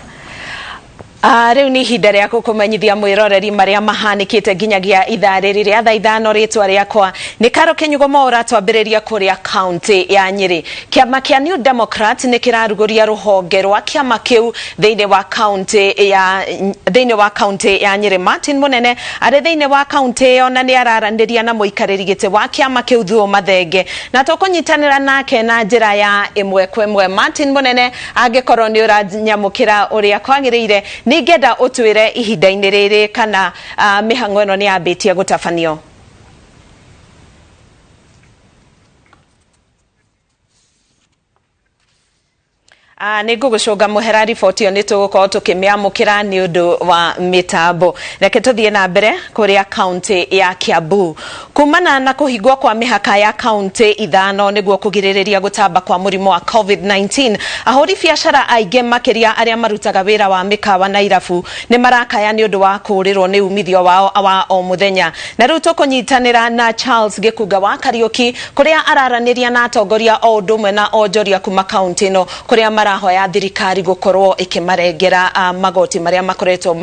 Rĩu nĩ ihinda rĩa gũkũmenyithia mwĩroreri marĩa mahanĩkĩte nginyagia ithaa rĩrĩ rĩa thaa 5. Rĩtwa rĩakwa nĩ Karo Kĩnyugo Maũra. Twambĩrĩria kũrĩa kaunti ya Nyĩrĩ. Kĩama kĩa New Democrat nĩ kĩrarugũria rũhonge rwa kĩama kĩu thĩinĩ wa kaunti ya Nyĩrĩ. Martin Mũnene arĩ thĩinĩ wa kaunti ĩyo na nĩ araranĩria na mũikarĩri gĩtĩ wa kĩama kĩu Thuo Mathenge, na tũkũnyitanĩra nake na njĩra ya ĩmwe kwa ĩmwe. Martin Mũnene, angĩkorwo nĩ ũranyamũkĩra ũrĩa kwagĩrĩire, ningĩenda ũtwĩre ihinda-inĩ rĩrĩ kana mĩhang'o ĩno nĩ yambĩtie gũtabanio. Nĩ ngũgũcũnga mũhera, riboti ĩyo nĩ tũgũkorwo tũkĩmĩamũkĩra nĩ ũndũ wa mĩtambo. Reke tũthiĩ na mbere kũrĩa kaunti ya Kiambu. Kumana na kũhingwo kwa mĩhaka ya kaunti 5 nĩguo kũgirĩrĩria gũtamba kwa mũrimũ wa COVID-19, ahũri biacara aingĩ makĩria arĩa marutaga wĩra wa mĩkawa na irabu nĩ marakaya nĩ ũndũ wa kũũrĩrwo nĩ umithio wao wa o mũthenya. Na rĩu tũkũnyitanĩra na Charles Gĩkunga wa Kariũki kũrĩa araranĩria na atongoria o ũndũ ũmwe na onjoria kuma kaunti ĩno, kũrĩa marahoya thirikari gũkorwo ĩkĩmarengera magoti marĩa makoretwo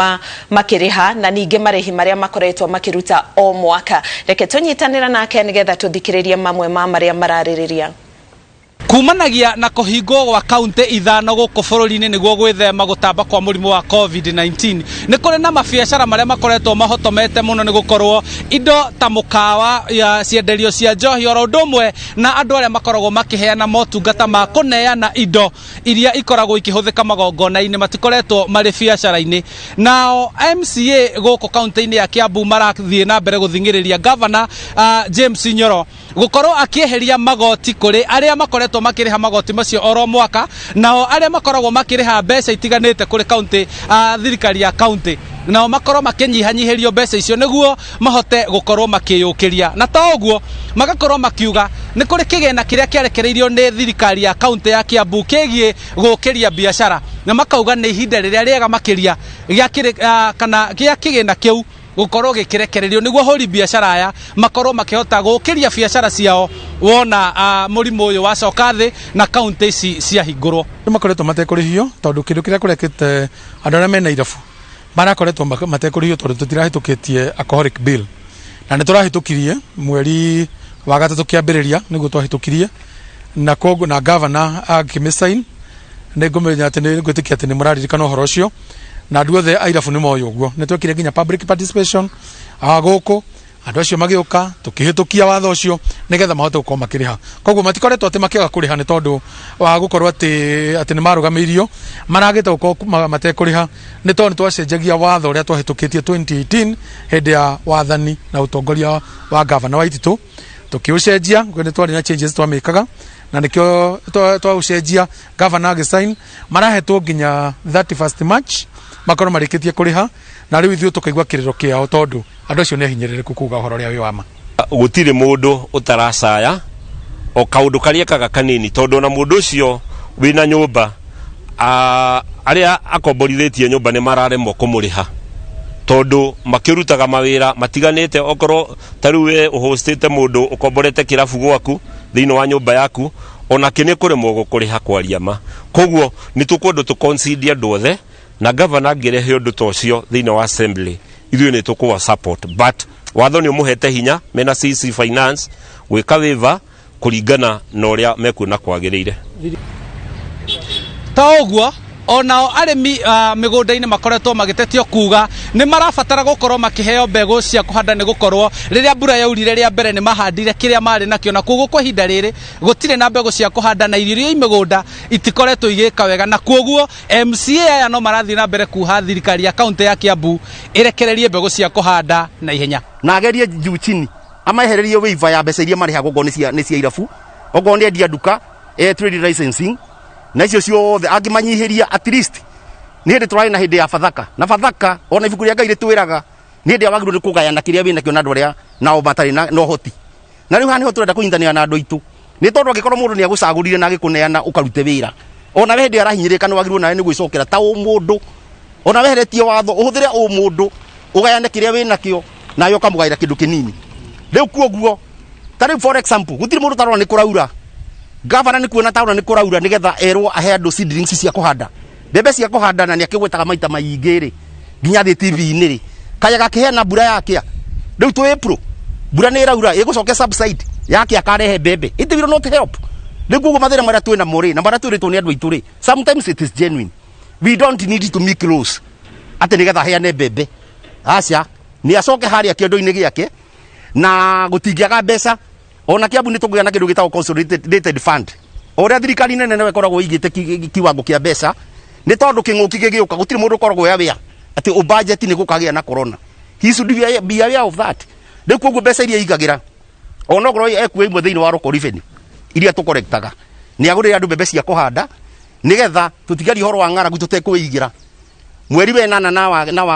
makĩrĩha na ningĩ marĩhi marĩa makoretwo makĩruta o mwaka. Reke tũnyitanĩra nake nĩgetha tũthikĩrĩrie mamwe ma marĩa mararĩrĩria. Kumanagia na kũhingwo gwa kaunti 5 gũkũ bũrũri-inĩ nĩguo gwĩthema gũtamba kwa mũrimũ wa COVID-19, nĩ kũrĩ na mabiacara marĩa makoretwo mahotomete mũno nĩ gũkorwo indo ta mũkawa ya cienderio cia njohi oro ũndũ ũmwe na andũ arĩa makoragwo makĩheana motungata ma kũneana indo iria ikoragwo ikĩhũthĩka magongona-inĩ matikoretwo marĩ biacara-inĩ. Nao MCA gũkũ kaunti-inĩ ya Kiambu marathiĩ na mbere gũthing'ĩrĩria gavana James Nyoro gũkorwo akĩeheria magoti kũrĩ arĩa makoretwo makĩrĩha magoti macio oro mwaka, nao arĩa makoragwo makĩrĩha mbeca itiganĩte kũrĩ kaunti, thirikari ya kaunti, nao makorwo makĩnyihanyihĩrio mbeca icio nĩguo mahote gũkorwo makĩyũkĩria. Na to ũguo, magakorwo makiuga nĩ kũrĩ kĩgĩna kĩrĩa kĩarekereirio nĩ thirikari ya kaunti ya Kiambu kĩgiĩ gũkĩria biacara, na makauga nĩ ihinda rĩrĩa rĩega makĩria gĩa kana gĩa kĩgĩna kĩu gũkorwo gĩkĩrekererio nĩguo ahũri biacara aya makorwo makĩhota gũkĩria biacara ciao wona mũrimũ ũyũ wacoka thĩ na kaunti ici ciahingũrwo. Nĩ makoretwo matekũrĩhio tondũ kĩndũ kĩrĩa kũrekĩte, andũ arĩa mena irabu marakoretwo matekũrĩhio tondũ tũtirahĩtũkĩtie alcoholic bill, na nĩ tũrahĩtũkirie mweri wa gatatũ kĩambĩrĩria nĩguo twahĩtũkirie, na koguo na governor akĩmĩsign. Nĩ ngũmenya atĩ nĩ ngwĩtĩkia atĩ nĩ mũraririkana ũhoro ũcio na andũ othe a irabu nĩ moĩ ũguo. Nĩ twekire nginya public participation gũkũ, andũ acio magĩũka tũkĩhĩtũkia watho ũcio nĩgetha mahote gũkorwo makĩrĩha. Koguo matikoretwo atĩ makĩaga kũrĩha nĩ tondũ wa gũkorwo atĩ nĩ marũgamĩirio, maragĩte gũkorwo matekũrĩha nĩ tondũ nĩ twacenjagia watho ũrĩa twahĩtũkĩtie 2018 hĩndĩ ya wathani na ũtongoria wa gavana wa Waititu. Tũkĩũcenjia, nĩ twarĩ na changes twamĩkaga. Na Na nĩkĩo twaũcenjia, governor agĩsign, marahetwo nginya 31st March makorwo marĩkĩtie kũrĩha. Na rĩu ithuĩ tũkaigua kĩrĩro kĩao, tondũ andũ acio nĩ ahinyĩrĩrĩku, kuga ũhoro ũrĩa wĩ wa ma. Gũtirĩ mũndũ ũtaracaya o kaũndũ karĩa ekaga kanini, tondũ ona mũndũ ũcio wĩna nyũmba, arĩa akomborithĩtie nyũmba nĩ mararemwo kũmũrĩha, tondũ makĩrutaga mawĩra matiganĩte. Okorwo ta rĩu we ũhostĩte mũndũ ũkomborete kĩrabu gwaku thĩinĩ wa nyũmba yaku, onake nĩ kũremwo gũkũrĩha, kwaria ma. Koguo nĩ tũkwendwo tũconcede andũ othe, na gavana angĩrehe ũndũ ta ũcio thĩinĩ wa assembly, ithuĩ nĩ tũkũwa support, but watho nĩ ũmũhete hinya mena CC finance gwĩka waiver kũringana na ũrĩa mekuona kwagĩrĩire. Ta ũguo onao arĩmi mĩgũnda-inĩ makoretwo magĩtetio kuga nĩ marabatara gũkorwo makĩheo mbegũ cia kũhanda, nĩ gũkorwo rĩrĩa mbura yaurire rĩa mbere nĩ mahandire kĩrĩa marĩ nakĩo, na koguo kwa ihinda rĩrĩ gũtirĩ na mbegũ cia kũhanda na irio iria i mĩgũnda itikoretwo igĩka wega. Na koguo MCA aya no marathiĩ na mbere kuha thirikari ya kaunti ya Kiambu ĩrekererie mbegũ cia kũhanda na ihenya. Na agerie juu chini amaehererie waiver ya mbeca iria marĩhagwo, okorwo nĩ cia irabu, okorwo nĩ endia nduka, trade licensing na icio ciothe angĩmanyihĩria. At least nĩ hĩndĩ tũrarĩ na hĩndĩ ya Bathaka, na Bathaka ona ibuku rĩa Ngai rĩtwĩraga nĩ hĩndĩ ĩrĩa wagĩrĩirwo nĩ kũgayana kĩrĩa wĩnakĩo na andũ arĩa nao matarĩ na ũhoti. Na rĩu haha nĩho tũrenda kũnyitanĩra na andũ aitũ, nĩ tondũ angĩkorwo mũndũ nĩ agũcagũrire na agĩkũneana ũkarute wĩra, ona we hĩndĩ ĩrĩa arahinyĩrĩrĩka nĩ wagĩrĩirwo nawe nĩ gwĩcokera ta ũmũndũ, ona weheretie watho, ũhũthĩre ũmũndũ, ũgayane kĩrĩa wĩnakĩo nawe ũkamũgaĩra kĩndũ kĩnini. Rĩu kuoguo ta rĩu, for example, gũtirĩ mũndũ tarona nĩ kũraura. Gavana nĩ kuona tarona nĩ kũraura nĩgetha erwo ahe andũ seedlings cia kũhanda, mbembe cia kũhanda, na nĩ akĩgwetaga maita maingĩ rĩ, nginya thĩ TV-inĩ rĩ, kaya gakĩheana mbura yakĩa. Rĩu twĩ April, mbura nĩ ĩraura, ĩgũcoke subside yake akarehe mbembe. It will not help. Rĩu koguo mathĩna marĩa twĩ namo rĩ, na marĩa twĩrĩtwo nĩ andũ aitũ rĩ, sometimes it is genuine. We don't need to make laws atĩ nĩgetha aheane mbembe. Aca, nĩ acoke harĩa kĩondo-inĩ gĩake na gũtingĩaga mbeca. Ona Kiambu nĩ tũkũgĩa na kĩndũ gĩtagwo consolidated fund, o ũrĩa thirikari nene nayo ĩkoragwo ĩigĩte kiwango kĩa mbeca, nĩ tondũ kĩng'ũki gĩgĩũka gũtirĩ mũndũ ũkoragwo aware atĩ ũ budget nĩ gũkagĩa na corona. He should be aware of that. Rĩu koguo mbeca iria aigagĩra, ona okorwo ekuo imwe thĩinĩ wa local revenue iria tũkorektaga, nĩ agũrĩre andũ mbembe cia kũhanda, nĩgetha tũtigarie ũhoro wa ng'aragu tũtekwĩigĩra. Mweri wa ĩnana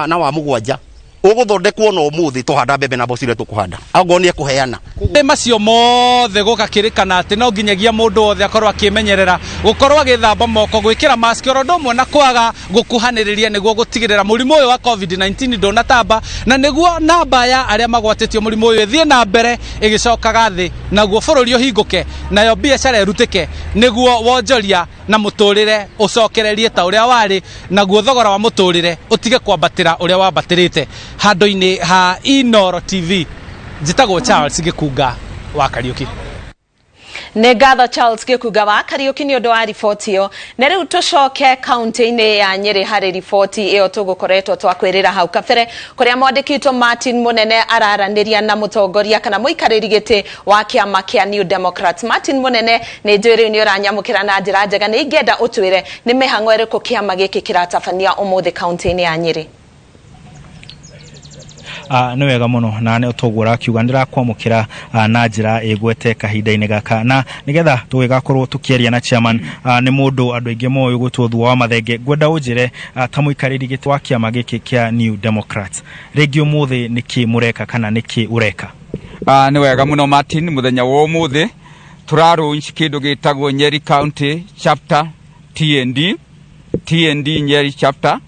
na wa mũgwanja ũgũthondekwo na ũmũthĩ tũhanda mbembe na mboco iria tũkũhanda, angorwo nĩ ekũheana. Nĩ macio mothe gũgakĩrĩkana atĩ no nginyagia mũndũ wothe akorwo akĩmenyerera gũkorwo agĩthamba moko, gwĩkĩra mask, oro ũndũ ũmwe na kwaga gũkuhanĩrĩria, nĩguo gũtigĩrĩra mũrimũ ũyũ wa COVID-19 ndũnatamba, na nĩguo namba ya arĩa magwatĩtio mũrimũ ũyũ ĩthiĩ na mbere ĩgĩcokaga thĩ, naguo bũrũri ũhingũke, nayo biacara ĩrutĩke, nĩguo wonjoria na mũtũrĩre ũcokererie ta ũrĩa warĩ, naguo thogora wa mũtũrĩre ũtige kwambatĩra ũrĩa wambatĩrĩte. Handũ-inĩ ha Inoro TV, njĩtagwo Charles Gĩkunga wa Kariũki. Nĩ ngatho, Charles Gĩkunga wa Kariũki, nĩ ũndũ wa riboti ĩyo. Na rĩu tũcoke kaunti-inĩ ya Nyĩrĩ harĩ riboti ĩyo tũgũkoretwo twakwĩrĩra hau kabere, kũrĩa mwandĩki witũ Martin Mũnene araranĩria na mũtongoria kana mũikarĩri gĩtĩ wa kĩama kĩa New Democrats. Martin Mũnene, nĩ njũĩ rĩu nĩ ũranyamũkĩra na njĩra njega. Nĩ ingĩenda ũtwĩre nĩ mĩhang'o ĩrĩkũ kĩama gĩkĩ kĩratabania ũmũthĩ kaunti-inĩ ya Nyĩrĩ? Nĩ wega mũno, na nĩ toguo ũrakiuga, ndĩrakwamũkĩra na njĩra ĩgwete kahinda-inĩ gaka, na nĩgetha tũgĩgakorwo tũkĩaria na chairman, nĩ mũndũ andũ aingĩ moĩ gwĩtwo Thuo wa Mathenge. Ngwenda ũnjĩre, ta mũikarĩri gĩtĩ wa kĩama gĩkĩ kĩa New Democrats, rĩngĩ ũmũthĩ nĩkĩ mũreka kana nĩkĩ ũreka? Nĩ wega mũno, Martin. Mũthenya wa ũmũthĩ tũra launch kĩndũ gĩtagwo Nyeri County Chapter TND, TND Nyeri Chapter,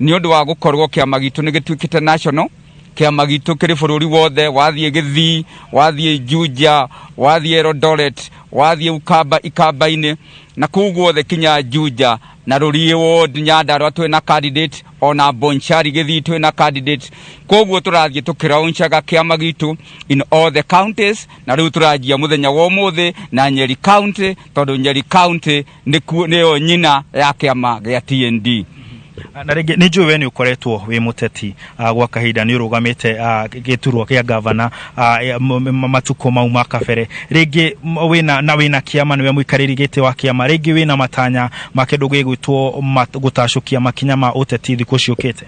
nĩ ũndũ wa gũkorwo kĩama gitũ nĩ gĩtuĩkĩte national. Kĩama gitũ kĩrĩ bũrũri wothe, wathiĩ Gĩthii, wathiĩ Juja, wathiĩ Eldoret, wathiĩ Ukamba, Ikamba-inĩ na kũu guothe kinya Juja na Rũriĩ ward, Nyandarua twĩna candidate, ona Bonchari Gĩthii twĩna candidate. Koguo tũrathiĩ tũkĩraunchaga kĩama gitũ in all the counties, na rĩu tũranjia mũthenya wa ũmũthĩ na Nyeri County, tondũ Nyeri County nĩkuo nĩyo nyina ya kĩama gĩa TND. Na rĩngĩ nĩ njũĩ we nĩ ũkoretwo wĩ mũteti gwa kahinda, nĩ ũrũgamĩte gĩturwa kĩa gavana matukũ mau ma kabere. Rĩngĩ wĩna na wĩna kĩama, nĩwe mũikarĩri gĩtĩ wa kĩama, rĩngĩ wĩna matanya ma kĩndũ gĩgwĩtwo gũtacũkia makinya ma ũteti thikũ ciũkĩte?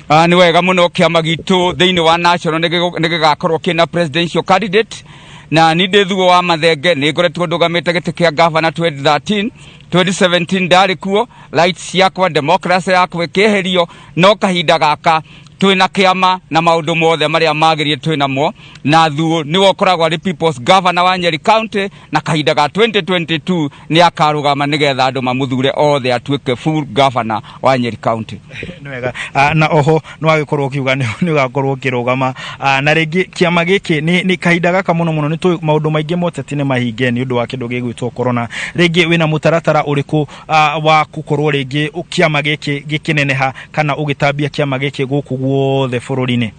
Nĩ wega mũno. Kĩama gitũ thĩinĩ wa national nĩ gĩgakorwo kĩna presidential candidate. Na ni ndĩ Thuo wa Mathenge, nĩ ngoretwo ndũgamĩte gĩtĩ kĩa gavana 2013, 2017 ndarĩ kuo, rights ciakwa, democracy yakwa ĩkĩeherio, no kahinda gaka twĩna kĩama na maũndũ mothe marĩa magĩrĩire twĩ namo, na Thuo nĩwe ũkoragwo arĩ people's governor wa Nyeri County, na kahinda ga 2022 nĩ akarũgama nĩgetha andũ mamũthure othe atuĩke full governor wa Nyeri County. Nĩ wega. Na oho nĩ wagĩkorwo ũkiuga nĩ ũgakorwo ũkĩrũgama. Na rĩngĩ kĩama gĩkĩ nĩ kahinda gaka mũno mũno nĩ tũĩ maũndũ maingĩ ma ũteti nĩ mahinge nĩ ũndũ wa kĩndũ gĩgwĩtwo corona. Rĩngĩ wĩna mũtaratara ũrĩkũ wa gũkorwo rĩngĩ kĩama gĩkĩ gĩkĩneneha kana ũgĩtambia kĩama gĩkĩ gũkũ guothe bũrũri-inĩ?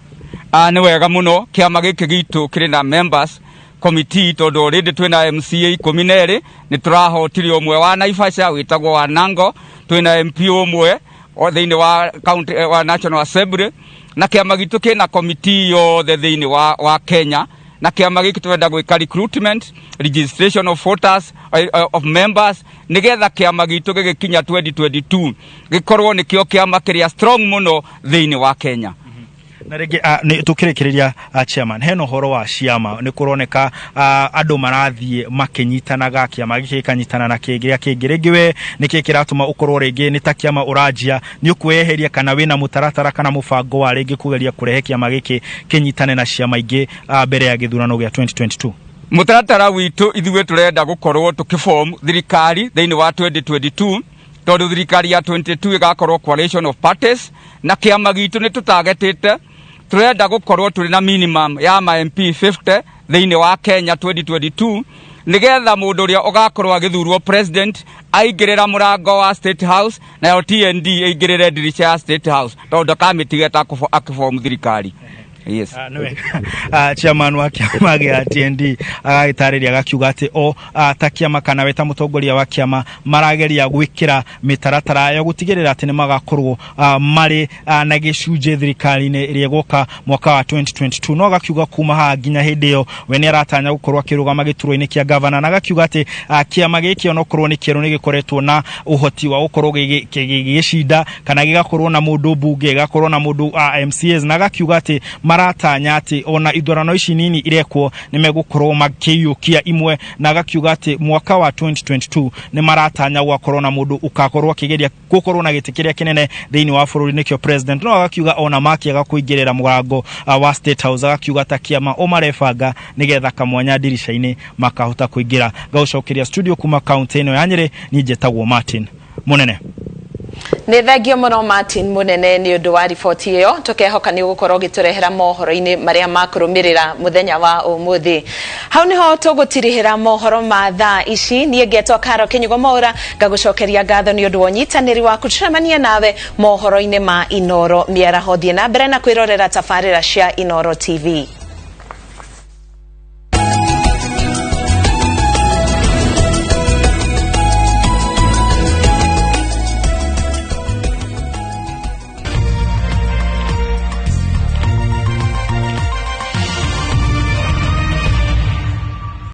Nĩ wega mũno, kĩama gĩkĩ gitũ kĩrĩ na members committee, tondũ already twĩna MCA 12, nĩ tũrahotire ũmwe wa Naivasha wĩtagwo wa Nango, twĩna MP ũmwe o thĩinĩ wa county, wa National Assembly, na kĩama gitũ kĩna committee yothe thĩinĩ wa Kenya. Na kĩama gĩkĩ tũrenda gwĩka recruitment, registration of voters, of members, nĩgetha kĩama gitũ gĩgĩkinya 2022 gĩkorwo nĩkĩo kĩama kĩrĩa strong mũno thĩinĩ wa Kenya. Na rĩngĩ nĩ tũkĩrĩkĩrĩria, chairman, hena ũhoro wa ciama, nĩ kũroneka andũ marathiĩ makĩnyitanaga, kĩama gĩkĩ gĩkanyitana na kĩrĩa kĩngĩ. Rĩngĩ we nĩkĩ kĩratũma ũkorwo rĩngĩ nĩ ta kĩama ũranjia, nĩ ũkwĩyeheria kana wĩna mũtaratara kana mũbango wa rĩngĩ kũgeria kũrehe kĩama gĩkĩ kĩnyitane na ciama ingĩ mbere ya gĩthurano gĩa 2022? Mũtaratara witũ ithuĩ tũrenda gũkorwo tũkĩform thirikari thĩinĩ wa 2022, tondũ thirikari ya 22 ĩgakorwo coalition of parties, na kĩama gitũ nĩ tũtagetĩte tũrenda gũkorwo tũrĩ na minimum ya ma MP 50 thĩinĩ wa Kenya 2022, nĩgetha mũndũ ũrĩa ũgakorwo agĩthurwo president aingĩrĩra mũrango wa State House, nayo TND ĩingĩrĩre ndirica ya State House, tondũ ndakamĩtiga akĩform thirikari. Yes. Nĩ wega. Chairman wa kĩama gĩa TND agagĩtarĩria agakiuga atĩ o ta kĩama kana we ta mũtongoria wa kĩama marageria gwĩkĩra mĩtaratara ya gũtigĩrĩra atĩ nĩ magakorwo marĩ na gĩcunjĩ thirikari-inĩ ĩrĩa ĩgoka mwaka wa 2022. No agakiuga kuma haha nginya hĩndĩ ĩyo we nĩ aratanya gũkorwo akĩrũgama gĩturwa-inĩ kĩa gavana, na agakiuga atĩ kĩama gĩkĩ onokorwo nĩ kĩerũ nĩ gĩkoretwo na ũhoti wa gũkorwo gĩgĩcinda kana gĩgakorwo na mũndũ mbunge, gĩgakorwo na mũndũ MCAs, na agakiuga atĩ maratanya atĩ ona ithurano ici nini irekwo nĩ megũkorwo makĩiyũkia imwe, na agakiuga atĩ mwaka wa 2022 nĩ maratanya gũgakorwo na mũndũ ũgakorwo akĩgeria gũkorwo na gĩtĩ kĩrĩa kĩnene thĩinĩ wa bũrũri, nĩkĩo president. No agakiuga ona makĩaga kũingĩrĩra mũrango wa State House, agakiuga ta kĩama o marebanga nĩgetha kamwanya ndirica-inĩ makahota kũingĩra. Ngagũcokeria studio kuma kaunti ĩno ya Nyĩrĩ, niĩ njĩtagwo Martin Mũnene. Nĩ thengio mũno Martin Mũnene nĩ ũndũ wa riboti ĩyo, tũkehoka nĩ ũgũkorwo ũgĩtũrehera mohoro-inĩ marĩa makũrũmĩrĩra mũthenya wa ũmũthĩ. Hau nĩho tũgũtirihĩra mohoro ma thaa ici. Niĩ ngetwo Karo Kĩnyugo Mwaũra, ngagũcokeria ngatho nĩ ũndũ wa ũnyitanĩri waku. Tũcemanie nawe mohoro-inĩ ma Inoro mĩaraho. Thiĩ na mbere na kwĩrorera tabarĩra cia Inoro TV.